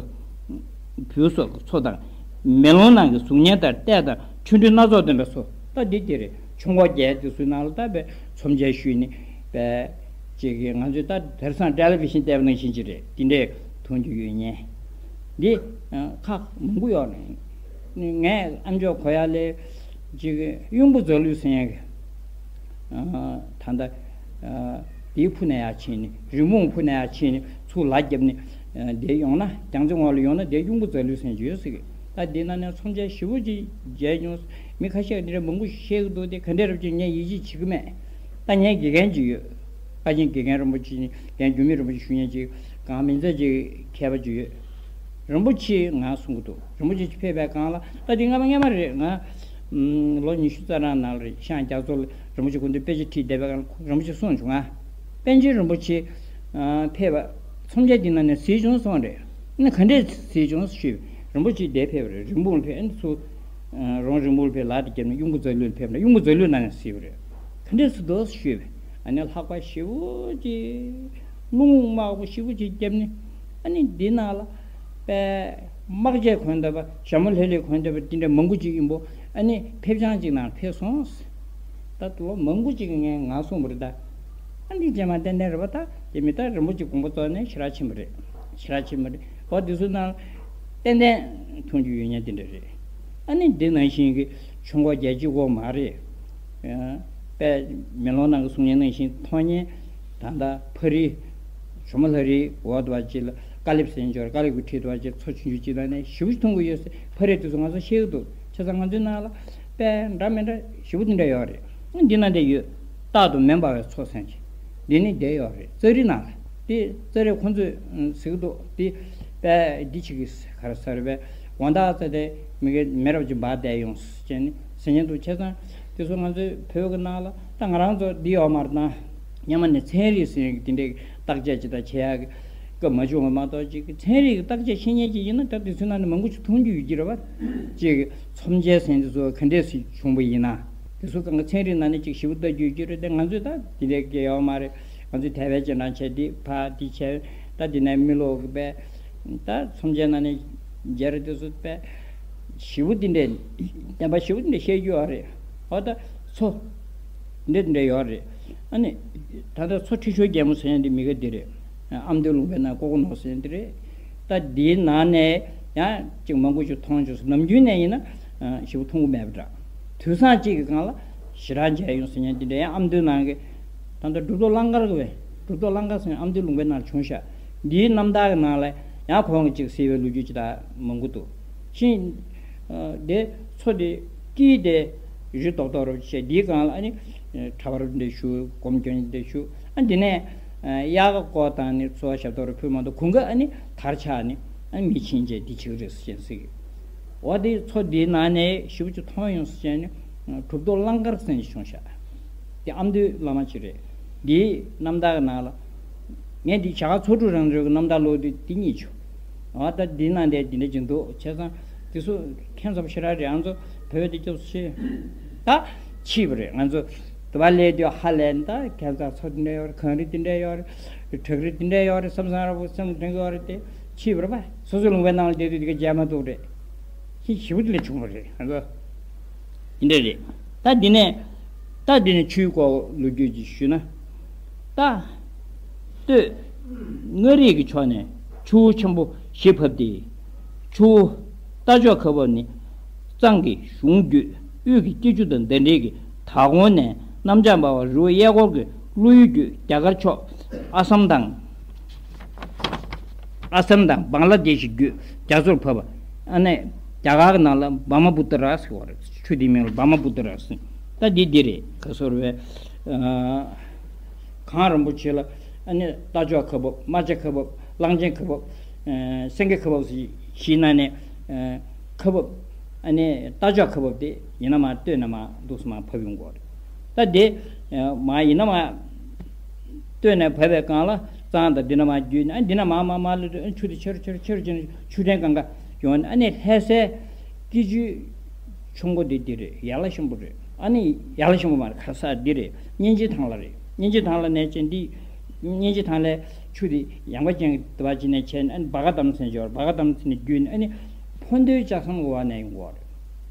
བོའུ་སོགས་ཀྱི་མཚོ་དང་། མེ་ལོང་ནང་གི་གཟུགས་བརྙན་ལྟར་ལྟས་དང་ཆོ་འཕྲུལ་སྣ་ཚོགས་ལྡན་པའི་མཚོ། ད་འདི་དེ་རེད། ཆུ་འགོ་བརྒྱད་དེ་ཚོའི་ནང་ལ་ད་དཔེ་མཚོན་ཆ་གཞུས་ནས་དཔེ་ཅིག་གི། ང་ཚོས་ད་དེང་སང་ཊེ་ལི་བི་ཤན་བལྟས་པ་ནང་བཞིན་ཅིག་རེད། འདི་འདྲས། མཐོང་རྒྱུ་ཡོད་ཉེ། འདི་ཁག་མང་པོ་ཡོད་རེད། ངས་ཨ་མཆོག་གོ་ཡ་ལས་ཅིག་གཡུང་པོ་རྫ་ལུས་ཟེར་ཡ་གི། ད་ལྟ་དེའི་ཕུ་ནས་ཡར་ཕྱིན་ནས་རི་མོ་ཕུ་ནས་ཡར་ཕྱིན་ནས་ཚུར་ལ་བརྒྱབ་ནས་དེ་ཡོང་ན། རྒྱང་རྩེ་ངོགས་ལ་ཡོང་ན་དེ་གཡུང་པོ་རྫ་ལུས་ཟེར་ཡ་ཡོད་ཟེར་གི། ད་དེ་ན་ནས་ཚོམས་ཆེན་ཞེ་པོ་ཅིག་མཇལ་མྱོང་། མི་ཁ་ཤས་འདི་འདྲ་མང་པོ་བཤད་གི་འདུག་དེ་ག་འདྲ་རབ་ཅིག་ངས་ཡིད་ཆེས་བྱེད་གི་མེད། ད་ངའི་དགེ་རྒན་ཅིག་ཡོད། ཀ་ཆེན་དགེ་རྒན་རིན་པོ་ཆེ་ནི་རྒན་འགྱུར་མེད་རིན་པོ་ཆེ་ཞུ་མཁན་ཅིག་གང་མིན་ཚད་ཅིག་མཁས་པ་ཅིག་ཡོད། རིན་པོ་ཆེ་ང་གསུང་གི་འདུག་རིན་པོ་ཆེ་ཕེབས་པའི་སྒང་ལ། ད་དེ་སྔ་མ་སྔ་མ་རེད། ང་ལོ་ཉི་ཤུ་རྩ་གྲངས་ནང་ལ་རེད། ཤངས་རྒྱ་མཚོ་ལ་རིན་པོ་ཆེ་སྐུ་མདུན་དཔེ་ཆ་ཁྲིད་བསྡད་པའི་སྒང་ལ་རིན་པོ་ཆེ་གསུངས་བྱུང་ང་། པཎ་ཆེན་རིན་པོ་ཆེ་ཕེབས་པ་ཚོམས་ཆེན་འདི་ནང་ནས་གཟིགས་བྱུང་གསུངས་རེད། ཨ་ནི་ག་འདྲས་གཟིགས་བྱུང་ཞུས། རིན་པོ་ཆེ་འདིར་ཕེབས་པ་རེད། རིན་སྤུངས་ལ་ཕེབས། ཨ་ནི་ཚུར་རོང་རིན་སྤུངས་ལ་ཕེབས། ལ་དེ་བརྒྱབ་ནས་གཡུང་པོ་རྫ་ལུས་ལ་ཕེབས་ན་གཡུང་པོ་རྫ་ལུས་ནང་ནས་གཟིགས་པ་རེད། ག་འདྲས་སུ་འདུག་ཞུས་པས། ཨ་ནི་ལྷགས་པ་ཞེ་པོ་ཅིག་རླུང་དམར་པོ་ཞེ་པོ་ཅིག་བརྒྱབ་ནས། ཨ་ནི་འདི་ནང་ལ་པའི་དམག་ཆས་གོན་བསྡད་པ། ཞྭ་མོ་ལྷོད་ལྷོད་གོན་བསྡད་པ་འདི་འདྲ་མང་པོ་ཅིག་ཡིན་པོ། ཨ་ནི་ཕེབས་བྱང་ཅིག་ནང་ཕེབས་སོང་། ད་ལོ་མང་པོ་ཅིག་གི་ངས་ངག་གསུངས་པ་རེད་ད། ཨ་འདི་རྗེས་མ་ཏན་ཏན་རེད་པ། ད་དེ་མི་ད་རིན་པོ་ཆེ་དགོངས་པ་རྫོགས་ནས་ཞེ་དྲག་ཕྱིན་པ་རེད། ཞེ་དྲག་ཕྱིན་པ་རེད། འོ་དེ་ཚོ་ནང་ཏན་ཏན་མཐོང་རྒྱུ་ཡོད་མཁན་དེ་འདྲ་རེད། ཨ་ནི་འདི་ནང་བཞིན་གྱི་ཆུ་འགོ་རྒྱལ་སྤྱི་འགོ་མ་རེད། པས་མེ་ལོང་ནང་གི་གསུང་མཁན་ནང་བཞིན་མཐོང་མཁན་ད་ལྟ་ཕ་རི་ཇོ་མོ་ལྷ་རིའི་འོག་ཏུ་བ་ཅིག་ལ་ཀ་ལེབ་ཟེར་མཁན་ཅིག་ཡོད་རེད། ཀ་ལེབ་ཀྱི་འཁྲིས་དུ་བ་ཅིག་མཚོ་ཆུང་ཆུང་ཅིག་ལ་ནས་ཞེ་པོ་ཅིག་མཐོང་གི་ཡོད་ཟེར། ཕ་རི་དེ་ཚོ་ང་ཚོ་ཤེས་ཀྱི་འདུག་བྱས་ཙང་ང་ཚོའི་ནང་ལ་པས་འདྲ་མི་འདྲ་ཞེ་པོ་དེ་འདྲ་ཡོད་རེད། འདི་ན་འདི་ཡོད། རྟག་ཏུ་མེ་འབར་བའི་མཚོ་ཟེར་གྱི། འདི་ནི་བསྡད་ཡོད་རེད། ཙ་རི་ནང་ལ། དེ་ཙ་རི་ཁོང་ཚོས་ཟེར་གྱི་འདུག་དེ་པས་འདི་བྱེད་ཀྱི་ག་རེ་ཟེར་བས། དགོང་དག་ཙ་དེ་མི་གི་མེ་རབ་ཅིག་འབར་བསྡད་ཡོང་ཟེར་ནས་ཟེར་མཁན་འདུག་བྱས་ཙང་དེ་ཚོ་ང་ཚོའི་བོད་ཀྱི་ནང་ལ་ད་ང་རང་ཚོ་འདི་ཡོད་མ་རེད། ད་སྔོན་མ་ནས་ཚན་རིག་ཟེར་གྱི་དེ་འདྲའི་བརྟག་དཔྱད་ཅིག་ད་བྱེད་ཡག་གི་སྐབས་མ་བྱུང་བ་མ་གཏོགས། ཅིག་གི་ཚན་རིག་གི་བརྟག་དཔྱད་བྱེད་མཁན་ཅིག་ཡིན་ན་ད་དེ་ཚོའི་ནང་ནས་མང་པོ་ཞིག་མཐོང་རྒྱུ་ཡོད་ཀྱི་རེད་བ། ཅིག་གི་ཚོམས་ཆེན་ཟེར་མཁན་དེ་ཚོ་ག་འདྲས་སེ་བྱུང་བ་ཡིན་ན། དེ་ཚོ་གང་ག་ཚན་རིག་ནང་ནས་ཅིག་ཞིབ་པོ་ལྟ་རྒྱུ་ཡོད་ཀྱི་རེད་དེ། ང་ཚོས་ད་དེ་འདྲའི་སྐད་ཡོད་མ་རེད། ང་ཚོས་དད་པའི་སྤྱན་དྲངས་བྱས་འདི་ཕ་འདི་བྱས། ད་དེ་ནས་མི་ལོག་གི་པས་ད་ཚོམས་ཆེན་ནང་ནས་མཇལ་རེད། དེ་ཚོ་པས་ཞིབ་པོ་དེ་འདྲས་བསྟན་པ་ཞིབ་པོ་དེ་འདྲས་བཤད་རྒྱུ་ཡོད་རེད། འོ་ད་མཚོ་འདི་འདྲ་ཡོད་རེད། ཨ་ནི་ད་ལྟ་མཚོ་ཁྲི་ཤོར་རྒྱལ་མོ་ཟེར་ཡ་འདི་མི་ག་འདི་རེད། ཨ་མདོའི་ལུང་པའི་ནང་ཀོ་ཀོ་ནོར་ཟེར་ཡ་འདི་རེད། ད་འདིའི་ནང་ནས་ཡང་ཅིག་མང་པོ་ཞིག་མཐོང་བྱུང་། ནམ་རྒྱུན་ནས་ཡིན་ན་ཞེ་པོ་མཐོང་གི་མེད་པ་འདྲ། དུས་སང་གཅིག་གི་སྒང་ལ་ཞེ་དྲག་མཇལ་ཡོང་ཟེར་ཡ་འདི་འདྲ། ཡང་ཨ་མདོའི་ནང་གི་ད་ལྟ་གྲུབ་ཐོབ་གླང་དཀར་གི་བས། གྲུབ་ཐོབ་གླང་དཀར་ཟེར་ཡ་ཨ་མདོའི་ལུང་པའི་ནང་བྱུང་ཤག་འདིའི་རྣམ་ཐར་གི་ནང་ལ་ཡང་ཁོང་གིས་ཅིག་གཟིགས་པའི་ལོ་རྒྱུས་ཅིག་ད་མང་པོ་འདུག་ཤིང་། ཨ་དེ་མཚོ་དེ་དཀྱིལ་དེ་རི་རྡོག་རྡོག་རུ་བྱས། དེའི་སྒང་ལ་ཨ་ནི་གྲྭ་པ་རུ་འདྲ་བཞུགས། སྒོམ་སྐྱོན་འདྲ་བཞུགས། ཨ་འདི་ནས་ཨ་དབྱར་ཁ་སྐོར་བཏང་ནས་འཚོ་བ་ཞབས་ཏོག་རུ་ཕུལ་མ་གཏོགས། དགུན་ཁ་ཨ་ནི་དར་ཆགས་ནས་ཨ་མི་ཕྱིན་བྱས་འདི་བྱེད་ཀྱི་རེད་ཟེར་ཟེར་གི། འོ་དེ་མཚོ་འདིའི་ནང་ནས་ཞེ་པོ་ཅིག་མཐོང་ཡོང་ཟེར་བྱས་ནས་གྲུབ་ཐོབ་གླང་དཀར་ཟེར་ནས་བྱུང་ཤག་དེ་ཨ་མདོའི་བླ་མ་ཅིག་རེད། འདིའི་རྣམ་ཐར་གི་ནང་ལ། ངས་འདི་བྱ་དཀར་ཚོ་དྲུག་རང་གྲོལ་གྱི་རྣམ་ཐར་ཀློག་དུས་འདི་གཉིས་བྱུང་། འོ་ད་འདི་ནང་དེ་འདི་འདྲ་ཅིག་འདུག་བྱས་ཙང་དེ་ཚོ་ཁྱད་མཚར་པོ་ཞེ་དྲག་རེད། ང་ཚོ་བོད་དེ་སྐྱབས་སུ་མཆི། ད་མཆིས་པ་རེད། ང་ཚོ་དུ་བ་ལས་དུས་ཧ་ལས་ནས་ད་ཁྱད་མཚར་མཚོ་འདི་འདྲ་ཡོད་རེད། གངས་རི་འདི་འདྲ་ཡོད་རེད། བྲག་རི་འདི་འདྲ་ཡོད་རེད་བསམ་བསམ་ར་བོ་སེམས་དྲན་གྱི་ཡོད་རེད་དེ། མཆིས་པ་རེད་པ། སོ་སོའི་ལུང་པའི་ནང་ལ་བསྡད་དུས་དེ་ག་མཇལ་མ་ཐུབ་རེད། ཤིན་ཞེ་པོ་དེ་ལས་བྱུང་བ་རེད། ང་ཚོ་འདི་འདྲ་རེད། ད་འདི་ནས་ད་འདི་ནས་ཆུའི་སྐོར་ལོ་རྒྱུས་ཀྱིས་ཞུས་ན། ད་སྟོད་མངའ་རིས་ཀྱི་ཕྱོགས་ནས་ཆུ་བོ་ཆེན་པོ་བཞི་བབས་ཏེ། ཆུ་བོ་རྟ་མཆོག་ཁ་འབབ་ནི་གཙང་གི་གཞུང་བརྒྱུད། དབུས་ཀྱི་སྐྱིད་ཆུ་དང་ཟླ་སྒྲིལ་གྱི་དར་གོང་ནས་གནམ་ལྕགས་འབར་བ་རི་བོ་གཡས་སྐོར་གྱི་ཀླུ་ཡུལ་བརྒྱུད། རྒྱ་གར་ཕྱོགས་ཨ་སམ་དང་ཨ་སམ་དང་བང་ལ་དེ་ཤི་བརྒྱུད་རྒྱ་མཚོར་བབས་པ། ཨ་ནི་རྒྱ་གར་གྱི་ནང་ལ་བྷ་མ་བུ་ཏི་ར་ཟེར་བ་རེད། ཆུ་དེའི་མིང་ལ་བྷ་མ་བུ་ཏི་ར་ཟེར། ད་འདི་འདི་རེད། ག་ཟེར་བས། གངས་རིན་པོ་ཆེ་ལ་ཨ་ནི་རྟ་མཆོག་ཁ་འབབ། རྨ་བྱ་ཁ་འབབ། གླང་ཆེན་ཁ་འབབ། ཨ་སེང་གེ་ཁ་འབབ་ཟེར་བཞིའི་ནང་ནས་ཨ་ཁ་འབབ། ཨ་ནི་རྟ་མཆོག་ཁ་འབབ་དེ་ཡིན་ན་མར་སྟོད་ནས་མར་འདུག་སེ་མར་བབས་ཡོང་གི་རེད། ད་དེ་མར་ཡིན་ན་མར་སྟོད་ནས་བབས་པའི་སྒང་ལ་གཙང་དང་འདི་ན་མར་བརྒྱུད་ནས། ཨ་འདི་ན་མར་མར་མར་ལ་ཆུ་དེ་ཆེ་རུ་ཆེ་རུ་ཆེ་རུ་ཆེ་ནས་ཆུ་ཕྲན་གང་ག་ཡོང་ནས། ཨ་ནི་ལྷ་སའི་སྐྱིད་ཆུའི་ཆུ་འགོ་འདི་འདི་རེད། ཡར་ལ་ཤམ་བུ་རེད། ཨ་ནི་ཡར་ལ་ཤམ་བུ་མ་རེད། ཁ་ས་འདི་རེད། གཉན་ཆེན་ཐང་ལ་རེད། གཉན་ཆེན་ཐང་ལ་ནས་ཅན་འདི། གཉན་ཆེན་ཐང་ལའི་ཆུ་དེ་ཡངས་པ་ཅན་གྱི་དུ་བ་ཅིག་ནས་ཆད་ནས། ཨ་ནི་སྦ་ག་དམ་ཟེར་འབྱོར། སྦ་ག་དམ་ཟེར་ནས་བརྒྱུད་ནས། ཨ་ནི་ཕོ་འདོད་ལྕགས་ཟམ་གི་འོག་ནས་ཡོང་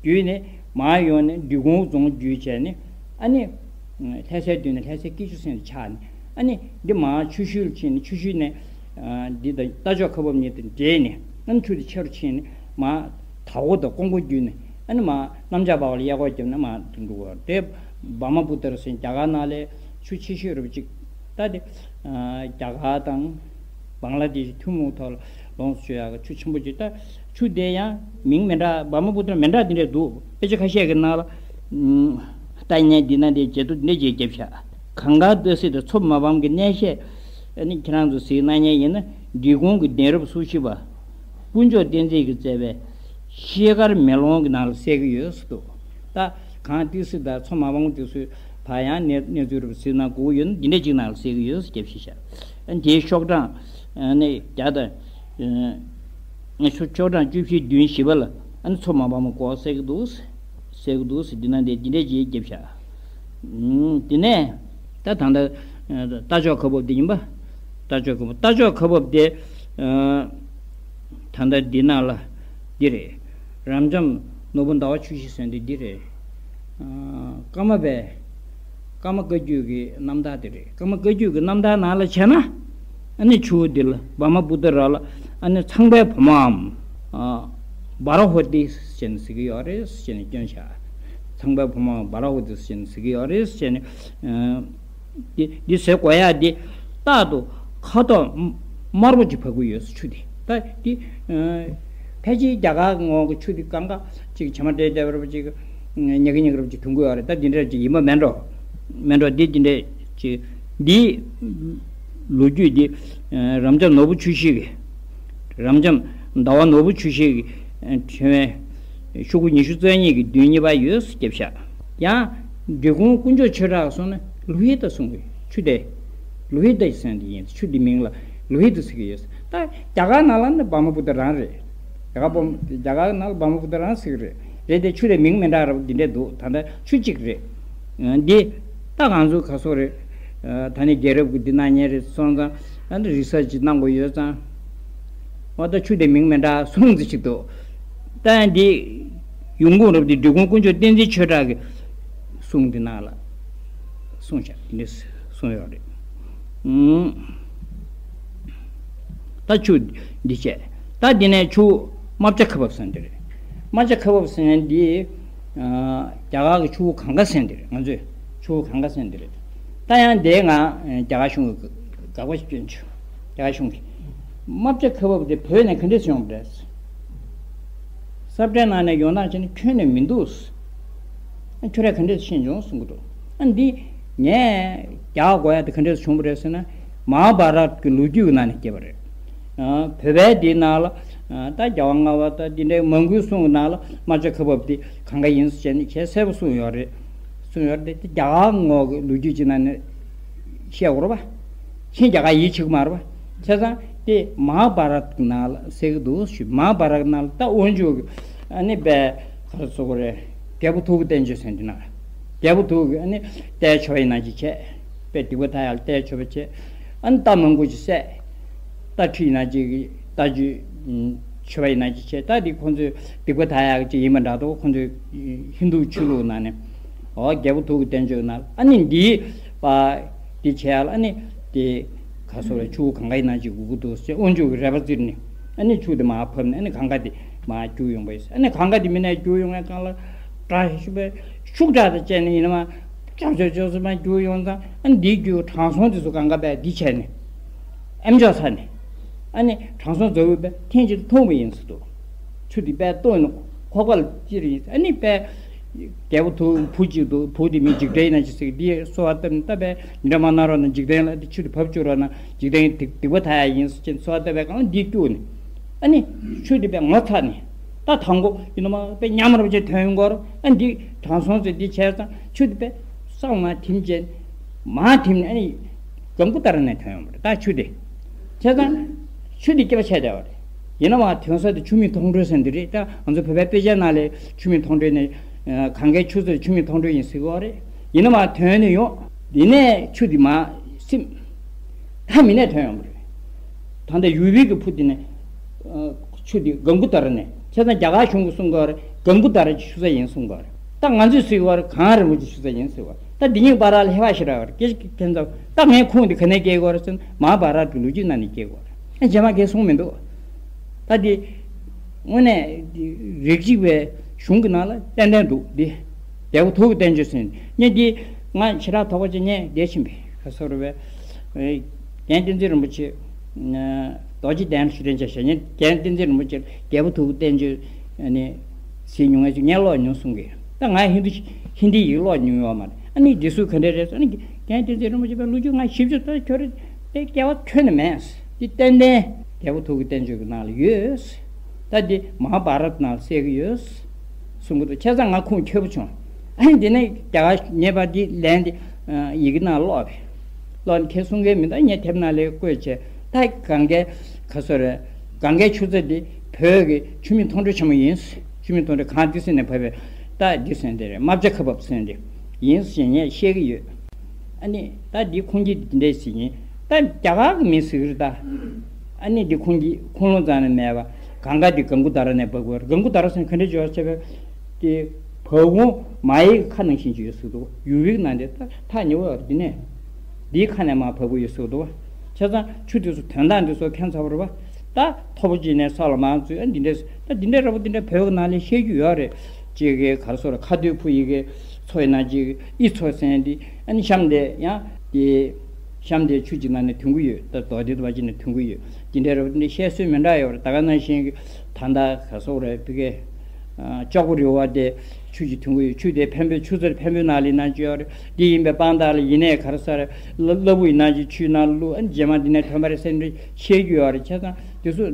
གི་རེད། བརྒྱུད་ནས་མར་ཡོང་ནས་འབྲི་གུང་རྫོང་བརྒྱུད་བྱས་ནས། ཨ་ནི་ལྷ་སའི་མདུན་ནས་ལྷ་སའི་སྐྱིད་ཆུ་ཟེར་ནས་ཆགས་ནས། ཨ་ནི་འདི་མར་ཆུ་ཤུལ་ཕྱིན་ནས། ཆུ་ཤུལ་ནས་ འདི་དང་རྟ་མཆོག་ཁ་འབབ་གཉིས་དེ་འདྲེས་ནས། ཨ་ནི་ཆུ་དེ་ཆེ་རུ་ཕྱིན་ནས་མར་དྭགས་པོ་དང་ཀོང་པོ་བརྒྱུད་ནས། ཨ་ནི་མར་གནམ་ལྕགས་འབར་བ་ལ་གཡས་སྐོར་བརྒྱབ་ནས་མར་དུ་འགྲོ་བ་དེ། བྷ་མ་པུ་ཏར་ཟེར་རྒྱ་གར་ནང་ལ་ཆུ་ཆེ་ཤོས་རུ་ཅིག་ད་དེ་རྒྱ་གར་དང་བང་ལ་དེ་ཐུན་མོང་ཐོག་ལ་ལོངས་སུ་སྤྱོད་ཡག་གི་ཆུ་ཆེན་པོ་ཅིག་ད་ཆུ་དེ་ཡང་མིང་མི་འདྲ། བྷ་མ་པུ་ཏར་མི་འདྲ་དེ་འདྲས་འདུག་དཔེ་ཆ་ཁ་ཤས་ཀྱི་ནང་ལ། ལྟ་ཉན་འདི་ན་དེ་བྱེད་དུ་འདི་འདྲས་བརྗེ་བརྒྱབ་ཤག་གངས་དཀར་སྟག་གཟིག་དང་མཚོ་མ་ཕམ་གྱི་གནས་བཤད། ཨ་ནི་ཁྱེད་རང་ཚོ་གཟིགས་གནང་མཁན་ཡིན་ན། འབྲི་གུང་གི་གདན་རབས་སོ་བཞི་པ་དཀོན་མཆོག་བསྟན་འཛིན་གྱིས་མཛད་པའི་ཤེལ་དཀར་མེ་ལོང་གི་ནང་ལ་གསལ་གྱི་ཡོད་ཟེར་འདུག་ད་གངས་སྟག་གཟིག་དང་མཚོ་མ་ཕམ་དེ་ཚོའི་བར་ཡང་གནས་གནས་ཚུལ་རབ་གཟིགས་གནང་དགོས་ཡོད་ན། འདི་འདྲ་ཅིག་ནང་ལ་གསལ་གྱི་ཡོད་ཟེར་རྒྱབ་བཤད་ཤག་ཨ་ནི་དེའི་ཤོག་གྲངས་ཨ་ནི་བརྒྱ་དང་། ཨ་ཤོག་ཤོག་གྲངས་བཅུ་བཞི་བདུན་བཞི་པ་ལ། ཨ་ནི་མཚོ་མ་ཕམ་སྐོར་གསལ་གྱི་འདུག་གསལ་གྱི་འདུག་འདི་ན་འདི་འདི་འདྲས་ཅིག་བརྒྱབ་ཤག་ཨུམ། དེ་ནས་ད་ད་ལྟ་ཨ་རྟ་མཆོག་ཁ་འབབ་འདི་ཡིན་པ། རྟ་མཆོག་ཁ་འབབ། རྟ་མཆོག་ཁ་འབབ་དེ་ཨ་ད་ལྟ་འདི་ནང་ལ་འདི་རེད། རབ་འབྱམས་ནོར་བུ་ཟླ་བ་ཆུ་བཞི་ཟེར་འདི་འདི་རེད། ཨ་ཀརྨ་པའི་ཀརྨ་བཀའ་བརྒྱུད་ཀྱི་རྣམ་ཐར་དེ་རེད། ཀརྨ་བཀའ་བརྒྱུད་ཀྱི་རྣམ་ཐར་ནང་ལ་བྱས་ན། ཨ་ནི་ཆུ་བོ་འདི་ལ་བྷ་མ་པུ་ཏ་ར་ལ། ཨ་ནི་ཚངས་པའི་བུ་མོའམ། ཨ་བ་ར་ཧོ་ཏི་ཟེར་ནས་ཟེར་གྱི་ཡོད་རེད་ཟེར་ནས་སྐྱོན་བཞག་ཚངས་པའི་བུ་མོའམ་བ་ར་ཧོ་ཏི་ཟེར་ནས་ཟེར་གྱི་ཡོད་རེད་ཟེར་ནས། ཨ་འདི་འདི་ཟེར་དགོས་ཡ་འདི། རྟག་ཏུ་ཁ་དོག་དམར་པོ་ཅིག་བབས་ཀྱི་ཡོད་ཆུ་དེ། ད་འདི་ཨ་ཕལ་ཆེར་རྒྱ་གར་ངོས་ཀྱི་ཆུ་དེ་གང་ག་ཅིག་བྱེ་མ་འདྲེས་བསྡད་པ་ར་ཅིག་ཉག་གི་ཉག་གི་ར་ཅིག་ཐོན་གྱི་ཡོད་རེད། ད་འདི་འདྲ་ཅིག་ཡིན་པ་མེད་འགྲོ། མེད་འགྲོ། འདི་འདི་འདྲ་ཅིག་འདི་ལོ་རྒྱུས་འདི་ཨ་རབ་འབྱམས་ནོར་བུ་ཆུ་བཞི་གི། རབ་འབྱམས་ཟླ་བ་ནོར་བུ་ཆུ་བཞི་གི་ཨ་ཕྲེང་བའི་ཤོག་གུ་ཉི་ཤུ་རྩ་གཉིས་ཀྱི་བདུན་གཉིས་པ་ཡོད་ཟེར་རྒྱབ་ཤག་ཡང་འབྲི་གུང་དཀོན་མཆོག་ཆོས་གྲགས་སོང་ན་ལུ་ཧི་ཏ་གསུང་གི། ཆུ་དེ་ལུ་ཧི་ཏ་ཟེར་འདི་ཡིན། ཆུ་འདི་མིང་ལ་ལུ་ཧི་ཏ་ཟེར་གྱི་ཡོད། ད་རྒྱ་གར་ནང་ལ་ནི་བྷ་མ་པུ་ཏ་རང་རེད། རྒྱ་གར་པོ་རྒྱ་གར་ནང་ལ་བྷ་མ་པུ་ཏ་རང་ཟེར་གྱི་རེད། རེད་དེ་ཆུ་དེ་མིང་མི་འདྲ་ར་འདི་འདྲས་འདུག་ད་ལྟ་ཆུ་གཅིག་རེད། འདི་ད་གང་ཚོད་ག་ཚོད་རེད། ད་ནི་རྒྱལ་རབས་ཀྱི་འདི་ནང་ཉན་རེད་སོང་ཙང་། ཨ་ནི་རི་སར་ཆི་གནང་དགོས་ཡོད་ཙང་། འོ་ད་ཆུ་དེ་མིང་མི་འདྲ་གསུང་ཙི་ཞིག་འདུག་ད་འདི་ཡོང་ཁུངས་རབ་འདི་འབྲི་གུང་དཀོན་མཆོག་བསྟན་འཛིན་ཆོས་གྲགས་ཀྱི་གསུང་འདི་ནང་ལ་གསུངས་བཞག་འདི་འདྲས་གསུངས་ཡོད་རེད། ཨུམ། ད་ཆུ་འདི་བྱས། ད་འདི་ནས་ཆུ་རྨ་བྱ་ཁ་འབབ་ཟེར་འདི་རེད། རྨ་བྱ་ཁ་འབབ་ཟེར་འདི་ཨ་རྒྱ་གར་གྱི་ཆུ་བོ་གངྒཱ་ཟེར་འདི་རེད། ང་ཚོས་ཆུ་བོ་གངྒཱ་ཟེར་འདི་རེད། ད་ཡང་འདི་ང་རྒྱ་གར་གཞུང་གི་དགག་པ་ཞིག་སྐྱོན་བྱུང་། རྒྱ་གར་གཞུང་གིས་རྨ་བྱ་ཁ་འབབ་དེ་བོད་ནས་ག་འདྲས་བྱུང་བ་རེད། ས་བཀྲའི་ནང་ནས་ཡོང་སྟངས་བྱས་ན་ཁྱོན་ནས་མི་འདུག་ཨ་ཁྱོད་རས་ག་འདྲས་ཤེས་བྱུང་གསུང་གི་འདུག་ཨ་འདི་ངས་རྒྱག་དགོས་ཡ་དེ་ག་འདྲས་བྱུང་བ་རེད་ཟེར་ན། མ་ཧཱ་བྷ་རཏ་གི་ལོ་རྒྱུས་ཀྱི་ནང་ནས་སྐྱེས་པ་རེད། ཨ་བོད་པའི་འདིའི་ནང་ལ་ཨ་ད་རྒྱལ་བ་ལྔ་པ་དང་འདི་འདྲའི་མང་པོའི་གསུང་གི་ནང་ལ་རྨ་བྱ་ཁ་འབབ་འདི་གང་ག་ཡིན་ཟེར་བྱས་ནས་ཁྱད་གསལ་པོ་གསུངས་ཡོད་རེད། གསུངས་ཡོད་རེད་དེ། རྒྱ་གར་ངོས་ཀྱི་ལོ་རྒྱུས་ཀྱི་ནང་ནས་བཤད་དགོས་རེད་པ། ཕྱིན་རྒྱ་གར་ཡིད་ཆེས་ཀྱི་མ་རེད་པ། བྱས་ཙང་དེ་མ་ཧཱ་བྷ་རཏ་གི་ནང་ལ་གསལ་གྱི་འདུག་ཞུ། མ་ཧཱ་བྷ་རཏ་གི་ནང་ལ་ད་དབོན་ཆོས་ཀྱི་ཨ་ནི་པའི་ག་རེ་ཟེར་དགོས་རེད། རྒྱལ་པོ་ཐུ་བོ་བསྟན་བཅོས་ཟེར་འདི་ན། རྒྱལ་པོ་ཐུ་བོ་གི་ཨ་ནི་རྟའི་མཆོད་པ་ཡིན་ན་ཅིག་བྱས། དཔེ་སྡིག་པ་མཐའ་ཡས་ལ་རྟའི་མཆོད་པ་བྱས། ཨ་ནི་རྟ་མང་པོ་ཅིག་བསད། རྟ་ཁྲིད་ཡིན་ན་ཅིག་རྟ་རྒྱུག་མཆོད་པ་ཡིན་ན་ཅིག་བྱས། ད་འདི་ཁོང་ཚོའི་སྡིག་པ་མཐའ་ཡས་ཅིག་ཡིན་པ་འདྲ་འདུག་ཁོང་ཚོའི་ཧིན་དུ་ཆོས་ལུགས་ནང་ནས། འོ་རྒྱལ་པོ་ཐུ་བོ་གི་བསྟན་བཅོས་ནང་ལ་ཨ་ནི་འདིའི་པ་འདི་བྱས་ལ་ཨ་ནི་དེ་ག་སོ་རེ་ཆུ་བོ་གངྒཱ་ཡིན་ན་ཅིག་དགོས་ཀྱི་འདུག་ཟེར་དབོན་ཆོས་ཀྱི་རས་པ་བཙིར་ནས་ཨ་ནི་ཆུ་དེ་མར་ཕབ་ནས་ཨ་ནི་གངྒཱ་དེ་མར་རྒྱུག་ཡོང་པ་ཡིན། ཨ་ནི་གངྒཱ་དེ་མི་ནས་རྒྱུག་ཡོང་བའི་སྒང་ལ་བཀྲ་ཤིས་པའི་ཤུགས་དྲག་དང་བཅས་ནས་ཡིན་ན་མར་ཅོག་ཅོག་ཅོག་ཙམ་མར་རྒྱུག་ཡོང་ཙང་ཨ་ནི་འདིའི་རྒྱུ་དྲང་སྲོང་དེ་ཚོ་གངྒཱ་པས་འདི་བྱས་ནས་ཨེམ་ཅོག་ཚ་ནས་ཨ་ནི་དྲང་སྲོང་རྫ་བོས་པས་ཐེངས་གཅིག་མཐོང་བ་ཡིན་ཟེར་འདུག་ཆུ་དེ་དཔེ་བཏོན་ནས་ཁོག་པ་ལ་ཅིར་ཡིན། ཨ་ནི་དཔེ་རྒྱལ་པོ་ཐུ་བོ་བུ་གཅིག་འདུག་བུ་དེ་མིང་འཇིགས་བྲལ་ཡིན་ན་ཅི་ཟེར་གི་འདི་གསོལ་བ་བཏབ་ནས་ད་དཔེ་འདྲ་མ་གནང་རོགས་གནང་། འཇིག་རྟེན་ལ་དེ་ཆུ་དེ་བབས་བཅུག་རོགས་གནང་། འཇིག་རྟེན་སྡིག་སྡིག་པ་མཐའ་ཡས་ཡིན་ཟེར་ཅིག་གསོལ་བ་བཏབ་པའི་སྒང་ལ་འདི་བསྐྱུགས་ནས་ཨ་ནི་ཆུ་དེ་དཔེ་ངོ་ཚ་ནས་ད་དང་པོ་ཡིན་ནོ་མ་དཔེ་ཉམས་རབ་ཅིག་ཐོན་ཡོང་གོ་ར། ཨ་འདི་དྲང་སྲོང་ཚོས་འདི་བྱས་ཙང་ཆུ་དེ་དཔེ་སྲང་མ་ཐིམ་བྱས་མ་ཐིམ་ནས་ཨ་ནི་གམ་ཁུ་ལྟར་ནས་ཐོན་ཡོང་བ་རེད། ད་ཆུ་དེ་བྱས་ཙང་ཆུ་དེ་སྐྱེ་བ་ཆད་བསྡད་པ་རེད། ཡིན་ན་མ་ཐོན་ས་དེ་ཆུ་མིག་མཐོང་གྲོལ་ཟེར་འདི་རེད། ད་ང་ཚོ་བོད་པའི་དཔེ་ཆ་ནང་ལས་ཆུ་མིག་མཐོང་གྲོལ་ནས་གངྒཱའི་ཆུ་ཚོད་ཆུ་མིག་མཐོང་གྲོལ་ཡིན་ཟེར་གི་ཡོད་རེད། ཡིན་ན་མ་ཐོན་ནས་ཡོང་། འདི་ནས་ཆུ་འདི་མ་སིམ། ད་མི་ནས་ཐོན་ཡོང་གི་རེད། ད་ལྟ་ཡུལ་བི་གི་ཕུ་འདི་ནས་ཆུ་འདི་གམ་ཁུ་ལྟར་ནས་བྱས་ཙང་རྒྱ་གར་གཞུང་གིས་གསུང་གི་ཡོད་རེད། གམ་ཁུ་ལྟར་གྱི་ཆུ་ས་ཡིན་གསུང་གི་ཡོད་རེད། ད་ང་ཚོས་ཟེར་གི་ཡོད་རེད། གངས་རིན་པོ་ཆེ་ཆུ་ས་ཡིན་ཟེར་གི་ཡོད་རེད། ད་འདི་གཉིས་བར་ལ་ཧེ་བག་ཞེ་དྲག་ཡོད་རེད། སྐད་ཆ་ཁྱེད་ཚོ་ད་ངས་ཁུངས་འདི་ག་ནས་སྐྱེལ་གི་ཡོད་རེད་ཟེར་ན་མ་ཧཱ་བྷ་རཏ་གི་ལོ་རྒྱུས་ནང་ནས་སྐྱེལ་གི་ཡོད་རེད། རྗེས་མ་གས་གསུང་མི་འདུག་ད་འདི་དངོས་གནས་རིགས་གཅིག་པའི་གཞུང་གི་ནང་ལ་ཏན་ཏན་འདུག་འདི་རྒྱལ་པོ་ཐུགས་ཀྱི་བསྟན་བཅོས་ཟེར་ནས་འདི་ང་ཞེ་དྲག་དོགས་པ་ཅིག་རྙེད་བསྡད་ཕྱིན་པས། ག་སོ་རུ་བས་རྒན་བསྟན་འཛིན་རིན་པོ་ཆེ། རྡོ་རྗེ་གདན་ཞུ་དྲན་བྱ་ཞེས་ཉིན་རྒན་བསྟན་འཛིན་རིན་པོ་ཆེ་རྒྱལ་པོ་ཐུགས་ཀྱི་བསྟན་བཅོས་ནི་གཟིགས་མྱོང་ངེས་ཅིག་ངས་ཀློག་མྱོང་གསུང་གི། ད་ང་ཧིན་དུ་ཧིན་དི་ཡིག་ཀློག་མྱོང་ཡོད་མ་རེད། ཨ་ནི་འདི་སུ་ག་འདྲ་རེད་ཟེར་ན་རྒན་བསྟན་འཛིན་རིན་པོ་ཆེ་པའི་ལོ་རྒྱུས་ང་ཞིབ་ཞིབ་ལྟ་ཁྱོད་རེད་དེ་སྐལ་བ་ཁྱོན་ནས་མེད། འདི་ཏན་ཏན་རྒྱལ་པོ་ཐུགས་ཀྱི་བསྟན་བཅོས་ཀྱི་ནང་ལ་ཡོད། ད་འདི་མ་ཧཱ་བྷ་རཏ་ནང་གསལ་གྱི་ཡོད། གསུང་གི་འདུག་བྱས་ཙང་ང་ཁུངས་འཁྱོལ་པོ་བྱུང་། ཨ་ནི་འདི་ནས་རྒྱ་གར་ཉེས་པ་འདི་ལན་འདི་ཡི་གེ་ནང་ཀློག་པས། ཀློག་ནས་ཁྱེད་གསུང་མཁན་མི་འདུག་ངས་དེབ་ནང་ལས་བཀོད་བྱས། ད་གངྒཱའི་ག་སོ་རེད། གངྒཱའི་ཆུ་རྩེ་འདི་བོད་ཀྱི་ཆུ་མིག་མཐོང་གྲོལ་ཆེན་མོ་ཡིན། ཆུ་མིག་མཐོང་གྲོལ་གངས་ཏི་སེ་ནས་བབས་པའི་ད་འདི་ཟེར་འདི་རེད། རྨ་བྱ་ཁ་འབབ་ཟེར་འདི་ཡིན་ཞེས་ངས་བཤད་ཀྱི་ཡོད། ཨ་ནི་ད་འདི་ཁུངས་སྐྱེལ་འདི་འདྲས་ཞིག་ཡིན། ད་རྒྱ་གར་གྱི་མི་ཟེར་གི་རེད་ད། ཨ་ནི་འདི་ཁུངས་སྐྱེལ་ཁུངས་ལུང་རྩ་ནས་མེད་པ། གངྒཱ་འདི་གངྒཱུ་ཏ་ར་ནས་འབབ་དགོས། གངྒཱུ་ཏ་ར་ཟེར་ག་འདྲས་འབྱོར་བྱས་པས། དེ་བ་གུང་མ་ཡིག་ཁ་ནང་བཞིན་ཅིག་ཡོད་ཟེར་འདུག་ཡུ་རིག་ནང་དེ་ད་ཐག་ཉེ་བ་འདི་ནས་འདིའི་ཁ་ནས་མར་བབས་ཀྱི་ཡོད་ཟེར་འདུག་བྱས་ཙང་ཆུ་དེ་ཚོ་དོན་དག་འདི་ཚོ་མཁྱེན་ཚར་བ་རེད་པ། ད་མཐོ་པོ་ཅིག་ནས་ས་ལ་མར་འཛུལ། ཨ་འདི་འདྲས་ད་འདི་འདྲས་ར་བ་འདི་འདྲས་བོད་ཀྱི་ནང་ལས་བཤད་རྒྱུ་ཡོད་རེད། ཅིག་གི་ག་རེ་ཟེར་ཁ་སྟོད་ཕུ་ཡི་གེ་ཚོ་ཡིན་ན་ཅིག་ཨི་ཚོ་ཟེར་འདི་ཨ་ནི་གཤམ་དེ་ཡང་དེ་གཤམ་དེ་ཆུ་ཅིག་ནང་ནས་ཐོན་གྱི་ཡོད། ད་རྡོ་དེ་དུ་བ་ཅིག་ནས་ཐོན་གྱི་ཡོད། འདི་འདྲས་ར་བ་འདི་འདྲས་བཤད་སྲོལ་མི་འདྲ་ཡོད་རེད། ད་ག་ནང་བཞིན་གྱི་ད་ལྟ་ག་རེ་ཟེར་བི་གེ་ཨ་ལྕགས་པོ་རི་བ་དེ་ཆུ་ཅིག་ཐོན་གྱི་ཡོད། ཆུ་དེ་འཕན་པོའི་ཆུ་རྩེ་འཕན་པོའི་ནང་ལ་ཡིན་ན་ཅིག་ཡོད་རེད། འདི་ཡིན་པའི་དཔང་རྟགས་ལ་ཡིན་ནའི་ག་རེ་ཟེར་རེད། ལ་ལ་བུ་ཡིན་ན་ཅིག་ཆུའི་ནང་བླུགས། ཨ་ནི་རྗེས་མ་འདི་ནས་ཐོན་པ་རེད་ཟེར་འདི་བཤད་རྒྱུ་ཡོད་རེད། བྱས་ཙང་དེ་ཚོ་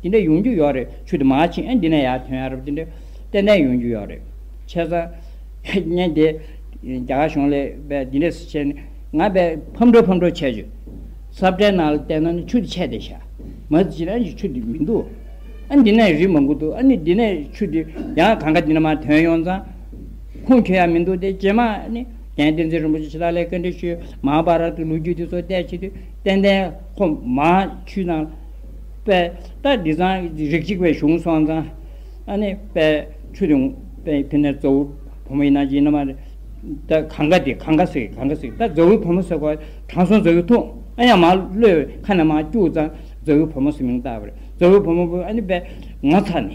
འདི་འདྲ་ཡོང་རྒྱུ་ཡོད་རེད། ཆུ་དེ་མར་ཕྱིན་ཨ་འདི་ནས་ཡར་ཐོན་ཡ་རེད། འདི་འདྲ་ཏན་ཏན་ཡོང་རྒྱུ་ཡོད་རེད། བྱས་ཙང་ངས་དེ་རྒྱ་གར་གཞུང་ལས་པས་འདི་འདྲས་བྱས་ནས་ང་པས་ཕམ་འགྲོ་ཕམ་འགྲོ་བྱས་བྱུང་། ས་བཀྲའི་ནང་ལ་བལྟས་ན་ནི་ཆུ་དེ་ཆད་དེ་ཤག་མ་ཅི་རང་གི་ཆུ་དེ་མི་འདུག་ཨ་འདི་ནས་རི་མང་པོ་འདུག་ཨ་ནི་འདི་ནས་ཆུ་དེ་ཡང་གང་ག་འདི་ནས་མར་ཐོན་ཡོང་ཙང་ཁུངས་འཁྱོལ་ཡ་མི་འདུག་དེ་རྗེས་མ་ནི་རྒན་བསྟན་འཛིན་རིན་པོ་ཆེ་ཕྱི་ལ་ལས་བཀའ་འདྲི་ཞུས། མ་ཧཱ་བྷ་རཏ་གི་ལོ་རྒྱུས་དེ་ཚོ་བལྟས་བྱེད་དུས་ཏན་ཏན་ཁོ་མར་ཆུ་ནང་པས་ད་འདི་ཚང་རིགས་གཅིག་པའི་གཞུང་སོང་ཙང་ཨ་ནི་པས་ཆུ་དེ་པས་དེ་ནས་རྫ་བོ་བུ་མོ་ཡིན་ན་ཅི་ཡིན་ན་མ་རེད། ད་གང་ག་དེ་གང་ག་ཟེར་གང་ག་ཟེར། ད་རྫ་བོའི་བུ་མོ་ཟེར་གོ་དྲང་སྲོང་རྫ་བོའི་ཐུང་ཨ་ཡང་མར་གློད་ཁ་ནས་མར་སྐྱུག་ཙང་རྫ་བོའི་བུ་མོ་ཟེར་མིང་བཏགས་པ་རེད། རྫ་བོའི་བུ་མོ་བུ་ཨ་ནི་པས་ངོ་ཚ་ནས་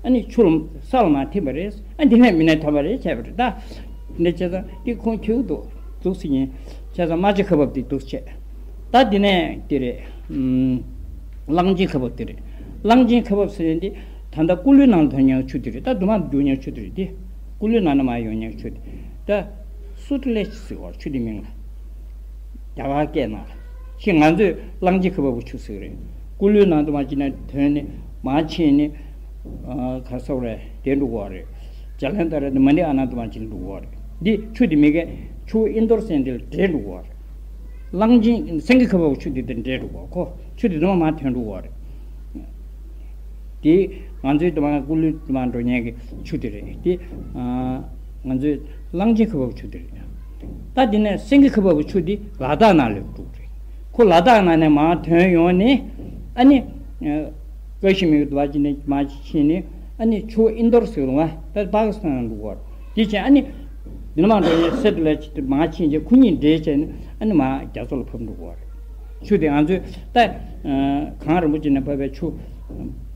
ཨ་ནི་ཆུ་ལ་ས་ལ་མར་ཐིམ་པ་རེད། ཨ་འདི་ནས་མི་ནས་ཐོན་པ་རེད་བྱས་པ་རེད། ད་འདི་བྱས་ཙང་འདི་ཁུངས་འཁྱོལ་འདུག་འདུག་ཟེར་ཡིན། བྱས་ཙང་རྨ་བྱ་ཁ་འབབ་དེ་འདུག་བྱས། ད་འདི་ནས་དེ་རེད། ཨུམ། གླང་ཆེན་ཁ་འབབ་དེ་རེད། གླང་ཆེན་ཁ་འབབ་ཟེར་ཡ་འདི་ད་ལྟ་སྐུ་ལུས་ནང་ལ་ཐོན་མྱོང་ཆུ་དེ་རེད། ད་དུ་མ་རྒྱུ་མྱོང་ཆུ་དེ་རེད་དེ། སྐུ་ལུས་ནང་ནས་མར་ཡོང་མྱོང་ཆུ་དེ། ད་སུ་ཏི་ལེ་ཟེར་བ་ཆུ་དེ་མིང་ལ། རྒྱ་གར་སྐད་ནང་ལ། ཞེས་ང་ཚོས་གླང་ཆེན་ཁ་འབབ་པོ་ཆུ་ཟེར་གི་རེད། སྐུ་ལུས་ནང་དུ་མར་ཅི་ནས་ཐོན་ནས་མར་ཕྱིན་ནས། ཨ་ག་རེ་ཟེར་རེད་དེ་འགྲོ་གི་རེད། ཇ་ལན་ཏ་ར་དེ་མ་ནི་ཨ་ན་དུ་མར་ཅི་འགྲོ་གི་རེད། འདི་ཆུ་དེ་མི་གེ་ཆུ་ཨིན་དོར་ཟེར་འདི་ལ་འདྲེས་འགྲོ་གི་རེད། གླང་ཆེན་སེང་གེ་ཁ་འབབ་པོ་ཆུ་དེ་དེ་འདྲེས་འགྲོ་གི་ཁོ་ཆུ་དེ་དུ་མ་མར་ཐོན་འགྲོ་གི་རེད། དེ་ང་ཚོའི་དུ་མ་སྐུ་ལུས་དུ་མ་འགྲོ་མཁན་གྱི་ཆུ་དེ་རེད་དེ། ཨ་ང་ཚོའི་གླང་ཆེན་ཁ་འབབ་པོ་ཆུ་དེ་རེད། ད་དེ་ནས་སེང་གེ་ཁ་འབབ་པོ་ཆུ་དེ་ལ་དྭགས་ནང་ལ་འགྲོ་གི་རེད། ཁོ་ལ་དྭགས་ནང་ནས་མར་ཐོན་ཡོང་ནས་ཨ་ནི། ཀ་ཤི་མིར་དུ་བ་ཅི་ནས་མར་ཕྱིན་ནས་ཨ་ནི་ཆུ་ཨིན་དོར་ཟེར་ལུང་བ་ད་པ་ཀི་སི་ཐན་ལ་འགྲོ་གི་རེད། དེ་བྱས་ཨ་ནི་འདི་ནས་མར་འགྲོ་ནས་སེ་ཏུ་ལ་ཅི་དུ་མར་ཕྱིན་རྗེས་ཁོ་གཉིས་འདྲེས་བྱས་ནས་ཨ་ནི་མར་རྒྱ་མཚོ་ལ་ཕབ་འགྲོ་གི་རེད། ཆུ་དེ་ང་ཚོས་ད་གངས་རིན་པོ་ཆེ་ནས་བབས་པའི་ཆུ་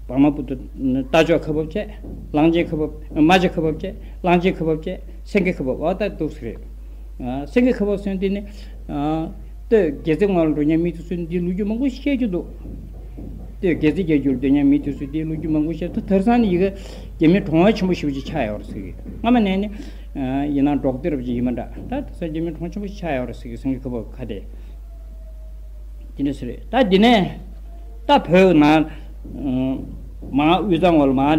བར་མ་པུ་ཏ་རྟ་མཆོག་ཁ་འབབ་བྱས། གླང་ཆེན་ཁ་འབབ། རྨ་བྱ་ཁ་འབབ་བྱས། གླང་ཆེན་ཁ་འབབ་བྱས། སེང་གེ་ཁ་འབབ་འོ་ད་འདུག་སེ་རེད། ཨ་སེང་གེ་ཁ་འབབ་ཟེར་དེ་ནི། ཨ་སྟོད་རྒྱལ་རྩེ་ངོས་ལ་འགྲོ་མཁན་མི་དེ་ཚོས་འདི་ལོ་རྒྱུས་མང་པོ་བཤད་རྒྱུ་འདུག་སྟོད་རྒྱལ་རྩེ་རྒྱལ་རྒྱུད་ལ་སྡོད་མཁན་མི་དེ་ཚོས་འདི་ལོ་རྒྱུས་མང་པོ་བཤད། ད་དེང་སང་ནི་ཡི་གེ་རྒྱ་མིའི་གྲོང་བ་ཆེན་པོ་ཞེ་པོ་ཅིག་ཆགས་ཡོད་རེད་ཟེར་གི། སྔ་མ་ནས་ནི་ཨ་ཡིན་ན་འབྲོག་སྡེ་རབ་ཅིག་ཡིན་པ་འདྲ། ད་དེང་སང་རྒྱ་མིའི་གྲོང་ཆེན་པོ་ཞིག་ཆགས་ཡོད་རེད་ཟེར་གི། སེང་གེ་ཁ་འབབ་ཁ་དེ། དེ་འདྲ་ཟེར་རེད། ད་འདི་ནས་ད་བོད་ནང་མར་དབུས་གཙང་ངོས་ལ་མར་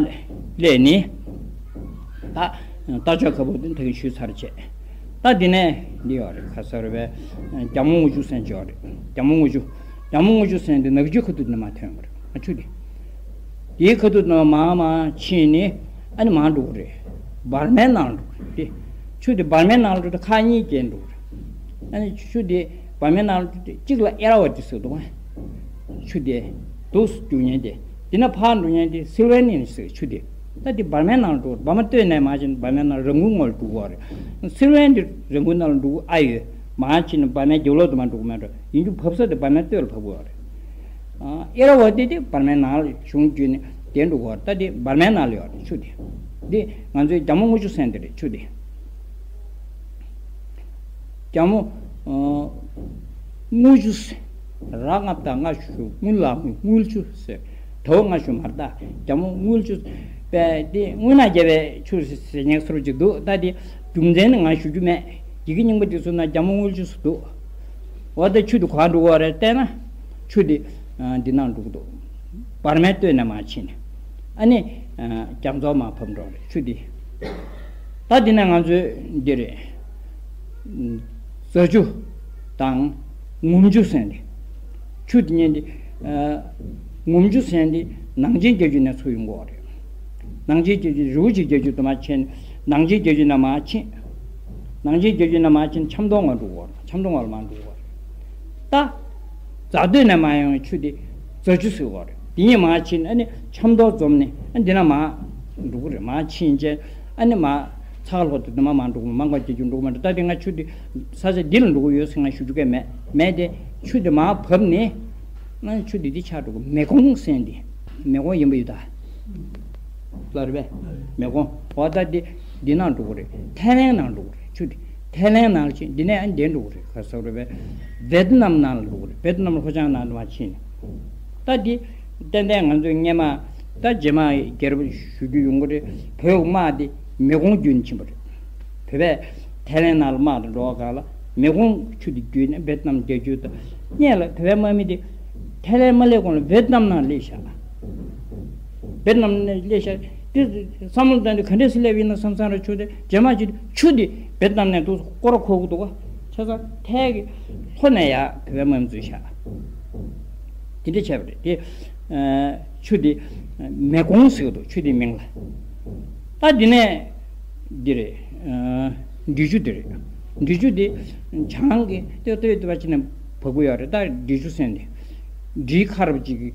སླེབས་ནས་ད་རྟ་མཆོག་ཁ་འབབ་དེ་ད་གིན་ཞུས་ཚར་བྱས། ད་འདི་ནས་འདི་ཡོད་རེད། ག་ས་རེད་པས། རྒྱ་མོ་དངུལ་ཆུ་ཟེར་ཅིག་ཡོད་རེད། རྒྱ་མོ་དངུལ་ཆུ། རྒྱ་མོ་དངུལ་ཆུ་ཟེར་འདི་ནག་ཆུ་ཁ་ཐུག་ནས་མར་ཐོན་པ་རེད། ཨ་ཆུ་འདི། དེའི་ཁ་ཐུག་ནས་མར་མར་ཕྱིན་ནས་ཨ་ནི་མར་འགྲོ་གི་རེད། འབར་མའི་ནང་འགྲོ་གི་རེད། ཆུ་དེ་འབར་མའི་ནང་འགྲོ་དུས་ཁག་གཉིས་བརྒྱབ་འགྲོ་གི་རེད། ཨ་ནི་ཆུ་དེ་འབར་མའི་ནང་འགྲོ་དུས་གཅིག་ལ་ཨེ་ར་ཝ་ཏི་ཟེར་འདུག་ཆུ་དེ་འདུག་སེ་རྒྱུག་མཁན་དེ། དེ་ནས་ཕར་འགྲོ་མཁན་དེ་སིལ་ཝེ་ནི་ཟེར་ཆུ་དེ། ད་དེ་འབར་མའི་ནང་འགྲོ། འབར་མ་སྟོད་ནས་མར་ཕྱིན་འབར་མའི་ནང་རི་མགོའི་ངོས་ལ་འགྲོ་གི་ཡོད་རེད། སིལ་ཝེ་ནི་རི་མགོའི་ནང་ལ་འགྲོ་གི་ཨ་ཡོད། མར་ཕྱིན་ནས་འབར་མའི་རྒྱབ་ལོགས་དུ་མར་འགྲོ་གི་མེད་འགྲོ། ཡིན་རྒྱུ་བབས་ས་དེ་འབར་མའི་སྟོད་ལ་བབས་གི་ཡོད་རེད། ཨ་ཨེ་ར་ཝ་ཏི་དེ་བར་མའི་ནང་ལ་གཞུང་བརྒྱུད་ནས་དེ་འགྲོ་གི་ཡོད་རེད། ད་དེ་བར་མའི་ནང་ལ་ཡོད་རེད། ཆུ་དེ། འདི་ང་ཚོའི་རྒྱ་མོ་དངུལ་ཆུ་ཟེར་འདི་རེད། ཆུ་དེ། རྒྱ་མོ་ཨ་དངུལ་ཆུ་ཟེར། ར་ལྔ་བཏགས་ལྔ་ཞབས་ཀྱུ་དངུལ་ལ་དངུལ། དངུལ་ཆུ་ཟེར། དོ་ལྔ་ཞབས་ཀྱུ་མར་བཏགས་རྒྱ་མོ་དངུལ་ཆུ། པས་དེ་དངོས་གནས་རྒྱལ་བའི་ཆུ་ཟེར་ཉེག་སོར་གྱི་འདུག་ད་དེ་རྒྱུ་མཚན་ནི་ང་ཞུ་རྒྱུ་མེད། ཡི་གེ་རྙིང་པ་དེ་ཚོ་ན་རྒྱ་མོ་དངུལ་ཆུ་ཟེར་འདུག་འོ་ད་ཆུ་དེ་ག་པར་འགྲོ་གི་ཡོད་རེད་བལྟས་ན། ཆུ་དེ་ཨ་འདི་ནང་འགྲོ་གི་འདུག་བར་མའི་སྟོད་ནས་མར་ཕྱིན་ནས། ཨ་ནི་ཨ་རྒྱ་མཚོར་མར་བབས་འགྲོ་རེད། ཆུ་འདི། ད་འདི་ནས་ང་ཚོའི་འདི་རེད། རྫ་ཆུ་དང་ངོམ་ཆུ་ཟེར་འདི། ཆུ་འདི་ཉིད་འདི་ཨ་ངོམ་ཆུ་ཟེར་འདི་ནང་ཆེན་རྒྱ་ཆུ་ནས་ཚུར་ཡོང་གི་ཡོད་རེད། ནང་ཆེན་རྒྱ་ཆུ། རི་བོ་ཆེ་རྒྱ་ཆུ་དུ་མ་ཕྱིན། ནང་ཆེན་རྒྱ་ཆུ་ནས་མར་ཕྱིན། ནང་ཆེན་རྒྱ་ཆུ་ནས་མར་ཕྱིན་ཆབ་མདོ་ངོས་འགྲོ་གི་ཡོད་རེད། ཆབ་མདོ་ངོས་ལ་མར་འགྲོ་གི་ཡོད་རེད། ད་རྫ་སྟོད་ནས་མར་ཡོང་བའི་ཆུ་དེ་རྫ་ཆུ་ཟེར་གི་ཡོད་རེད། དེ་ཉིད་མར་ཕྱིན་ཨ་ནི་ཆབ་མདོ་འཛོམས་ནས་ཨ་འདི་ན་མར་འགྲོ་གི་རེད། མར་ཕྱིན་རྗེས་ཨ་ནི་མར་ཚ་ལྷོ་དུ་དུ་མ་མར་འགྲོ་གི་མར་མགོ་རྒྱ་ཆུ་འགྲོ་གི་མ་འགྲོ། ད་དེ་སྔ་ཆུ་དེ་ས་ཆ་འདི་ལ་འགྲོ་གི་ཡོད་ཟེར་ང་ཞུ་རྒྱུ་ག་མེད། མེད་དེ་ཆུ་དེ་མར་བབས་ནས་ཨ་ཆུ་དེ་འདི་ཆགས་འགྲོ་གི། མེ་གོང་ཟེར་འདི། མེ་གོང་ཡིན་པ་ཡོད་ད། ལ་རེད་པས། མེ་གོང་འོ་ད་འདི་འདི་ནང་འགྲོ་གི་རེད། ཐའི་ལན་ནང་འགྲོ་གི་རེད། ཆུ་དེ་ཐའི་ལན་ནང་ཕྱིན། འདི་ནས་ཨ་འདི་འགྲོ་གི་རེད། ག་ས་རེད་པས། ཝེད་ནམ་ནང་ལ་འགྲོ་གི་རེད། ཝེད་ནམ་ལྷོ་བྱང་ནང་དུ་མར་ཕྱིན་ནས། ད་འདི་ཏན་ཏན་ང་ཚོས་སྔས་མ་ད་རྗེས་མ་རྒྱལ་རབས་ཞུ་རྒྱུ་ཡོང་གི་རེད། བོད་དམག་འདི་མེ་གོང་བརྒྱུད་ནས་ཕྱིན་པ་རེད། བོད་པས་ཐའི་ལན་ནང་ལ་དམག་དང་འགྲོ་བ་སྒང་ལ་མེ་གོང་ཆུ་དེ་བརྒྱུད་ནས་ཝེད་ནམ་རྒྱ་ཆུ་དང་། སྔོན་ལ་བོད་པའི་དམག་མི་དེ་ཐའི་ལན་མ་སླེབས་གོང་ལ་ཝེད་ནམ་ནང་སླེབས་ཤག་ཝེད་ནམ་ནང་སླེབས་ཤག་དེ་བསམ་བློ་བཏང་དུས་ག་འདྲས་སེ་སླེབས་ཡིན་ན་བསམ་བསམ་ར། ཆུ་དེ་རྗེས་མ་ཆུ་དེ་ཆུ་དེ་ཝེད་ནམ་ནས་འདུག་སྐོར་ར་འཁོར་གི་འདུག་ག་བྱས་ཙང་ཐའི་གི་ལྷོ་ནས་ཡར་བོད་པའི་དམག་མི་འཛུལ་ཤག་དེ་འདྲ་བྱས་པ་རེད། དེ་ཨ་ཆུ་དེ་མེ་གོང་ཟེར་གི་འདུག་ཆུ་དེའི་མིང་ལ། ད་འདི་ནས་འདི་རེད། ཨ་འབྲི་ཆུ་འདི་རེད། འབྲི་ཆུ་འདི་བྱང་གི་སྟོད་སྟོད་སྟོད་པ་ཅིག་ནས་བབས་ཀྱི་ཡོད་རེད། ད་འབྲི་ཆུ་ཟེར་འདི་འབྲིའི་ཁ་རུབ་ཅིག་གི་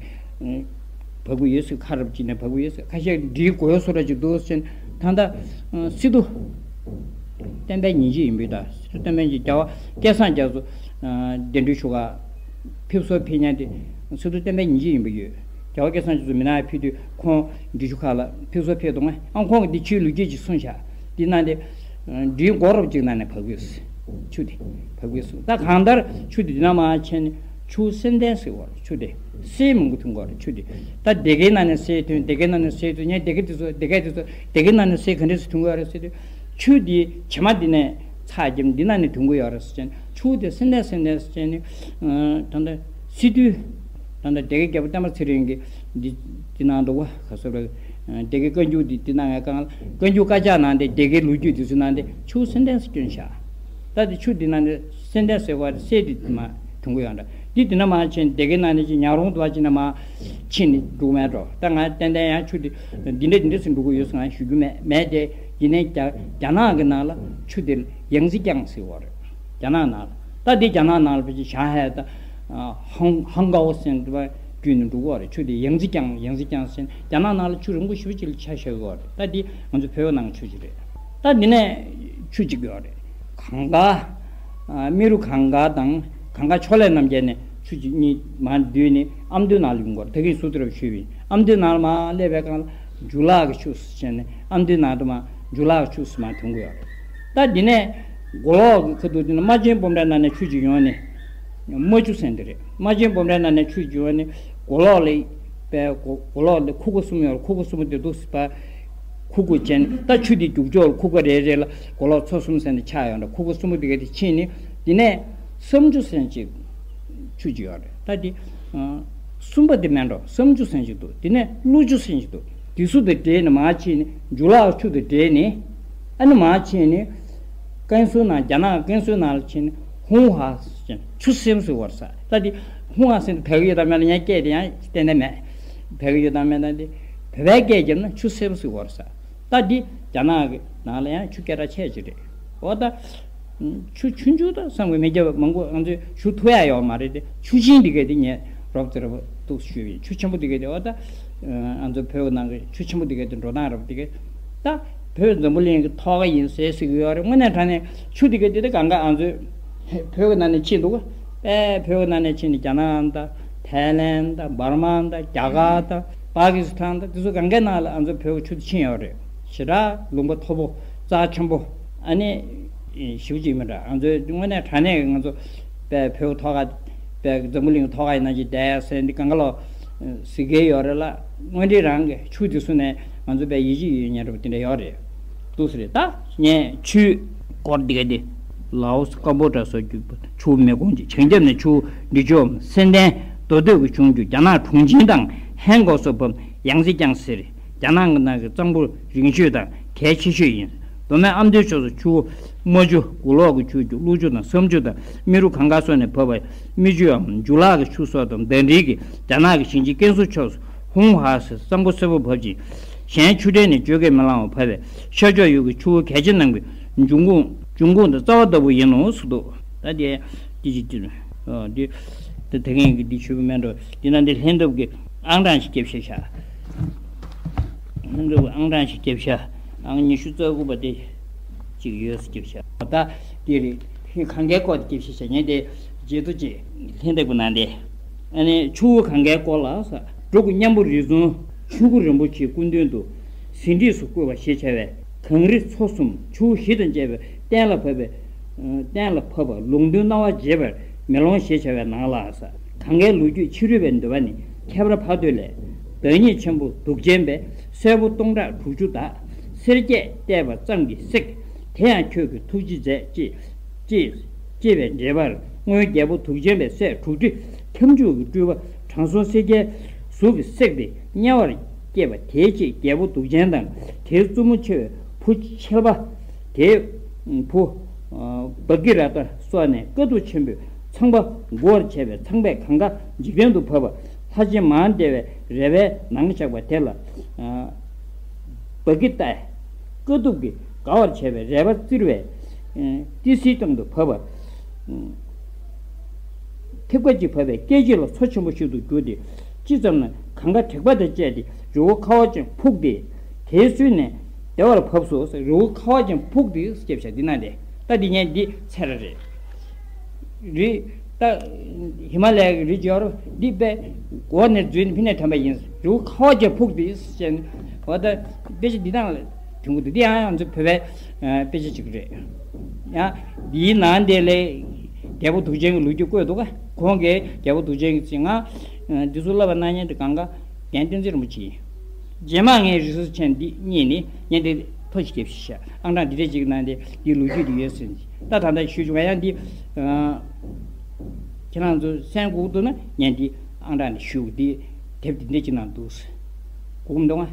བབས་ཀྱི་ཡོད་ཟེར། ཁ་རུབ་ཅིག་ནས་བབས་ཀྱི་ཡོད་ཟེར། ཁ་ཤས་འབྲིའི་མགོ་སོ་ར་ཅིག་འདུག་ཟེར། ད་ལྟ་སི་ཏུ་བསྟན་པའི་ཉིན་བྱེད་ཡིན་པས། ད་སི་ཏུ་བསྟན་པའི་ཉིན་བྱེད། རྒྱལ་བ་སྐལ་བཟང་རྒྱ་མཚོ་གདན་འདྲེན་ཞུ་ག་ཕེབས་བསུ་ཕེབས་མཁན་དེ་སི་ཏུ་བསྟན་པའི་ཉིན་བྱེད་ཡིན་པ་ཡོད། རྒྱལ་བ་སྐལ་བཟང་རྒྱ་མཚོ་མི་ནག་ཕེབས་དུས་ཁོང་འབྲི་ཆུ་ཁ་ལ་ཕེབས་བསུ་ཕེབས་འདུག་ཨང་། ཁོང་གིས་འདི་ཆུའི་ལོ་རྒྱུས་ཅིག་གསུངས་ཤག་འདི་ནང་དེ་འབྲིའི་མགོ་རུབ་ཅིག་ནང་ནས་བབས་ཀྱི་ཡོད་ཟེར། ཆུ་དེ་བབས་ཀྱི་ཡོད་ཟེར། ད་གང་ལྟར་ཆུ་དེ་འདི་ནས་མར་ཕྱིན་ནས་ཆུ་བོ་སེ་ལྡན་ཟེར་བ་རེད། ཆུ་དེ་སེ་མང་པོ་ཐོན་གྱི་ཡོད་རེད། ཆུ་དེ་ད་སྡེ་དགེའི་ནང་ནས་སེ་ཐོན། སྡེ་དགེའི་ནང་ནས་སེ་ཐོན། ངས་སྡེ་དགེ་དེ་ཚོ་སྡེ་དགེ་དེ་ཚོ་སྡེ་དགེའི་ནང་ནས་སེ་ག་འདྲས་སེ་ཐོན་གྱི་ཡོད་རེད་ཟེར་དུས། ཆུ་དེ་བྱེ་མ་འདི་ནས་ཚ་རྒྱབ་འདི་ནང་ནས་ཐོན་གྱི་ཡོད་རེད་ཟེར་ནས། ཆུ་དེ་སེ་ལྡན་སེ་ལྡན་ཟེར་ནས། ད་ལྟ་སི་ཏུ་ད་ལྟ་སྡེ་དགེ་རྒྱལ་པོ་བསྟན་པ་ཚེ་རིང་གིས་འདི་འདི་ནང་འདུག་བ། ག་ཚོད་རེད། སྡེ་དགེ་བཀའ་འགྱུར་འདི་འདི་ནང་ཡང་གང་། བཀའ་འགྱུར་དཀར་ཆག་ནང་དེ་སྡེ་དགེའི་ལོ་རྒྱུས་འདི་ཚོ་ནང་དེ་ཆུ་སེ་ལྡན་ཟེར་བསྐྱོན་ཤག་ད་དེ་ཆུ་འདི་ནང་དེ་སེ་ལྡན་ཟེར་བ་སེ་འདི་མར་ཐོན་གྱི་ཡོད་འདྲ། འདི་འདི་ནས་མར་ཕྱིན། སྡེ་དགེ་ནང་ནས་ཅིག་ཉག་རོང་དུ་བ་ཅིག་ནས་མར་ཕྱིན་ནས་འགྲོ་མེད་འགྲོ། ད་ང་ཏན་ཏན་ཡང་ཆུ་འདི་འདི་འདྲ་འདི་འདྲ་ཟེར་འགྲོ་གི་ཡོད་ཟེར་ང་ཞུ་རྒྱུ་མེད། མེད་དེ་ཡིན་ནའི་རྒྱ་རྒྱ་ནག་གི་ནང་ལ་ཆུ་འདི་ཡང་ཙི་ཀྱང་ཟེར་བ་རེད། རྒྱ་ནག་ནང་ལ། ད་འདི་རྒྱ་ནག་ནང་ལ་ཕལ་ཆེར་ཞང་ཧའེ་དང་ཧང་ཧང་གའོ་ཟེར་འདི་བ་བརྒྱུད་ནས་འགྲོ་གི་ཡོད་རེད། ཆུ་འདི་ཡང་ཙི་ཀྱང་ཡང་ཙི་ཀྱང་ཟེར། རྒྱ་ནག་ནང་ལ་ཆུ་རིང་པོ་ཞེ་པོ་ཅིག་ལ་ཆ་བཞག་གི་ཡོད་རེད། ད་འདི་ང་ཚོ་བོད་ནང་ཆུ་ཅིག་རེད། ད་འདི་ནས་ཆུ་གཅིག་ཡོད་རེད། གངས་དཀར། ཨ་རྨེ་རུ་གངས་དཀར་དང་གངས་དཀར་ཕྱོགས་ལས་རྣམ་རྒྱལ་ནས་ཆུ་གཅིག་གཉིས་མར་བསྡུས་ནས་ཨ་མདོའི་ནང་ལ་ཡོང་གི་ཡོད་རེད། ད་གིན་སུ་དེ་རབ་ཞུས་པ་ཡིན། ཨ་མདོའི་ནང་ལ་མར་སླེབས་པའི་སྒང་ལ་འཇུ་ལག་གི་ཆུ་ཟེར་བྱས་ནས་ཨ་མདོའི་ནང་དུ་མར་འཇུ་ལག་གི་ཆུ་ཟེར་མར་ཐོན་གྱི་ཡོད་རེད། ད་འདི་ནས་མགོ་ལོག་གི་ཁ་ཐུག་འདི་ནས་རྨ་ཆེན་སྤོམ་རའི་ནང་ནས་ཆུ་གཅིག་ཡོང་ནས། རྨ་ཆུ་ཟེར་འདི་རེད། རྨ་ཆེན་སྤོམ་རའི་ནང་ནས་ཆུ་གཅིག་ཡོང་ནས་མགོ་ལོག་ལ། པའི་མགོ་མགོ་ལོག་ལ་ཁུག་ཀ་གསུམ་ཡོད་རེད། ཁུག་ཀ་གསུམ་པོ་དེ་འདུག་སེ་ཕར་ཁུག་ཁུག་བྱས་ནས། ད་ཆུ་དེ་རྒྱུག་ཕྱོགས་ལ་ཁུག་ཀ་རེ་རེ་ལ་མགོ་ལོག་མཚོ་གསུམ་ཟེར་ནས་ཆགས་ཡོད་འདྲ། ཁུག་ཀ་གསུམ་པོ་དེ་ག་དེ་ཕྱིན་ནས། དེ་ནས་བསམ་ཆུ་ཟེར་ཅིག་ཆུ་ཅིག་ཡོད་རེད། ད་དེ་ཨ་གསུམ་པ་དེ་མིན་འགྲོ། བསམ་ཆུ་ཟེར་ཅིག་འདུག་དེ་ནས་ཀླུ་ཆུ་ཟེར་ཅིག་འདུག་དེ་ཚོ་དེ་འདྲེས་ནས་མར་ཕྱིན་ནས་འཇུ་ལག་ཆུ་དེ་འདྲེས་ནས། ཨ་ནི་མར་ཕྱིན་ནས་ཀན་སུའུ་ནང་རྒྱ་ནག་ཀན་སུའུ་ནང་ལ་ཕྱིན་ནས་ཧུང་ཧྭ་ཟེར་ཆུ་སེམས་ཟེར་བ་རེད་ས། ད་དེ་ཧུང་ཧྭ་ཟེར་དེ་བོད་སྐད་ཡོད་དམ་མེད་ལ་ངས་སྐད་དེ་ཡང་ཏན་ཏན་མེད། བོད་སྐད་ཡོད་དམ་མེད་དམ་དེ་བོད་པའི་སྐད་བརྒྱབ་ན་ཆུ་སེམས་ཟེར་བ་རེད་ས། ད་འདི་རྒྱ་ནག་གི་ནང་ལ་ཡང་ཆུ་སྐད་གྲགས་ཆེ་ཅིག་རེད། འོ་ད། ཆུ་ཆུང་ཆུང་ད་བསམ་གི་མི་རྒྱབ་པ་མང་པོ་ང་ཚོས་ཞུ་ཐུབ་ཡ་ཡོད་མ་རེད་དེ། ཆུ་ཆེན་འདི་ག་དེ་ངས་རོབ་ཙེ་རོབ་ཏུ་ཞུས་པ་ཡིན། ཆུ་ཆེན་པོ་འདི་ག་དེ་འོ་ད། ང་ཚོ་བོད་ནང་གི་ཆུ་ཆེན་པོ་འདི་ག་དེ་འགྲོ་སྟངས་རོབ་འདི་ག་ད། བོད་འཛམ་བུ་གླིང་གི་ཐོག་ཁ་ཡིན་ཟེར་ཟེར་གི་ཡོད་རེད། དངོས་གནས་དྲང་གནས་ཆུ་འདི་ག་དེ་ད་གང་ག་ང་ཚོས་བོད་ཀྱི་ནང་ནས་ཕྱིན་འདུག་ག་དཔེ་བོད་ཀྱི་ནང་ནས་ཕྱིན་ནས་རྒྱ་ནག་ད། ཐའི་ལེན་དང་འབར་མ་དང་རྒྱ་གར་དང་པ་ཀི་སི་ཐན་དང་དེ་ཚོ་གང་གའི་ནང་ལ་ང་ཚོ་བོད་ཀྱི་ཆུ་དེ་ཕྱིན་ཡོད་རེད། ཞེ་དྲག་ལུང་པ་མཐོ་པོ་རྩ་ཆེན་པོ་ཨ་ནི་ཞེ་པོ་ཅིག་མི་འདྲ། ང་ཚོའི་དངོས་གནས་དྲང་གནས་ཀྱི་ང་ཚོ་པའི་བོད་ཐོག་ཁ་པའི་འཛམ་བུ་གླིང་ཐོག་ཁ་ཡིན་ན་ཅིག་བསྡད་ཟེར་འདི་གང་ག་ལོ་ཟི་གེ་ཡོད་རེད་ལ། དངོས་འབྲེལ་རང་གི་ཆུ་དེ་ཚོ་ནས་ང་ཚོ་པའི་ཡིད་ཆེས་ཡོད་མཁན་འདྲ་པོ་དེ་འདྲ་ཡོད་རེད། འདུག་ཟེར་རེད། ད་ངས་ཆུའི་སྐོར་འདི་ག་དེ་ལའོ་སི་ཀམ་བོ་ཌ་སོགས་ཀྱི་ཆུ་མེ་ཀོང་གཅིག་བྱང་རྒྱབ་ནས་ཆུ་འབྲི་ཆུའམ་སེ་ལྡན་མདོ་སྟོད་ཀྱི་ཆུ་མཇུག་རྒྱ་ནག་ཁྲུང་ཆིང་དང་ཧན་གོ་སོགས་བབ་ཡང་སེ་ཀྱང་ཟེར། རྒྱ་ནག་གི་ནང་གི་གཙང་པོ་རིང་ཤོས་དང་གལ་ཆེ་ཤོས་ཡིན། མདོ་སྨད་ཨ་མདོའི་ཕྱོགས་སུ་ཆུ་བོ་རྨ་ཆུ་དགུ་ལོག་གི་ཆུ་རྒྱུག་ཀླུ་ཆུ་དང་སམ་ཆུ་དང་རྨེ་རུ་གངས་དཀར་སོགས་ནས་བབས་པ། རྨེ་ཆུའམ་འཇུ་ལག་གི་ཆུ་སོགས་དང་ཟླ་སྒྲིལ་གྱི་རྒྱ་ནག་གི་ཞིང་ཆེན་ཀན་སུའུ་ཕྱོགས་སུ་ཧུང་ཧ་སེ་གཙང་པོ་སེར་པོ་བབས་ཤིང་། གཞན་ཆུ་ཕྲན་ནི་བརྗོད་ཀྱིས་མི་ལང་བར་བབས་པས་ཤར་ཕྱོགས་ཡུལ་གྱི་ཆུ་བོ་གལ་ཆེ་རྣམས་ཀྱི་འབྱུང་ཁུངས་འབྱུང་ཁུངས་དང་རྩ་བ་ལྟ་བུ་ཡིན་ནོ་ཟེར་འདུག་ད་དེ་དེ་ཅིག་ཅིག་ཨ་འདི་ད་ད་གིན་གྱི་འདི་ཆུ་བོ་མེད་འགྲོ། འདི་ན་འདི་ལྷན་ཐབས་ཀྱི་ཨང་གྲངས་ཤིག་བརྒྱབ་ཤག་ཤག་ལྷན་ཐབས་ཀྱི་ཨང་གྲངས་ཤིག་བརྒྱབ་ཤག་ཨང་ཉི་ཤུ་རྩ་དགུ་པ་དེ་ཅིག་ཡོད་ཟེར་བརྒྱབ་ཤག་ད་དེ་རེད། གང་གའི་སྐོར་དེ་བརྒྱབ་ཤག་ཤག་ངས་དེ་བརྗེད་ཐུབ་ཅིག་ལྷན་ཐབས་ཀྱི་ནང་དེ། ཨ་ནི་ཆུ་བོ་གང་གའི་སྐོར་ལ་ཟེར། འབྲུག་གི་མཉམ་བུ་རི་རྫོང་ཆུ་བོ་རིན་པོ་ཆེའི་སྐུ་མདུན་དུ། ཟིན་བྲིས་སུ་བཀོད་པ་ཞེས་བྱ་བའི་གངས་རི་མཚོ་གསུམ་ཆུ་བོ་བཞི་དང་བཅས་པའི་གཏན་ལ་ཕབ་པའི་གཏན་ལ་ཕབ་པ་ལུང་སྟོན་རྣ་བར་འབྱེད་པའི་མེ་ལོང་ཞེས་བྱ་བའི་ནང་ལ་ཟེར། གང་གའི་ལོ་རྒྱུས་ཕྱི་རོལ་པའི་འདོད་པ་ནི་ཁྱད་པར་འཕགས་བསྟོད་ལས། བདག་ཉིད་ཆེན་པོ་གདུགས་ཅན་པས་སྲས་པོ་སྟོང་ཕྲག་དྲུག་ཅུ་དག་སེར་སྐྱས་བལྟས་པ་ཙམ་གྱིས་བསྲེགས། དེ་ཡང་ཁྱོད་ཀྱིས་ཐུགས་རྗེ་མཛད་ཅེས། ཅེས། ཅེས་པའི་འགྲེལ་པར་སྔོན་རྒྱལ་པོ་གདུགས་ཅན་པའི་སྲས་དྲུག་ཁྲི་ཁྱབ་འཇུག་གི་སྤྲུལ་པ་དྲང་སྲོང་སེར་སྐྱའི་གཟུགས་ཀྱིས་བསྲེགས་ཏེ་དམྱལ་བར་སྐྱེས་པ་དེའི་ཕྱིར་རྒྱལ་པོ་གདུགས་ཅན་དང་དེའི་བཙུན་མོ་ཆེ་བའི་བུ་ཆེ་བ་དེའི་བུ་བྷ་གི་ར་ཏ་སོགས་ནས་དཀའ་ཐུབ་ཆེན་པོས་ཚངས་པ་མགུ་བར་བྱས་པའི་ཚངས་པས་གང་ག་འཇིག་རྟེན་དུ་བབས་པ་ལྷ་ཆེན་མ་ཧཱ་དེ་བའི་རལ་པའི་ནང་བཞག་པ་དེ་ལ། བྷ་གི་ཏའི་དཀའ་ཐུབ་ཀྱིས་དགའ་བར་བྱས་པའི་རལ་པ་བཙིར་བས། ཏི་སེའི་སྟེང་དུ་བབས་པ། ཐེབས་ཀ་གཅིག་བབས་པས་སྐད་ཅིག་ལ་མཚོ་ཆེན་པོ་ཞིག་ཏུ་གྱུར་ཏེ། ཅི་ཙམ་ན་གངྒཱ་དྲེག་པ་དང་བཅས་ཏེ་རི་བོ་ཁ་བ་ཅན་ཕུག་སྟེ། དེའི་ཚུལ་ནས་བདེ་བར་བབས་སོ། རི་བོ་ཁ་བ་ཅན་ཕུག་སྟེ་སྐྱབས་ཤ་འདི་ན་དེ་ད་འདི་ངས་འདི་ཚེ་ར་རེད། རི། ད་ཧི་མ་ལ་ཡའི་རི་འབྱོར་འདི་པས་འོག་ནས་འཛུལ་ནས་ཕི་ནས་ཐོན་པ་ཡིན། རི་བོ་ཁ་བ་ཅན་ཕུག་འདི་ཟེར་ནས་འོ་ད་དཔེ་ཆ་འདི་དང་ལ་དུས་འགོ་འདི་འདི་ཡང་ང་ཚོ་བོད་པའི་དཔེ་ཆ་ཅིག་རེད། ཡང་འདིའི་ནང་དེ་ལས་རྒྱལ་པོ་གདུགས་ཅན་གྱི་ལོ་རྒྱུས་བཀོད་འདུག་ག་ཁོང་གིས་རྒྱལ་པོ་གདུགས་ཅན་གྱི་ཚེ་ང་འདི་ཚོ་བསླབ་པ་གནང་མཁན་དེ་གང་ག་རྒན་བསྟན་འཛིན་རིན་པོ་ཆེ་ཡིན། རྗེས་མ་ངས་རི་སོལ་ཆེན་འདི་གཉིས་ནི་ངས་འདི་ཐོ་ཞིག་རྒྱབ་ཤིག་ཤག་ཨང་གྲངས་འདི་འདྲས་ཅིག་ནང་དེ་འདི་ལོ་རྒྱུས་འདི་ཡོད་ཟེར་ནས་ད་ད་ལྟ་ཞུས་བྱུང་། ཡང་འདི་ཁྱེད་རང་ཚོ་གསན་དགོས་འདུག་ན་ངས་འདི་ཨང་གྲངས་འདི་ཞུ་འདི་དེབ་འདི་འདྲས་ཅིག་ནང་འདུག་ཟེར་གོ་གི་འདུག་ང་།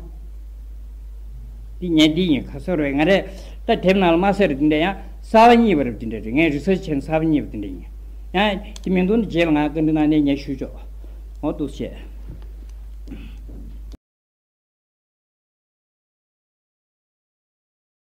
འདི་ངས་འདི་ཡིན་ཁ་སོ་རེད། ང་རེད་ད་དེབ་ནང་ལ་མ་ཟེར་འདི་འདྲས་ཡང་གསར་པ་གཉིས་པ་རེད། འདི་འདྲས་རེད། ངས་རི་སོལ་ཆེན་གསར་པ་གཉིས་པ་འདི་འདྲས་ཡིན། ཡང་འདི་མིང་དོན་འདི་རྗེས་ལ་ང་བཀའ་འདྲི་གནང་ནས་ངས་ཞུ་ཆོག་འོ་འདུག་བྱས།